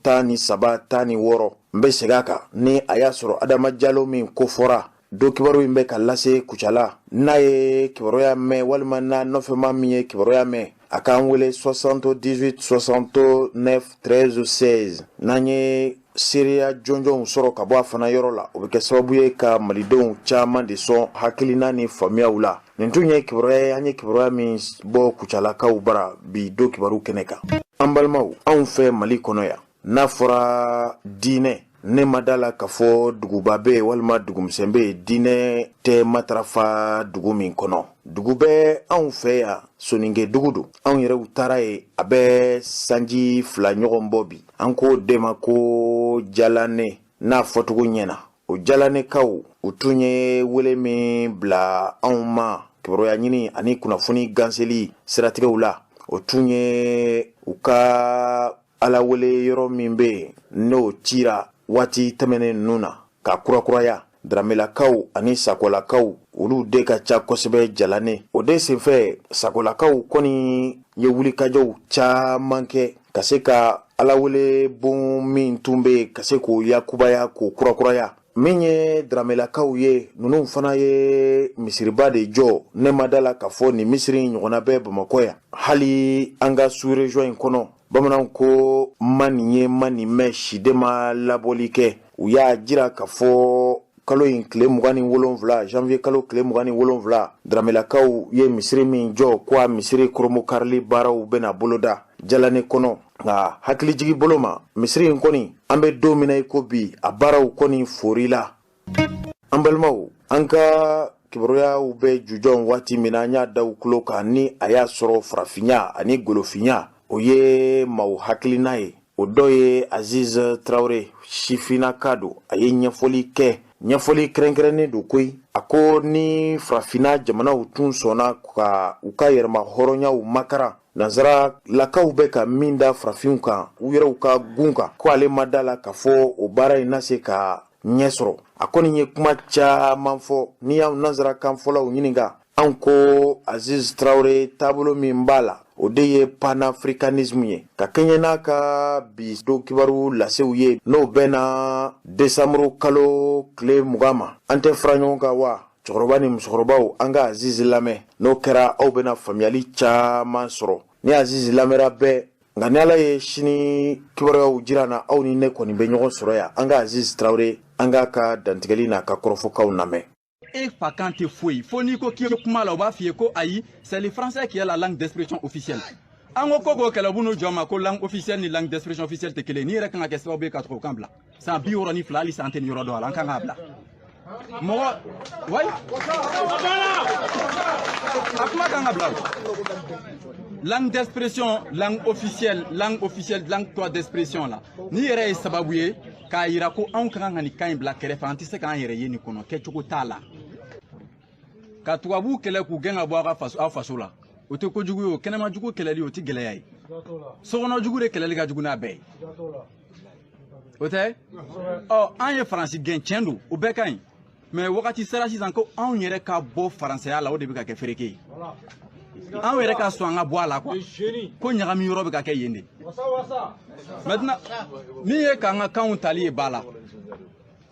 13 16. N bɛ segin a kan, ni a y'a sɔrɔ Adama Jalo min kofɔra don kibaru in bɛ ka lase Kucala, n'a ye kibaruya mɛn walima n'a nɔfɛma min ye kibaruya mɛn, a k'an wele 78 69 13 16. N'an ye seereya jɔnjɔnw sɔrɔ ka bɔ a fana yɔrɔ la, o bɛ kɛ sababu ye ka malidenw caman de sɔn hakilina ni faamuyaw la. Nin tun ye kibaruya ye, an ye kibaruya min bɔ Kucalakaw bara bi don kibaru kɛnɛ kan. An balimaw, anw fɛ Mali kɔnɔ yan, n'a fɔra diinɛ, ne ma da la k'a fɔ duguba bɛ yen walima dugumisɛn bɛ yen diinɛ tɛ matarafa dugu min kɔnɔ. Dugu bɛ anw fɛ yan, Soninke dugu don. Anw yɛrɛw taara yen, a bɛ sanji 2 ɲɔgɔn bɔ bi. An k'o de ma ko Jalane, n'a fɔcogo ɲɛna. O Jalanekaw, u tun ye wele min bila anw ma kibaruya ɲini ani kunnafoni ganseli siratigɛw la, o tun ye u ka Ala wele yɔrɔ min bɛ yen n'o cira waati tɛmɛnen ninnu na ka kurakuraya. Daramelakaw ani Sakolakaw, olu de ka ca kosɛbɛ Jalane. O de senfɛ, Sakolakaw kɔni ye wulikajɔw caman kɛ ka se ka Ala wele bon min tun bɛ yen, ka se k'o yakubaya, k'o kurakuraya. Min ye Daramelakaw ye, ninnu fana ye misiriba de jɔ. Ne ma da la k'a fɔ nin misiri in ɲɔgɔnna bɛ Bamakɔ yan, hali an ka sous-région in kɔnɔ. Bamananw ko ma nin ye ma nin mɛn, siden ma labɔli kɛ. U y'a jira k'a fɔ kalo in tile 27, janvier kalo tile 27, Daramelakaw ye misiri min jɔ, ko a misiri koromokarili baaraw bɛna boloda Jalane kɔnɔ. Nka hakilijigi bolo ma, misiri in kɔni, an bɛ don min na i ko bi, a baaraw kɔni forila. An balimaw, an ka kibaruyaw bɛ jujɔn waati min na, an y'a da u tulo kan ni a y'a sɔrɔ farafinya ani golofinya, o ye maaw hakilina ye. O dɔ ye Aziz Traoré, sifinnaka don. A ye ɲɛfɔli kɛ, ɲɛfɔli kɛrɛnkɛrɛnnen don koyi. A ko ni farafinna jamanaw tun sɔnna ka u ka yɛrɛma hɔrɔnyaw makaran, nansaralakaw bɛ ka min da farafinw kan u yɛrɛw ka gun kan, ko ale ma da la k'a fɔ o baara in na se ka ɲɛ sɔrɔ. A kɔni ye kuma caman fɔ. N'i y'anw nansarakan fɔlaw ɲininka, anw ko Aziz Traoré taabolo min b'a la, o de ye panafricanisme ye, ka kɛɲɛ n'a ka bi don kibaru lasew ye, n'o bɛnna desanburu kalo tile 20 ma. An tɛ fara ɲɔgɔn kan wa, cɛkɔrɔba ni musokɔrɔbaw, an ka Aziz lamɛn. N'o kɛra, aw bɛna faamuyali caman sɔrɔ. Ni Aziz lamɛnra bɛɛ, nka ni Ala ye sini kibaruyaw jira na, aw ni ne kɔni bɛ ɲɔgɔn sɔrɔ yan. An ka Aziz Traoré, an k'a ka dantigɛli n'a ka kɔrɔfɔkaw lamɛn. E fa kan tɛ foyi fo n'i ko k'i bɛ kuma la, u b'a f'i ye ko ayi, c'est le français qui est la langue d'expression officielle. An ko k'o kɛlɛ, u b'u n'u jɔ ma ko langue officielle ni langue d'expression officielle tɛ kelen. N'i yɛrɛ kan ka kɛ sababu ye ka tubabukan bila san 62, hali san tɛ nin yɔrɔ dɔn a la, an kan k'a bila mɔgɔ wayi, a kuma kan ka bila. Langue d'expression, langue officielle, langue officielle, langue toi d'expression la, n'i yɛrɛ ye sababu ye k'a yira ko anw ka kan ka nin kan in bila kɛrɛfɛ, an tɛ se k'an yɛrɛ ye nin kɔnɔ, kɛcogo t'a la. Ka tubabuw kɛlɛ k'u gɛn ka bɔ aw ka faso, aw faso la, o tɛ kojugu ye. O kɛnɛma jugu kɛlɛli, o tɛ gɛlɛya ye. Sokɔnɔ jugu de kɛlɛli ka jugu n'a bɛɛ ye, o tɛ. Ɔ, an ye Faransi gɛn, tiɲɛ don, o bɛɛ ka ɲi, mais wagati sera sisan ko anw yɛrɛ ka bɔ faransɛya la. O de bɛ ka kɛ fereke ye. Anw yɛrɛ ka sɔn an ka bɔ a la quoi, ko ɲagami yɔrɔ bɛ ka kɛ yen de. Maintenant, min ye k'an ka kanw tali ye ba la,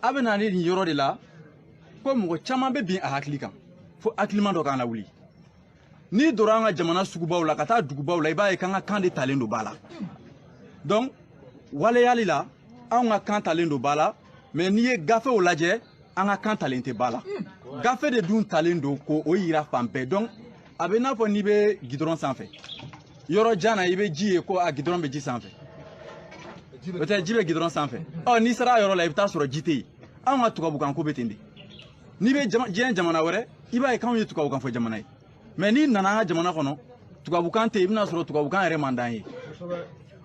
a bɛ na ni nin yɔrɔ de la ko mɔgɔ caman bɛ bin a hakili kan, fo hakilima dɔ k'an lawuli. N'i donna an ka jamana sugubaw la ka taa dugubaw la, i b'a ye k'an ka kan de talen don ba la. Donc waleyali la, anw ka kan talen don ba la, mais n'i ye gafew lajɛ, an ka kan talen tɛ ba la. Gafe de dun talen don k'o yira fan bɛɛ. Donc a bɛ n'a fɔ n'i bɛ gidɔrɔn sanfɛ yɔrɔ jan na, i bɛ ji ye ko a gidɔrɔn bɛ ji sanfɛ, o tɛ, ji bɛ gidɔrɔn sanfɛ. Ɔ, n'i sera a yɔrɔ la, i bɛ taa sɔrɔ ji tɛ yen. Anw ka tubabukan ko bɛ ten de. N'i bɛ diɲɛ jamana wɛrɛ, i b'a ye k'anw ye tubabukan fɔ jamana ye, mais n'i nana an ka jamana kɔnɔ, tubabukan tɛ yen, i bɛna sɔrɔ tubabukan yɛrɛ man d'an ye.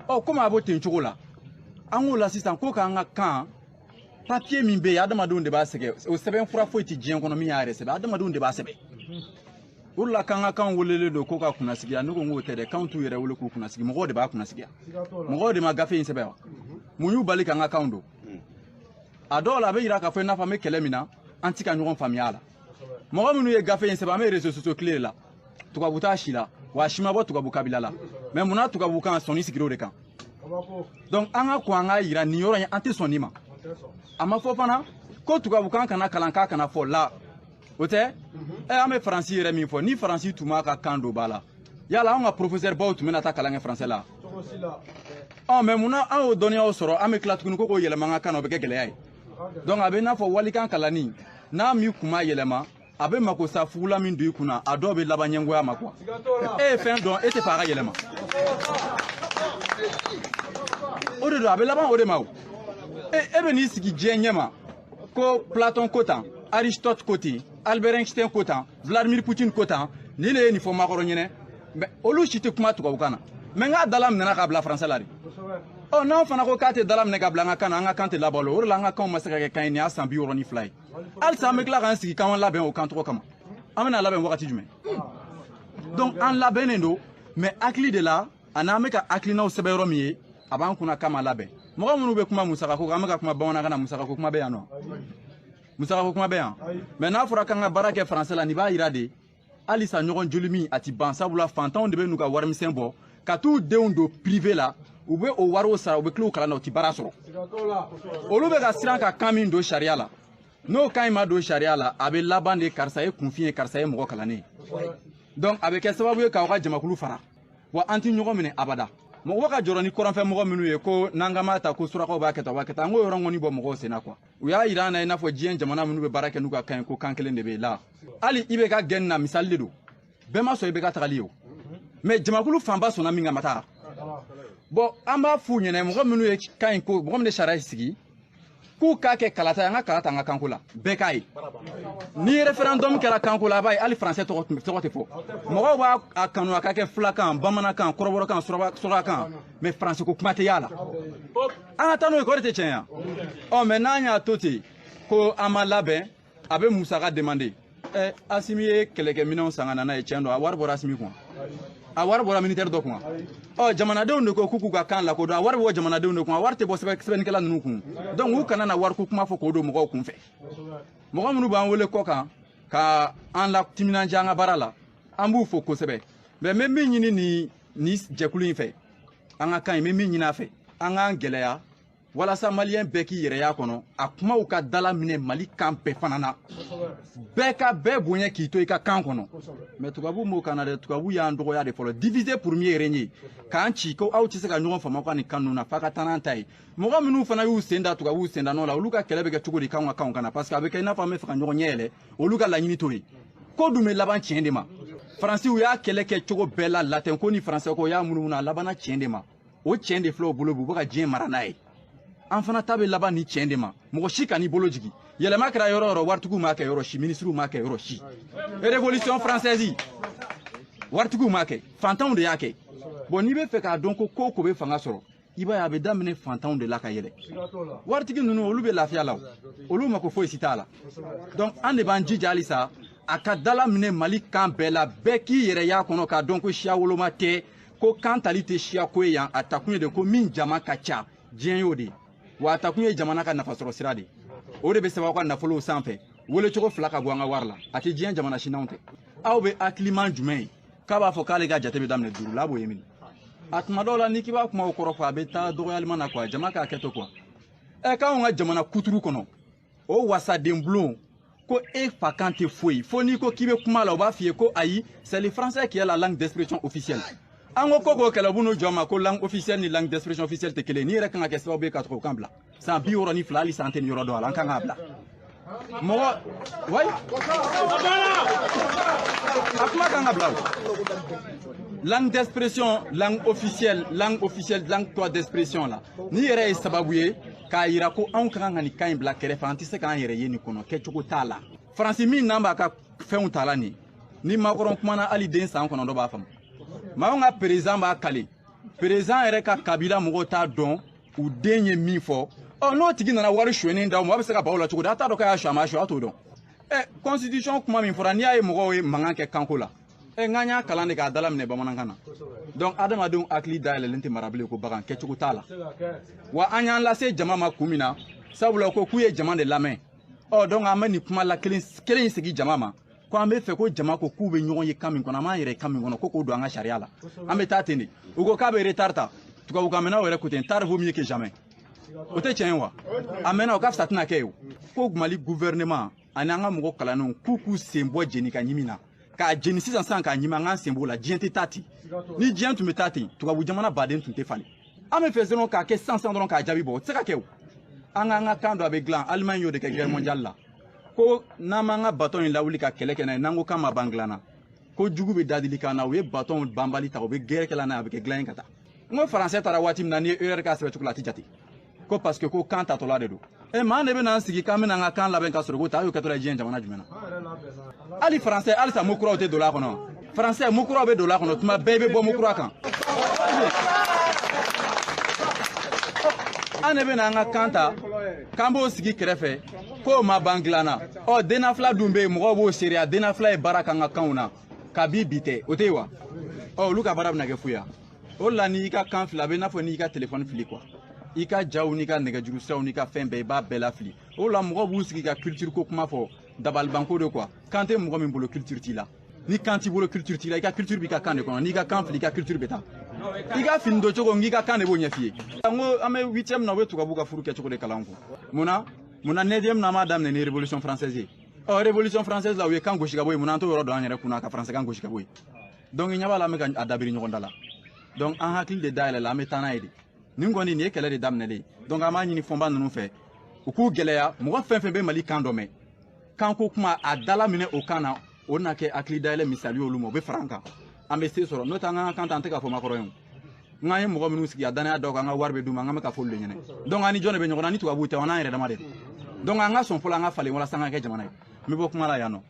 Ɔ, komi a b'o ten cogo la, an k'o la sisan ko k'an ka kan Papier min bɛ yen, adamadenw de b'a sɛbɛn. O sɛbɛn fura foyi tɛ diɲɛ kɔnɔ min y'a yɛrɛ sɛbɛn, adamadenw de b'a sɛbɛn. O de la k'an ka kanw welelen don ko ka kunnasigiya. Ne ko n k'o tɛ dɛ, kanw t'u yɛrɛ wele k'u kunnasigi, mɔgɔw de b'a kunnasigiya. Mɔgɔw de ma gafe in sɛbɛn wa? Mun y'u bali k'an ka kanw don? A dɔw la, a bɛ yira k'a fɔ i n'a fɔ an bɛ kɛlɛ min na, an ti ka ɲɔgɔn faamuya a la. Mɔgɔ minnu ye gafe in sɛbɛn, an bɛ réseaux sociaux tile de la, tubabu t'a si la, wa a si ma bɔ tubabu kabila la. Mais munna tubabukan sɔnni sigira o de kan? Donc an ka kɔn an k'a yira nin yɔrɔ in, an tɛ sɔn nin ma. A ma fɔ fana ko tubabukan kana kalan, k'a kana fɔ la, o tɛ. Ɛ, an bɛ Faransi yɛrɛ min fɔ, ni Faransi tun b'a ka kan don ba la, yala anw ka professeur baw tun bɛna taa kalan kɛ faransɛ la? Ɔ, mais munna an y'o dɔnniyaw sɔrɔ, an bɛ tila tuguni ko k'o yɛlɛma an ka kan na? O bɛ kɛ gɛlɛya ye. Donc a bɛ i n'a fɔ walikan kalanni n'a m'i kunma yɛlɛma, a bɛ mako sa fugula min don i kunna, a dɔw bɛ laban ɲɛngoya ma quoi. E ye fɛn dɔn, e tɛ fɛ a ka yɛlɛma, o de don, a bɛ laban o de ma. O e bɛ n'i sigi diɲɛ ɲɛ ma ko Platon ko tan, Aristote ko ten, Albert Einstein ko tan, Vladimir Poutine ko tan, nin de ye nin fɔ Macron ɲɛnɛ. Mais olu si tɛ kuma tubabukan na, mais n k'a dala minɛna k'a bila français la de. Ɔ, n'anw fana ko k'a tɛ dala minɛ ka bila an ka kan na, an ka kan tɛ labalo. O de la an ka kanw ma se ka kɛ kan ye. Nin y'a san 62 ye. Halisa an bɛ tila k'an sigi k'an labɛn o kan tɔgɔ kama. An bɛna labɛn wagati jumɛn? Donc an labɛnnen don, mais hakili de la, ani an bɛ ka hakilinaw sɛbɛn yɔrɔ min ye, a b'an kunna k'a ma labɛn. Mɔgɔ minnu bɛ kuma musakako kan, an bɛ ka kuma bamanankan na, musakako kuma bɛ yan nɔ, musakako kuma bɛ yan. Mais n'a fɔra k'an ka baara kɛ faransɛ la, nin b'a yira de halisa ɲɔgɔn joli min a ti ban, sabula fantanw de bɛ n'u ka warimisɛn bɔ ka t'u denw don privé la. U bɛ o wariw sara, u bɛ tila u kalan na, u ti baara sɔrɔ. Olu bɛ ka siran ka kan min don sariya la, n'o kan in ma don sariya la, a bɛ laban de karisa ye kunfin ye, karisa ye mɔgɔ kalannen ye. Donc a bɛ kɛ sababu ye k'aw ka jamakulu fara, wa an ti ɲɔgɔn minɛ abada. Mɔgɔ ka jɔrɔ ni kɔrɔnfɛ mɔgɔ minnu ye ko n'an ka m'a ta ko surakaw b'a kɛ tan, u b'a kɛ tan, an k'o yɔrɔ ŋɔni bɔ mɔgɔw sen na quoi. U y'a yira an na i n'a fɔ diɲɛ jamana minnu bɛ baara kɛ n'u ka kan ye, ko kan kelen de bɛ yen la. Hali i bɛ ka gɛn na, misali de don, bɛɛ ma sɔn i bɛ ka tagali ye o, mais jamakulu fanba sɔnna min ka ma taa. Bon, an b'a f'u ɲɛna, mɔgɔ minnu ye kan in ko, mɔgɔ minnu ye sariya sigi, k'u k'a kɛ kalata ye, an ka kalata an ka kanko la, bɛɛ k'a ye. Ni référendum kɛra kanko la, a b'a ye hali français tɔgɔ tɛ fɔ. Mɔgɔw b'a a kanu a ka kɛ filakan, bamanankan, kɔrɔbɔrɔkan, surakakan, mais français ko kuma tɛ y'a la. An ka taa n'o ye, k'o de tɛ tiɲɛ yan. Ɔ, mais n'an y'a to ten ko an ma labɛn, a bɛ musaka demander. Ɛ, Asimi ye kɛlɛkɛminɛnw san ka na n'a ye, tiɲɛ don, a wari bɔra Asimi kun, a wari bɔra militaire dɔ kun. Ɔ, jamanadenw de ko k'u k'u ka kan lakodɔn, a wari bɛ bɔ jamanadenw de kun, a wari tɛ bɔ sɛbɛnnikɛla ninnu kun. Donc u kana na wariko kuma fɔ k'o don mɔgɔw kun fɛ. Mɔgɔ minnu b'an wele kɔ kan ka an la timinandiya an ka baara la, an b'u fo kosɛbɛ. Mais n bɛ min ɲini nin jɛkulu in fɛ, an ka kan in, n bɛ min ɲini a fɛ, an k'an gɛlɛya walasa maliyɛn bɛɛ k'i yɛrɛ y'a kɔnɔ, a kumaw ka dala minɛ Mali kan bɛɛ fana na, bɛɛ ka bɛɛ bonya k'i to i ka kan kɔnɔ. Mais tubabu m'o kan na dɛ, tubabu y'an dɔgɔya de fɔlɔ, diviser pour mieux régner, k'an ci ko aw tɛ se ka ɲɔgɔn faamu ka nin kan ninnu na, f'a ka taa n'an ta ye. Mɔgɔ minnu fana y'u sen da tubabuw sen da nɔ la, olu ka kɛlɛ bɛ kɛ cogo di k'anw ka kanw kana? Parce que a bɛ kɛ i n'a fɔ an bɛ fɛ ka ɲɔgɔn ɲɛ yɛlɛ, olu ka laɲini t'o ye. Ko dun bɛ laban tiɲɛ de ma. Faransiw y'a kɛlɛ kɛ cogo bɛɛ la, latin ko ni faransɛ ko, y'a munumunu, a labanna tiɲɛ de ma. O tiɲɛ de filɛ o bolo bi, u bɛ ka diɲɛ mara n'a ye. An fana ta bɛ laban ni tiɲɛ de ma. Mɔgɔ si kan'i bolo jigin. Yɛlɛma kɛra yɔrɔ o yɔrɔ, waritigiw m'a kɛ yɔrɔ si, minisiriw m'a kɛ yɔrɔ si. Révolution française, waritigiw m'a kɛ, fantanw de y'a kɛ. Bon, n'i bɛ fɛ k'a dɔn ko ko o ko bɛ fanga sɔrɔ, i b'a ye a bɛ daminɛ fantanw de la ka yɛlɛ. Waritigi ninnu, olu bɛ lafiya la, olu mako foyi si t'a la. Donc an de b'an jija halisa a ka dala minɛ Mali kan bɛɛ la, bɛɛ k'i yɛrɛ y'a kɔnɔ, k'a dɔn ko siya woloma tɛ, ko kan tali tɛ siya ko ye yan. A takun ye de ko min jama ka ca, diɲɛ y'o de ye, wa a takun ye jamana ka nafasɔrɔ sira de ye. O de bɛ sɛbɛn aw ka nafolow sanfɛ, wele cogo fila ka bɔ an ka wari la, a tɛ diɲɛ jamana si n'anw tɛ. Aw bɛ hakiliman jumɛn ye k'a b'a fɔ k'ale ka jate bɛ daminɛ 5 la, a b'o ye minɛ? A tuma dɔw la, n'i k'i b'a kuma o kɔrɔ fɔ, a bɛ taa dɔgɔyalima na quoi, jama k'a kɛ to quoi. Ɛ, k'anw ka jamana kuturu kɔnɔ, o wasaden bulon ko e fa kan tɛ foyi fo n'i ko k'i bɛ kuma la, u b'a f'i ye ko ayi, c'est le français qui est la langue d'expression officielle. An ko ko k'o kɛlɛ, u b'u jɔ ma ko langue officielle ni langue d'expression officielle tɛ kelen. N'i yɛrɛ kan ka kɛ sababu ye ka tubabukan bila san 62, hali san tɛ nin yɔrɔ dɔn a la, an kan k'a bila mɔgɔ wayi, a kuma kan ka bila. O langue d'expression, langue officielle, langue officielle, langue toi d'expression la, n'i yɛrɛ ye sababu ye k'a yira ko anw ka kan ka nin kan in bila kɛrɛfɛ, an tɛ se k'an yɛrɛ ye nin kɔnɔ, kɛcogo t'a la. Faransi min n'an b'a ka fɛnw ta la nin, ni Macron kumana, hali den san 9 b'a faamu. Maa anw ka président b'a kale, président yɛrɛ ka kabila mɔgɔw t'a dɔn u den ye min fɔ. Ɔ n'o tigi nana wari sonyɛnen d'aw ma, aw bɛ se ka ban o la cogo di? A t'a dɔn k'a y'a su a ma su, aw t'o dɔn. Ɛ constitution kuma min fɔra, n'i y'a ye mɔgɔw ye mankan kɛ kanko la, ɛ n k'an y'a kalan de k'a dalaminɛ bamanankan na. Donc adamadenw hakili dayɛlɛlen tɛ mara bilen ko bagan kɛcogo t'a la. Wa an y'an lase jama ma kun min na, sabula ko k'u ye jama de lamɛn. Ɔ donc an bɛ nin kuma la kelen kelen in sigi jama ma ko an bɛ fɛ ko jama ko k'u bɛ ɲɔgɔn ye kan min kɔnɔ, an b'an yɛrɛ kan min kɔnɔ, ko k'o don an ka sariya la. An bɛ taa ten de. U ko k'a bɛ retard ta, tubabukan mɛnnaw yɛrɛ ko ten, tard vaut mieux que jamais. O tɛ tiɲɛ ye wa? A mɛnna o ka fisa tɛna kɛ ye o. Ko Mali gouvernement ani an ka mɔgɔ kalannenw k'u k'u sen bɔ jeni ka ɲimi na, k'a jeni sisan sisan k'a ɲimi, an k'an sen b'o la. Diɲɛ tɛ taa ten. Ni diɲɛ tun bɛ taa ten, tubabu jamana baden tun tɛ falen. An bɛ fɛ dɔrɔn k'a kɛ sisan sisan dɔrɔn k'a jaabi bɔ, o tɛ se ka kɛ o. An k'an ka kan dɔ a bɛ dilan, Allemagne y'o de kɛ guerre mondiale la, ko n'an m'an ka baton in lawuli ka kɛlɛ kɛ n'a ye, n'an ko k'an ma ban dilan na, ko jugu bɛ dadili k'an na. U ye baton banbali ta, u bɛ guerre kɛla n'a ye, a bɛ kɛ dilan ye ka taa. N ko faransɛ taara waati min na, n'i ye erreur k'a sɛbɛn cogo la, a tɛ jate ko parce que ko kan tatɔla de don. E maa de bɛna an sigi k'an bɛna an ka kan labɛn ka sɔrɔ ko ta, a y'o kɛtɔla ye diɲɛ jamana jumɛn na? Hali faransɛ halisa mot kuraw tɛ don a kɔnɔ. Faransɛ mot kuraw bɛ don a kɔnɔ tuma bɛɛ, i bɛ bɔ mot kura kan. An de bɛna an ka kan ta k'an b'o sigi kɛrɛfɛ k'o ma ban dilan na. Ɔ dennafila dun bɛ yen, mɔgɔw b'o seereya, dennafila ye baara k'an ka kanw na kabi bi tɛ, o tɛ yen wa? Ɔ olu ka baara bɛna kɛ fu ye. O de la n'i y'i ka kan fili, a bɛ i n'a fɔ n'i y'i ka telefɔni fili quoi, i ka jaw n'i ka nɛgɛjuru siraw n'i ka fɛn bɛɛ, i b'a bɛɛ lafili. O de la mɔgɔw b'u sigi ka culture ko kuma fɔ, dabalibanko de quoi. Kan tɛ mɔgɔ min bolo, culture t'i la. Ni kan t'i bolo, culture t'i la. I ka culture b'i ka kan de kɔnɔ. N'i ka kan fili, i ka culture bɛ taa. I ka fini don cogo, n k'i ka kan de b'o ɲɛf'i ye. N ko an bɛ huitième na, u bɛ tubabuw ka furu kɛcogo de kalan kun. Munna munna neuvième na, an b'a daminɛ ni révolution française ye? Ɔ révolution française la, u ye kan gosi ka bɔ yen. Munna an t'o yɔrɔ don an yɛrɛ kunna ka français kan gosi ka bɔ yen? Donc ɲɛ b'a la, an bɛ ka a dabiri ɲɔgɔn da la. Donc an hakili de dayɛlɛ la, an bɛ taa n'a ye de. Nin kɔni, nin ye kɛlɛ de daminɛlen ye. Donc an b'a ɲini fɔnba ninnu fɛ, u k'u gɛlɛya mɔgɔ fɛn fɛn bɛ Mali kan dɔ mɛn, kanko kuma a dala minɛ o kan na, o na kɛ hakili dayɛlɛ misali ye olu ma, o bɛ fara an kan, an bɛ se sɔrɔ. N'o tɛ an ka kan ta, an tɛ k'a fɔ makɔrɔ ye o. N k'an ye mɔgɔ minnu sigi a danaya dɔw kan, an ka wari bɛ d'u ma, an bɛ ka fɔ olu de ɲɛna. Donc an ni jɔn de bɛ ɲɔgɔn na? Ni tubabuw tɛ, an n'an yɛrɛ dama de don. Donc an ka sɔn fɔlɔ an ka falen walasa an ka kɛ jamana ye. N bɛ bɔ kuma la yan nɔ.